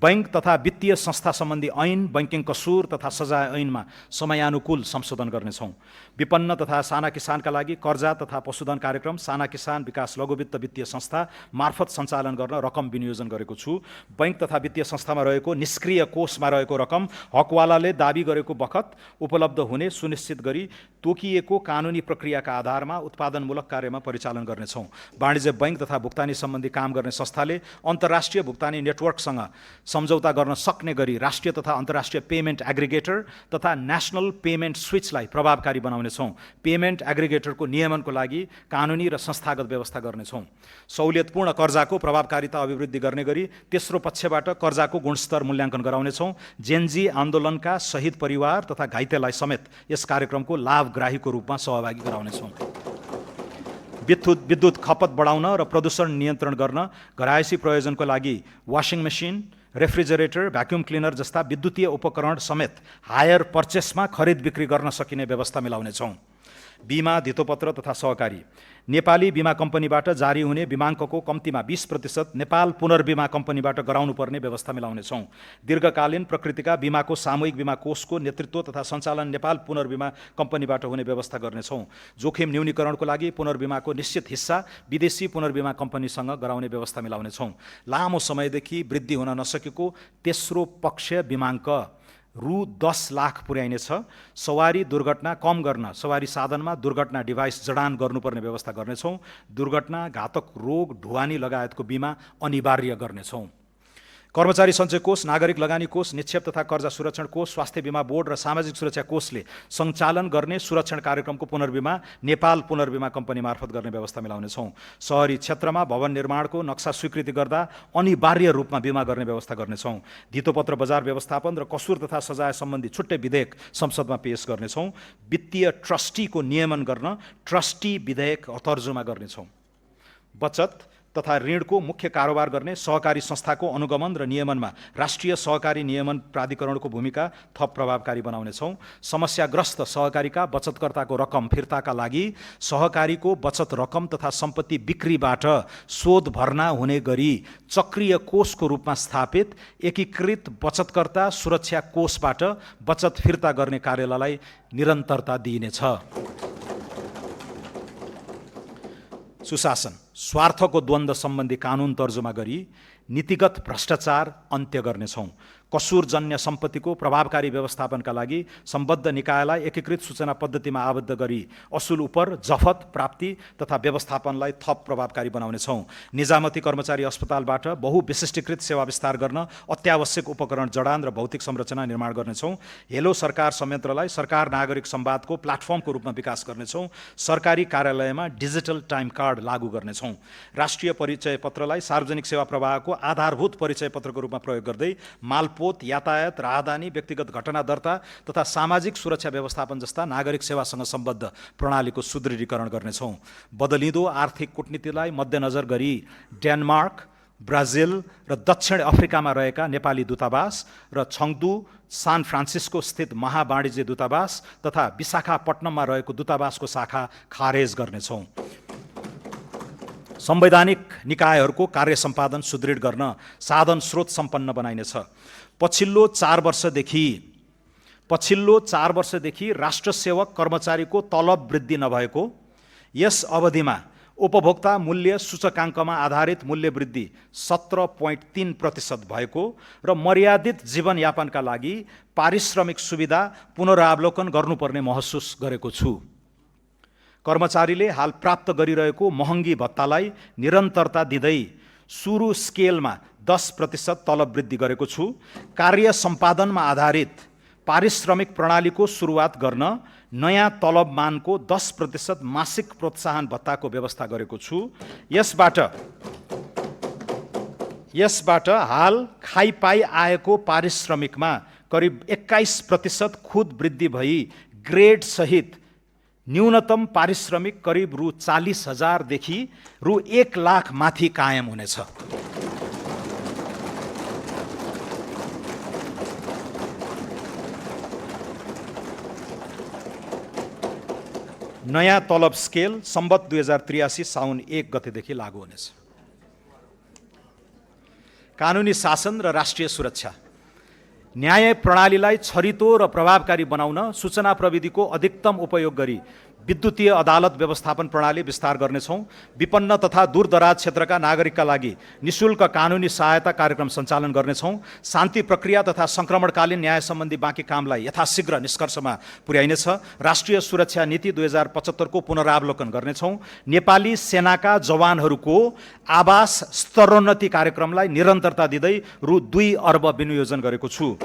बैंक तथा वित्तीय संस्था सम्बन्धी ऐन, बैंकिङ कसुर तथा सजाय ऐनमा समयानुकूल संशोधन गर्नेछौँ। विपन्न तथा साना किसानका लागि कर्जा तथा पशुधन कार्यक्रम साना किसान विकास लघुवित्त वित्तीय संस्था मार्फत सञ्चालन गर्न रकम विनियोजन गरेको छु। बैंक तथा वित्तीय संस्थामा रहेको निष्क्रिय कोषमा रहेको रकम हकवालाले दाबी गरेको बखत उपलब्ध हुने सुनिश्चित गरी तोकिएको कानुनी प्रक्रियाका आधारमा उत्पादनमूलक कार्यमा परिचालन गर्नेछौँ। वाणिज्य बैंक तथा भुक्तानी सम्बन्धी काम गर्ने संस्थाले अन्तर्राष्ट्रिय भुक्तानी नेटवर्कसँग सम्झौता गर्न सक्ने गरी राष्ट्रिय तथा अन्तर्राष्ट्रिय पेमेन्ट एग्रिगेटर तथा नेसनल पेमेन्ट स्विचलाई प्रभावकारी बनाउनेछौँ। पेमेन्ट एग्रिगेटरको नियमनको लागि कानुनी र संस्थागत व्यवस्था गर्नेछौँ। सहुलियतपूर्ण कर्जाको प्रभावकारिता अभिवृद्धि गर्ने गरी तेस्रो पक्षबाट कर्जाको गुणस्तर मूल्याङ्कन गराउनेछौँ। जेनजी आन्दोलनका शहीद परिवार तथा घाइतेलाई समेत यस कार्यक्रमको लाभग्राहीको रूपमा सहभागी गराउनेछौँ। विद्युत खपत बढाउन र प्रदूषण नियन्त्रण गर्न घरायसी प्रयोजनको लागि washing machine, refrigerator, vacuum cleaner जस्ता विद्युतीय उपकरण समेत हायर पर्चेसमा खरिद बिक्री गर्न सकिने व्यवस्था मिलाउनेछौँ। बीमा, धितोपत्र तथा सहकारी, नेपाली बीमा कम्पनीबाट जारी हुने बीमाङ्कको कम्तीमा 20% नेपाल पुनर्बीमा कम्पनीबाट गराउनुपर्ने व्यवस्था मिलाउनेछौँ। दीर्घकालीन प्रकृतिका बीमाको सामूहिक बीमा कोषको नेतृत्व तथा सञ्चालन नेपाल पुनर्बीमा कम्पनीबाट हुने व्यवस्था गर्नेछौँ। जोखिम न्यूनीकरणको लागि पुनर्बीमाको निश्चित हिस्सा विदेशी पुनर्बीमा कम्पनीसँग गराउने व्यवस्था मिलाउनेछौँ। लामो समयदेखि वृद्धि हुन नसकेको तेस्रो पक्ष बीमाङ्क रु 10 लाख पुर्याइनेछ। सवारी दुर्घटना कम गर्न सवारी साधनमा दुर्घटना डिभाइस जडान गर्नुपर्ने व्यवस्था गर्नेछौँ। दुर्घटना, घातक रोग, ढुवानी लगायतको बिमा अनिवार्य गर्नेछौँ। कर्मचारी सञ्चय कोष, नागरिक लगानी कोष, निक्षेप तथा कर्जा सुरक्षण कोष, स्वास्थ्य बिमा बोर्ड र सामाजिक सुरक्षा कोषले सञ्चालन गर्ने सुरक्षण कार्यक्रमको पुनर्बीमा नेपाल पुनर्बीमा कम्पनी मार्फत गर्ने व्यवस्था मिलाउनेछौँ। सहरी क्षेत्रमा भवन निर्माणको नक्सा स्वीकृति गर्दा अनिवार्य रूपमा बिमा गर्ने व्यवस्था गर्नेछौँ। धितोपत्र बजार व्यवस्थापन र कसुर तथा सजाय सम्बन्धी छुट्टै विधेयक संसदमा पेश गर्नेछौँ। वित्तीय ट्रस्टीको नियमन गर्न ट्रस्टी विधेयक तर्जुमा गर्नेछौँ। बचत तथा ऋणको मुख्य कारोबार गर्ने सहकारी संस्थाको अनुगमन र नियमनमा राष्ट्रिय सहकारी नियमन प्राधिकरणको भूमिका थप प्रभावकारी बनाउनेछौँ। समस्याग्रस्त सहकारीका बचतकर्ताको रकम फिर्ताका लागि सहकारीको बचत रकम तथा सम्पत्ति बिक्रीबाट शोध भर्ना हुने गरी चक्रीय कोषको रूपमा स्थापित एकीकृत बचतकर्ता सुरक्षा कोषबाट बचत फिर्ता गर्ने कार्यालयलाई निरन्तरता दिइनेछ। सुशासन, स्वार्थको द्वन्द्व सम्बन्धी कानुन तर्जुमा गरी नीतिगत भ्रष्टाचार अन्त्य गर्नेछौँ। कसुरजन्य सम्पत्तिको प्रभावकारी व्यवस्थापनका लागि सम्बद्ध निकायलाई एकीकृत सूचना पद्धतिमा आबद्ध गरी असुल उपर जफत प्राप्ति तथा व्यवस्थापनलाई थप प्रभावकारी बनाउनेछौँ। निजामती कर्मचारी अस्पतालबाट बहुविशिष्टीकृत सेवा विस्तार गर्न अत्यावश्यक उपकरण जडान र भौतिक संरचना निर्माण गर्नेछौँ। हेलो सरकार संयन्त्रलाई सरकार नागरिक संवादको प्लाटफर्मको रूपमा विकास गर्नेछौँ। सरकारी कार्यालयमा डिजिटल टाइम कार्ड लागू गर्नेछौँ। राष्ट्रिय परिचय पत्रलाई सार्वजनिक सेवा प्रवाहको आधारभूत परिचय पत्रको रूपमा प्रयोग गर्दै मालपोत, यातायात, राहदानी, व्यक्तिगत घटना दर्ता तथा सामाजिक सुरक्षा व्यवस्थापन जस्ता नागरिक सेवासँग सम्बद्ध प्रणालीको सुदृढीकरण गर्नेछौँ। बदलिँदो आर्थिक कूटनीतिलाई मध्यनजर गरी डेनमार्क, ब्राजिल र दक्षिण अफ्रिकामा रहेका नेपाली दूतावास र छङ्दू, सान फ्रान्सिस्को स्थित महावाणिज्य दूतावास तथा विशाखापट्टनममा रहेको दूतावासको शाखा खारेज गर्नेछौँ। संवैधानिक निकायहरूको कार्य सम्पादन सुदृढ गर्न साधन स्रोत सम्पन्न बनाइनेछ। पछिल्लो 4 वर्षदेखि राष्ट्र सेवक कर्मचारीको तलब वृद्धि नभएको, यस अवधिमा उपभोक्ता मूल्य सूचकाङ्कमा आधारित मूल्य वृद्धि 17.3% भएको र मर्यादित जीवनयापनका लागि पारिश्रमिक सुविधा पुनरावलोकन गर्नुपर्ने महसुस गरेको छु। कर्मचारीले हाल प्राप्त गरिरहेको महँगी भत्तालाई निरन्तरता दिँदै सुरु स्केलमा 10% तलब वृद्धि गरेको छु। कार्य सम्पादनमा आधारित पारिश्रमिक प्रणालीको सुरुवात गर्न नयाँ तलब मानको 10% मासिक प्रोत्साहन भत्ताको व्यवस्था गरेको छु। यसबाट हाल खाइपाई आएको पारिश्रमिकमा करिब 21% खुद वृद्धि भई ग्रेड सहित न्यूनतम पारिश्रमिक करिब रु 40,000 देखि रु 1 लाख माथि कायम हुनेछ। नयाँ तलब स्केल सम्बत 2083 साउन 1 गतेदेखि लागू हुनेछ। कानुनी शासन र राष्ट्रिय सुरक्षा। न्याय प्रणालीलाई छरितो र प्रभावकारी बनाउन सूचना प्रविधिको अधिकतम उपयोग गरी विद्युतीय अदालत व्यवस्थापन प्रणाली विस्तार गर्नेछौँ। विपन्न तथा दूरदराज क्षेत्रका नागरिकका लागि निशुल्क कानुनी सहायता कार्यक्रम सञ्चालन गर्नेछौँ। शान्ति प्रक्रिया तथा सङ्क्रमणकालीन न्याय सम्बन्धी बाँकी कामलाई यथाशीघ्र निष्कर्षमा पुर्याइनेछ। राष्ट्रिय सुरक्षा नीति 2075 को पुनरावलोकन गर्नेछौँ। नेपाली सेनाका जवानहरूको आवास स्तरोन्नति कार्यक्रमलाई निरन्तरता दिँदै रु 2 अर्ब विनियोजन गरेको छु।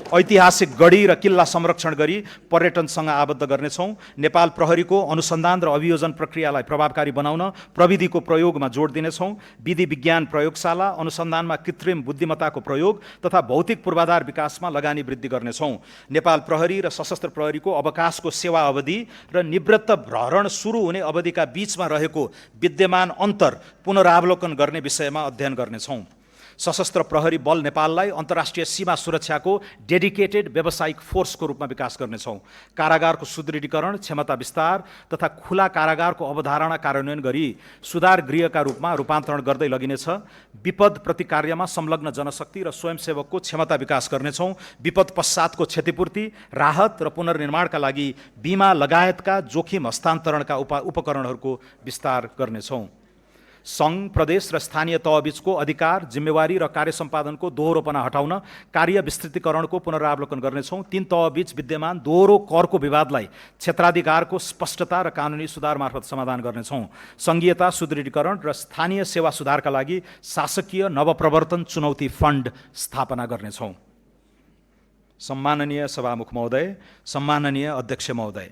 ऐतिहासिक गढी र किल्ला संरक्षण गरी पर्यटनसँग आबद्ध गर्नेछौँ। नेपाल प्रहरीको अनुसन्धान र अभियोजन प्रक्रियालाई प्रभावकारी बनाउन प्रविधिको प्रयोगमा जोड दिनेछौँ। विधि विज्ञान प्रयोगशाला, अनुसन्धानमा कृत्रिम बुद्धिमत्ताको प्रयोग तथा भौतिक पूर्वाधार विकासमा लगानी वृद्धि गर्नेछौँ। नेपाल प्रहरी र सशस्त्र प्रहरीको अवकाशको सेवा अवधि र निवृत्त भरण सुरु हुने अवधिका बीचमा रहेको विद्यमान अन्तर पुनरावलोकन गर्ने विषयमा अध्ययन गर्नेछौँ। सशस्त्र प्रहरी बल नेपाललाई अन्तर्राष्ट्रिय सीमा सुरक्षाको डेडिकेटेड व्यावसायिक फोर्सको रूपमा विकास गर्नेछौँ। कारागारको सुदृढीकरण, क्षमता विस्तार तथा खुला कारागारको अवधारणा कार्यान्वयन गरी सुधार गृहका रूपमा रूपान्तरण गर्दै लगिनेछ। विपद प्रतिकार्यमा संलग्न जनशक्ति र स्वयंसेवकको क्षमता विकास गर्नेछौँ। विपद पश्चातको क्षतिपूर्ति, राहत र पुनर्निर्माणका लागि बिमा लगायतका जोखिम हस्तान्तरणका उपकरणहरूको विस्तार गर्नेछौँ। सङ्घ, प्रदेश र स्थानीय तहबीचको अधिकार, जिम्मेवारी र कार्य सम्पादनको दोहोरोपना हटाउन कार्य विस्तृतीकरणको पुनरावलोकन गर्नेछौँ। 3 तहबीच विद्यमान दोहोरो करको विवादलाई क्षेत्राधिकारको स्पष्टता र कानुनी सुधार मार्फत समाधान गर्नेछौँ। सङ्घीयता सुदृढीकरण र स्थानीय सेवा सुधारका लागि शासकीय नवप्रवर्तन चुनौती फन्ड स्थापना गर्नेछौँ। सम्माननीय सभामुख महोदय, सम्माननीय अध्यक्ष महोदय,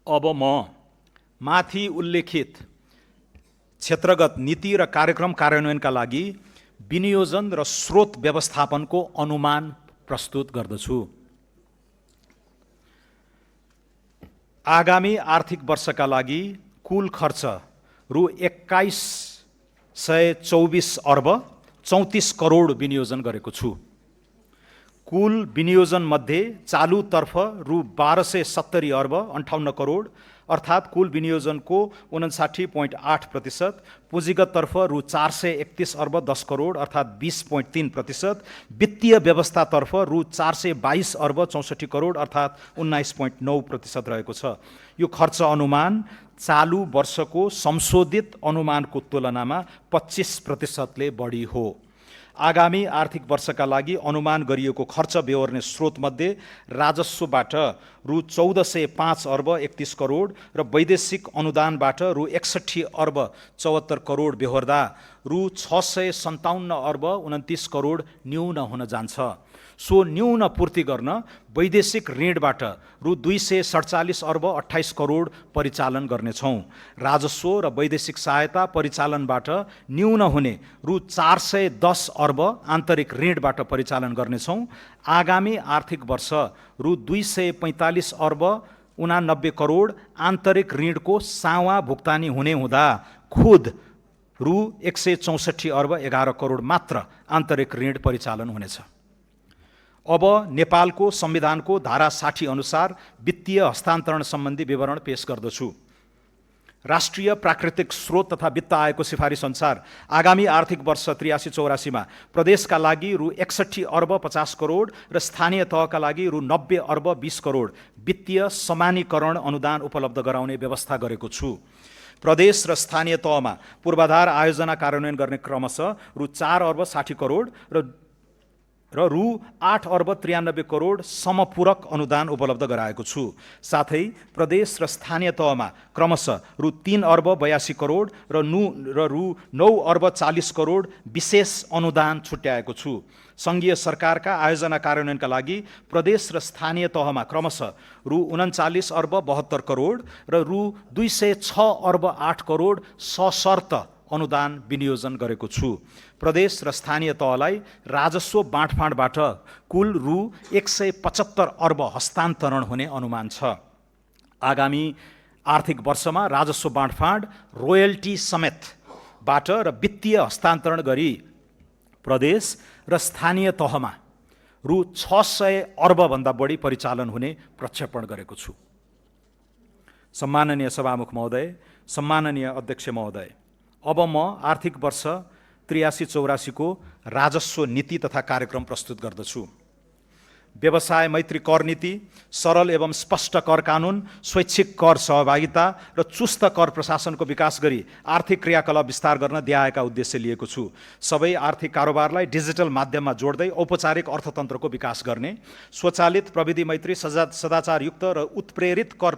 अब म माथि उल्लेखित क्षेत्रगत नीति र कार्यक्रम कार्यान्वयनका लागि विनियोजन र स्रोत व्यवस्थापनको अनुमान प्रस्तुत गर्दछु। आगामी आर्थिक वर्षका लागि कुल खर्च रु 2124 अर्ब 34 करोड विनियोजन गरेको छु। कुल विनियोजन मध्ये चालुतर्फ रु 1270 अर्ब 58 करोड अर्थात् कुल विनियोजनको 59.8%, पुँजीगततर्फ रु 431 अर्ब 10 करोड अर्थात् 20.3%, वित्तीय व्यवस्थातर्फ रु 422 अर्ब 64 करोड अर्थात् 19.9% रहेको छ। यो खर्च अनुमान चालु वर्षको संशोधित अनुमानको तुलनामा 25%ले बढी हो। आगामी आर्थिक वर्षका लागि अनुमान गरिएको खर्च बेहोर्ने स्रोतमध्ये राजस्वबाट रु 1405 अर्ब 31 करोड र वैदेशिक अनुदानबाट रु 61 अर्ब 74 करोड बेहोर्दा रु 657 अर्ब 29 करोड न्यून हुन जान्छ। सो न्यून पूर्ति गर्न वैदेशिक ऋणबाट रु 247 अर्ब 28 करोड परिचालन गर्नेछौँ। राजस्व र वैदेशिक सहायता परिचालनबाट न्यून हुने रु 410 अर्ब आन्तरिक ऋणबाट परिचालन गर्नेछौँ। आगामी आर्थिक वर्ष रु 245 अर्ब 89 करोड आन्तरिक ऋणको सावा भुक्तानी हुने हुँदा खुद रु 164 अर्ब 11 करोड मात्र आन्तरिक ऋण परिचालन हुनेछ। अब नेपालको संविधानको धारा 60 अनुसार वित्तीय हस्तान्तरण सम्बन्धी विवरण पेश गर्दछु। राष्ट्रिय प्राकृतिक स्रोत तथा वित्त आयोगको सिफारिस अनुसार आगामी आर्थिक वर्ष 83-84 मा प्रदेशका लागि रु 61 अर्ब 50 करोड र स्थानीय तहका लागि रु 90 अर्ब 20 करोड वित्तीय समानीकरण अनुदान उपलब्ध गराउने व्यवस्था गरेको छु। प्रदेश र स्थानीय तहमा पूर्वाधार आयोजना कार्यान्वयन गर्ने क्रमशः रु 4 अर्ब 60 करोड र रु 8 अर्ब 93 करोड समपूरक अनुदान उपलब्ध गराएको छु। साथै प्रदेश र स्थानीय तहमा क्रमशः रु 3 अर्ब 82 करोड र रु 9 अर्ब 40 करोड विशेष अनुदान छुट्याएको छु। सङ्घीय सरकारका आयोजना कार्यान्वयनका लागि प्रदेश र स्थानीय तहमा क्रमशः रु 39 अर्ब 72 करोड र रु 206 अर्ब 8 करोड सशर्त अनुदान विनियोजन गरेको छु। प्रदेश र स्थानीय तहलाई राजस्व बाँडफाँडबाट कुल रु 175 अर्ब हस्तान्तरण हुने अनुमान छ। आगामी आर्थिक वर्षमा राजस्व बाँडफाँड रोयल्टी समेतबाट र वित्तीय हस्तान्तरण गरी प्रदेश र स्थानीय तहमा रु 600 अर्बभन्दा बढी परिचालन हुने प्रक्षेपण गरेको छु। सम्माननीय सभामुख महोदय, सम्माननीय अध्यक्ष महोदय, अब म आर्थिक वर्ष 83-84 को राजस्व नीति तथा कार्यक्रम प्रस्तुत गर्दछु। व्यवसाय मैत्री कर नीति, सरल एवं स्पष्ट कर कानुन, स्वैच्छिक कर सहभागिता र चुस्त कर प्रशासनको विकास गरी आर्थिक क्रियाकलाप विस्तार गर्न दिआएका उद्देश्य लिएको छु। सबै आर्थिक कारोबारलाई डिजिटल माध्यममा जोड्दै औपचारिक अर्थतन्त्रको विकास गर्ने, स्वचालित प्रविधि मैत्री सदाचारयुक्त र उत्प्रेरित कर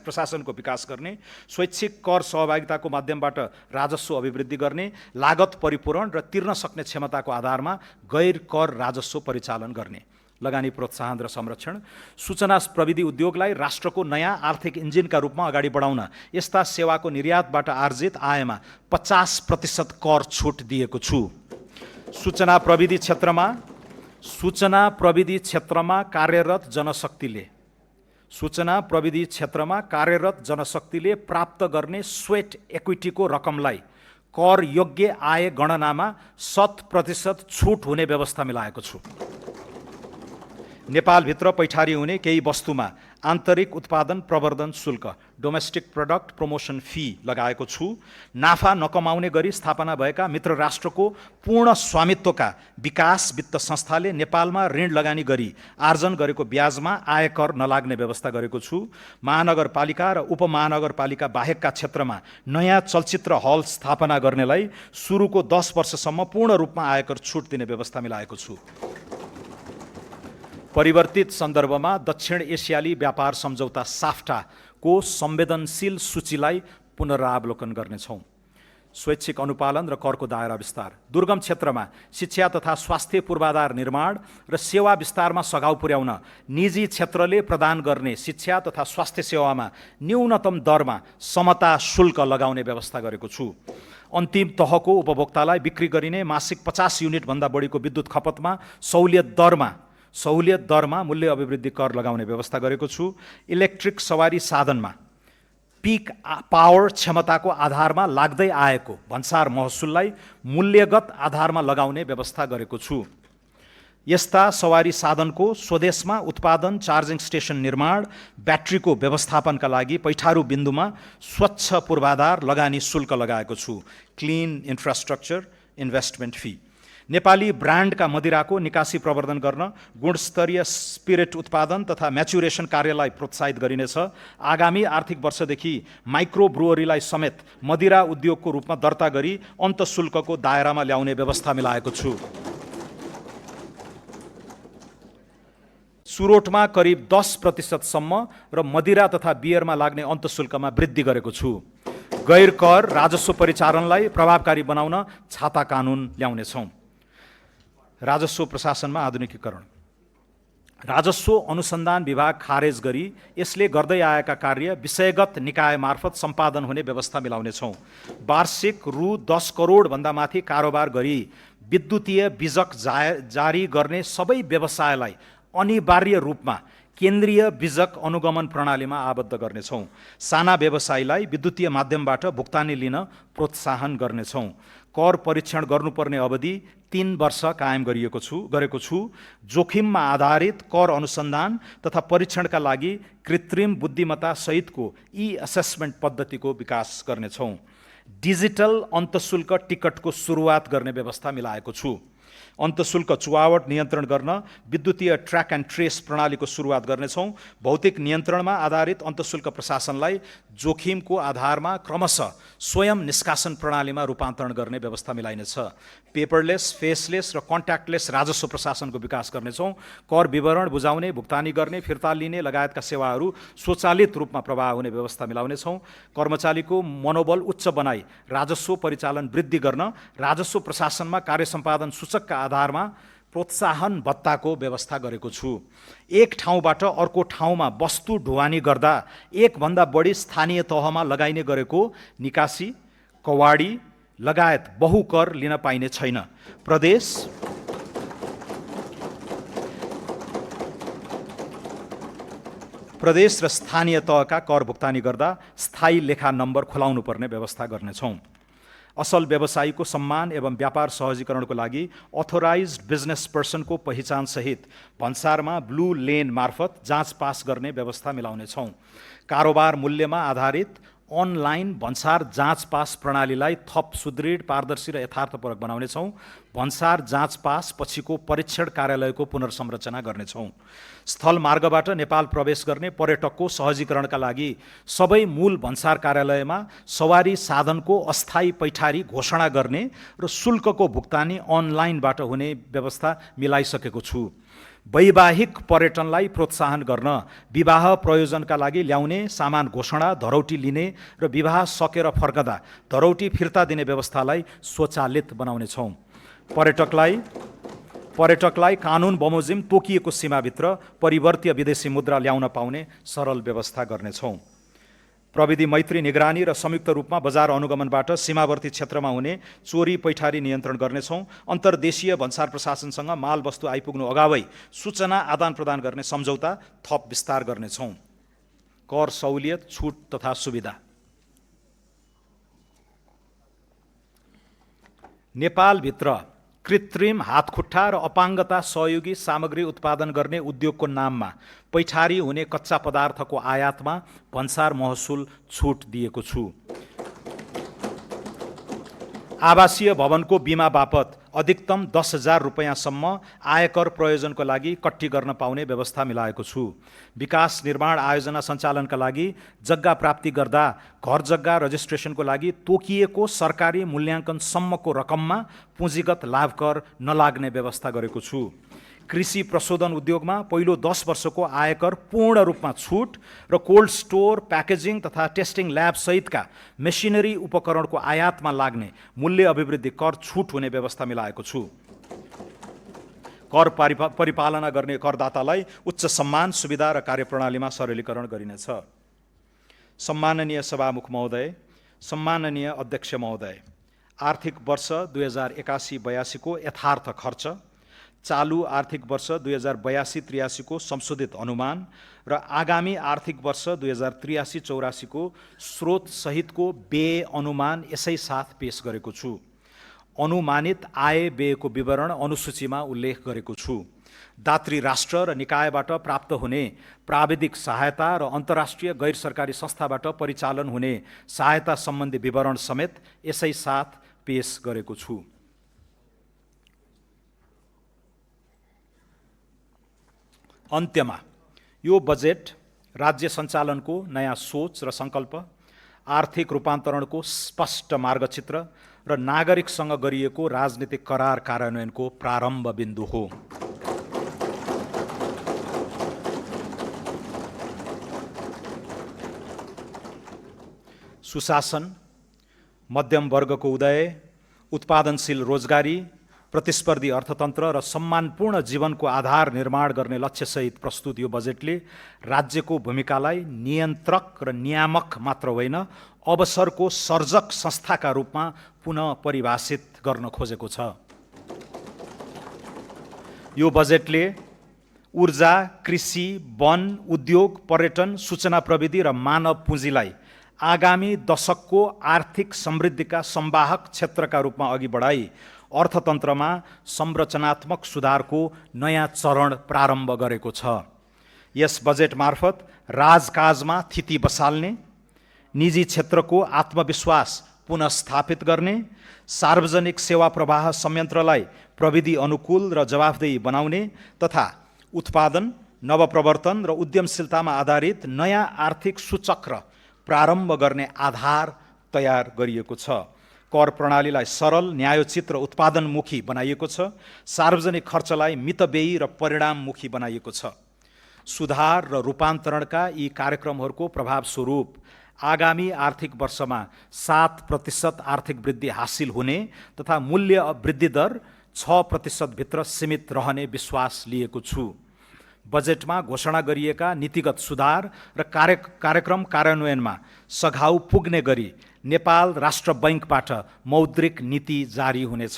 प्रशासनको विकास गर्ने, स्वैच्छिक कर सहभागिताको माध्यमबाट राजस्व अभिवृद्धि गर्ने, लागत परिपूरण र तिर्न सक्ने क्षमताको आधारमा गैर कर राजस्व परिचालन गर्ने, लगानी प्रोत्साहन र संरक्षण, सूचना प्रविधि उद्योगलाई राष्ट्रको नयाँ आर्थिक इन्जिनका रूपमा अगाडि बढाउन यस्ता सेवाको निर्यातबाट आर्जित आयमा 50% कर छुट दिएको छु। सूचना प्रविधि क्षेत्रमा कार्यरत जनशक्तिले प्राप्त गर्ने स्वेट इक्विटीको रकमलाई कर योग्य आय गणनामा 100% छुट हुने व्यवस्था मिलाएको छु। नेपालभित्र पैठारी हुने केही वस्तुमा आन्तरिक उत्पादन प्रवर्धन शुल्क डोमेस्टिक प्रोडक्ट प्रमोसन फी लगाएको छु। नाफा नकमाउने गरी स्थापना भएका मित्र राष्ट्रको पूर्ण स्वामित्वका विकास वित्त संस्थाले नेपालमा ऋण लगानी गरी आर्जन गरेको ब्याजमा आयकर नलाग्ने व्यवस्था गरेको छु। महानगरपालिका र उपमहानगरपालिका बाहेकका क्षेत्रमा नयाँ चलचित्र हल स्थापना गर्नेलाई सुरुको 10 वर्षसम्म पूर्ण रूपमा आयकर छुट दिने व्यवस्था मिलाएको छु। परिवर्तित सन्दर्भमा दक्षिण एसियाली व्यापार सम्झौता साफ्टाको संवेदनशील सूचीलाई पुनरावलोकन गर्नेछौँ। स्वैच्छिक अनुपालन र करको दायरा विस्तार, दुर्गम क्षेत्रमा शिक्षा तथा स्वास्थ्य पूर्वाधार निर्माण र सेवा विस्तारमा सघाउ पुर्याउन निजी क्षेत्रले प्रदान गर्ने शिक्षा तथा स्वास्थ्य सेवामा न्यूनतम दरमा समता शुल्क लगाउने व्यवस्था गरेको छु। अन्तिम तहको उपभोक्तालाई बिक्री गरिने मासिक 50 युनिटभन्दा बढीको विद्युत खपतमा सहुलियत दरमा मूल्य अभिवृद्धि कर लगाउने व्यवस्था गरेको छु। इलेक्ट्रिक सवारी साधनमा पिक पावर क्षमताको आधारमा लाग्दै आएको भन्सार महसुललाई मूल्यगत आधारमा लगाउने व्यवस्था गरेको छु। यस्ता सवारी साधनको स्वदेशमा उत्पादन, चार्जिङ स्टेसन निर्माण, ब्याट्रीको व्यवस्थापनका लागि पैठारू बिन्दुमा स्वच्छ पूर्वाधार लगानी शुल्क लगाएको छु। Clean infrastructure investment fee, Nepali ब्रान्डका मदिराको निकासी प्रवर्धन गर्न गुणस्तरीय स्पिरिट उत्पादन तथा म्याचुरेसन कार्यलाई प्रोत्साहित गरिनेछ। आगामी आर्थिक वर्षदेखि माइक्रो ब्रुवरीलाई समेत मदिरा उद्योगको रूपमा दर्ता गरी अन्तशुल्कको दायरामा ल्याउने व्यवस्था मिलाएको छु। सुरोटमा करिब 10% सम्म र मदिरा तथा बियरमा लाग्ने अन्तशुल्कमा वृद्धि गरेको छु। गैर कर राजस्व परिचालनलाई प्रभावकारी बनाउन छाता कानुन ल्याउनेछौँ। राजस्व प्रशासनमा आधुनिकीकरण, राजस्व अनुसन्धान विभाग खारेज गरी यसले गर्दै आएका कार्य विषयगत निकाय मार्फत सम्पादन हुने व्यवस्था मिलाउनेछौँ। वार्षिक रु 10 करोडभन्दा माथि कारोबार गरी विद्युतीय बिजक जारी गर्ने सबै व्यवसायलाई अनिवार्य रूपमा केन्द्रीय बीजक अनुगमन प्रणालीमा आबद्ध गर्नेछौँ। साना व्यवसायीलाई विद्युतीय माध्यमबाट भुक्तानी लिन प्रोत्साहन गर्नेछौँ। कर परीक्षण गर्नुपर्ने अवधि 3 वर्ष कायम गरेको छु। जोखिममा आधारित कर अनुसन्धान तथा परीक्षणका लागि कृत्रिम बुद्धिमत्ता सहितको ई-असेसमेन्ट पद्धतिको विकास गर्नेछौँ। डिजिटल अन्तशुल्क टिकटको सुरुवात गर्ने व्यवस्था मिलाएको छु। अन्तशुल्क चुहावट नियन्त्रण गर्न विद्युतीय ट्र्याक एन्ड ट्रेस प्रणालीको सुरुवात गर्नेछौँ। भौतिक नियन्त्रणमा आधारित अन्तशुल्क प्रशासनलाई जोखिमको आधारमा क्रमशः स्वयं निष्कासन प्रणालीमा रूपान्तरण गर्ने व्यवस्था मिलाइनेछ। पेपरलेस, फेसलेस र कन्ट्याक्टलेस राजस्व प्रशासनको विकास गर्नेछौँ। कर विवरण बुझाउने, भुक्तानी गर्ने, फिर्ता लिने लगायतका सेवाहरू स्वचालित रूपमा प्रवाह हुने व्यवस्था मिलाउनेछौँ। कर्मचारीको मनोबल उच्च बनाई राजस्व परिचालन वृद्धि गर्न राजस्व प्रशासनमा कार्य सम्पादन सूचकका आधारमा प्रोत्साहन भत्ताको व्यवस्था गरेको छु। एक ठाउँबाट अर्को ठाउँमा वस्तु ढुवानी गर्दा एकभन्दा बढी स्थानीय तहमा लगाइने गरेको निकासी, कवाडी लगायत बहुकर लिन पाइने छैन। प्रदेश र स्थानीय तहका कर भुक्तानी गर्दा स्थायी लेखा नम्बर खुलाउनु पर्ने व्यवस्था गर्नेछौँ। असल व्यवसायीको सम्मान एवं व्यापार सहजीकरणको लागि अथोराइज्ड बिजनेस पर्सनको पहिचानसहित भन्सारमा ब्लू लेन मार्फत जाँच पास गर्ने व्यवस्था मिलाउनेछौँ। कारोबार मूल्यमा आधारित अनलाइन भन्सार जाँच पास प्रणालीलाई थप सुदृढ, पारदर्शी र यथार्थपरक बनाउनेछौँ। भन्सार जाँच पास पछिको परीक्षण कार्यालयको पुनर्संरचना गर्नेछौँ। स्थल मार्गबाट नेपाल प्रवेश गर्ने पर्यटकको सहजीकरणका लागि सबै मूल भन्सार कार्यालयमा सवारी साधनको अस्थायी पैठारी घोषणा गर्ने र शुल्कको भुक्तानी अनलाइनबाट हुने व्यवस्था मिलाइसकेको छु। वैवाहिक पर्यटनलाई प्रोत्साहन गर्न विवाह प्रयोजनका लागि ल्याउने सामान घोषणा, धरौटी लिने र विवाह सकेर फर्कदा धरौटी फिर्ता दिने व्यवस्थालाई स्वचालित बनाउनेछौँ। पर्यटकलाई कानुन बमोजिम तोकिएको सीमाभित्र परिवर्तीय विदेशी मुद्रा ल्याउन पाउने सरल व्यवस्था गर्नेछौँ। प्रविधि मैत्री निगरानी र संयुक्त रूपमा बजार अनुगमनबाट सीमावर्ती क्षेत्रमा हुने चोरी पैठारी नियन्त्रण गर्नेछौँ। अन्तर्देशीय भन्सार प्रशासनसँग माल वस्तु आइपुग्नु अगावै सूचना आदान प्रदान गर्ने सम्झौता थप विस्तार गर्नेछौँ। कर सहुलियत, छुट तथा सुविधा। नेपालभित्र कृत्रिम हातखुट्टा र अपाङ्गता सहयोगी सामग्री उत्पादन गर्ने उद्योगको नाममा पैठारी हुने कच्चा पदार्थको आयातमा भन्सार महसुल छुट दिएको छु। आवासीय भवनको बिमा बापत अधिकतम 10,000 रुपैयाँसम्म आयकर प्रयोजनको लागि कट्टी गर्न पाउने व्यवस्था मिलाएको छु। विकास निर्माण आयोजना सञ्चालनका लागि जग्गा प्राप्ति गर्दा घर जग्गा रजिस्ट्रेसनको लागि तोकिएको सरकारी मूल्याङ्कनसम्मको रकममा पुँजीगत लाभ कर नलाग्ने व्यवस्था गरेको छु। कृषि प्रशोधन उद्योगमा पहिलो 10 वर्षको आयकर पूर्ण रूपमा छुट र कोल्ड स्टोर, प्याकेजिङ तथा टेस्टिङ ल्याब सहितका मेसिनरी उपकरणको आयातमा लाग्ने मूल्य अभिवृद्धि कर छुट हुने व्यवस्था मिलाएको छु। कर परिपालना गर्ने करदातालाई उच्च सम्मान, सुविधा र कार्यप्रणालीमा सरलीकरण गरिनेछ। सम्माननीय सभामुख महोदय, सम्माननीय अध्यक्ष महोदय, आर्थिक वर्ष 2081-82 को यथार्थ खर्च, चालू आर्थिक वर्ष 2082-83 को संशोधित अनुमान र आगामी आर्थिक वर्ष 2083-84 को स्रोत सहितको व्यय अनुमान यसै साथ पेश गरेको छु। अनुमानित आय व्ययको विवरण अनुसूचीमा उल्लेख गरेको छु। दात्री राष्ट्र र निकायबाट प्राप्त हुने प्राविधिक सहायता र अन्तर्राष्ट्रिय गैर सरकारी संस्थाबाट परिचालन हुने सहायता सम्बन्धी विवरण समेत यसै साथ पेश गरेको छु। अन्त्यमा यो बजेट राज्य सञ्चालनको नयाँ सोच र सङ्कल्प, आर्थिक रूपान्तरणको स्पष्ट मार्गचित्र र नागरिकसँग गरिएको राजनीतिक करार कार्यान्वयनको प्रारम्भ बिन्दु हो। सुशासन, मध्यम वर्गको उदय, उत्पादनशील रोजगारी, प्रतिस्पर्धी अर्थतन्त्र र सम्मानपूर्ण जीवनको आधार निर्माण गर्ने लक्ष्यसहित प्रस्तुत यो बजेटले राज्यको भूमिकालाई नियन्त्रक र नियामक मात्र होइन, अवसरको सर्जक संस्थाका रूपमा पुनः परिभाषित गर्न खोजेको छ। यो बजेटले ऊर्जा, कृषि, वन, उद्योग, पर्यटन, सूचना प्रविधि र मानव पुँजीलाई आगामी दशकको आर्थिक समृद्धिका संवाहक क्षेत्रका रूपमा अघि बढाई अर्थतन्त्रमा संरचनात्मक सुधारको नयाँ चरण प्रारम्भ गरेको छ। यस बजेट मार्फत राजकाजमा थिति बसाल्ने, निजी क्षेत्रको आत्मविश्वास पुनःस्थापित गर्ने, सार्वजनिक सेवा प्रवाह संयन्त्रलाई प्रविधि अनुकूल र जवाफदेही बनाउने तथा उत्पादन, नवप्रवर्तन र उद्यमशीलतामा आधारित नयाँ आर्थिक सूचक्र प्रारम्भ गर्ने आधार तयार गरिएको छ। कर प्रणालीलाई सरल, न्यायोचित र उत्पादनमुखी बनाइएको छ। सार्वजनिक खर्चलाई मितव्ययी र परिणाममुखी बनाइएको छ। सुधार र रूपान्तरणका यी कार्यक्रमहरूको प्रभावस्वरूप आगामी आर्थिक वर्षमा 7% आर्थिक वृद्धि हासिल हुने तथा मूल्य वृद्धि दर 6% भित्र सीमित रहने विश्वास लिएको छु। बजेटमा घोषणा गरिएका नीतिगत सुधार र कार्यक्रम कार्यान्वयनमा सघाउ पुग्ने गरी नेपाल राष्ट्र बैंकबाट मौद्रिक नीति जारी हुनेछ।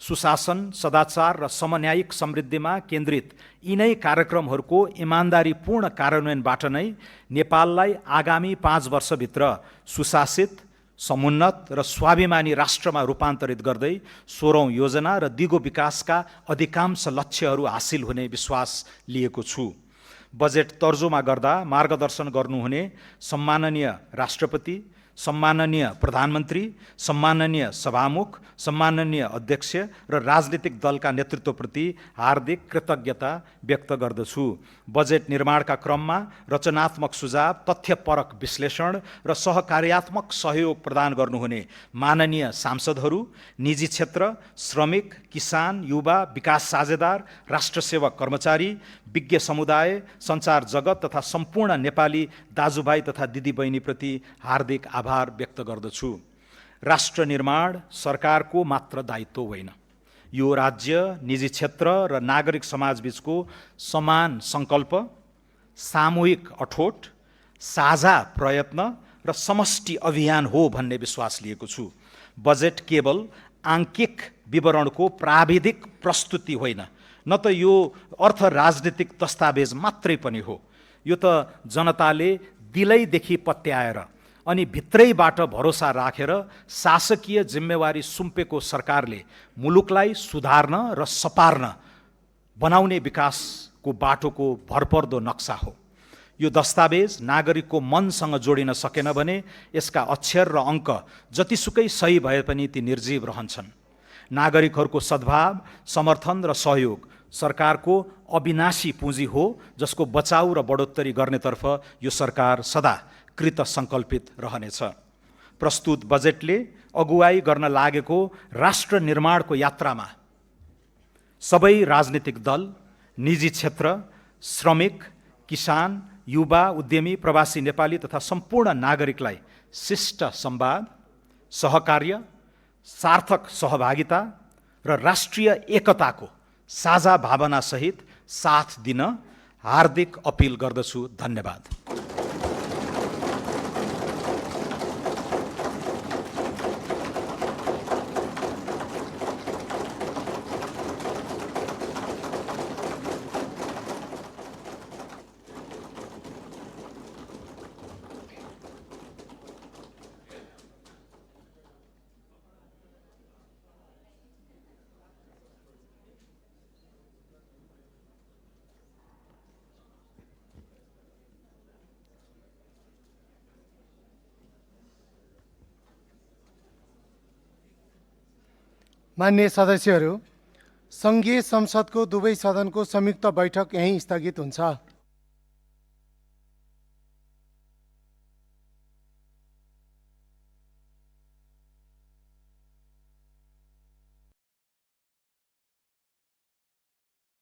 सुशासन, सदाचार र समन्यायिक समृद्धिमा केन्द्रित यिनै कार्यक्रमहरूको इमान्दारीपूर्ण कार्यान्वयनबाट नै नेपाललाई आगामी 5 वर्षभित्र सुशासित, समुन्नत र स्वाभिमानी राष्ट्रमा रूपान्तरित गर्दै 16औं योजना र दिगो विकासका अधिकांश लक्ष्यहरू हासिल हुने विश्वास लिएको छु। बजेट तर्जुमा गर्दा मार्गदर्शन गर्नुहुने सम्माननीय राष्ट्रपति, सम्माननीय प्रधानमन्त्री, सम्माननीय सभामुख, सम्माननीय अध्यक्ष र राजनीतिक दलका नेतृत्वप्रति हार्दिक कृतज्ञता व्यक्त गर्दछु। बजेट निर्माणका क्रममा रचनात्मक सुझाव, तथ्यपरक विश्लेषण र सहकार्यात्मक सहयोग प्रदान गर्नुहुने माननीय सांसदहरू, निजी क्षेत्र, श्रमिक, किसान, युवा, विकास साझेदार, राष्ट्रसेवक कर्मचारी, विज्ञ समुदाय, सञ्चार जगत तथा सम्पूर्ण नेपाली दाजुभाइ तथा दिदीबहिनीप्रति हार्दिक आभार व्यक्त गर्दछु। राष्ट्र निर्माण सरकारको मात्र दायित्व होइन, यो राज्य, निजी क्षेत्र र नागरिक समाजबीचको समान सङ्कल्प, सामूहिक अठोट, साझा प्रयत्न र समष्टि अभियान हो भन्ने विश्वास लिएको छु। बजेट केवल आङ्किक विवरणको प्राविधिक प्रस्तुति होइन, न त यो अर्थ राजनीतिक दस्तावेज मात्रै पनि हो। यो त जनताले दिलैदेखि पत्याएर अनि भित्रैबाट भरोसा राखेर शासकीय जिम्मेवारी सुम्पेको सरकारले मुलुकलाई सुधार्न र सपार्न बनाउने विकासको बाटोको भरपर्दो नक्सा हो। यो दस्तावेज नागरिकको मनसँग जोडिन सकेन भने यसका अक्षर र अङ्क जतिसुकै सही भए पनि ती निर्जीव रहन्छन्। नागरिकहरूको सद्भाव, समर्थन र सहयोग सरकारको अविनाशी पुँजी हो, जसको बचाउ र बढोत्तरी गर्नेतर्फ यो सरकार सदा कृत सङ्कल्पित रहनेछ। प्रस्तुत बजेटले अगुवाई गर्न लागेको राष्ट्र निर्माणको यात्रामा सबै राजनीतिक दल, निजी क्षेत्र, श्रमिक, किसान, युवा, उद्यमी, प्रवासी नेपाली तथा सम्पूर्ण नागरिकलाई शिष्ट संवाद, सहकार्य, सार्थक सहभागिता र राष्ट्रिय एकताको साझा भावनासहित साथ दिन हार्दिक अपिल गर्दछु। धन्यवाद। माननीय सदस्यहरू, सङ्घीय संसदको दुवै सदनको संयुक्त बैठक यहीँ स्थगित हुन्छ।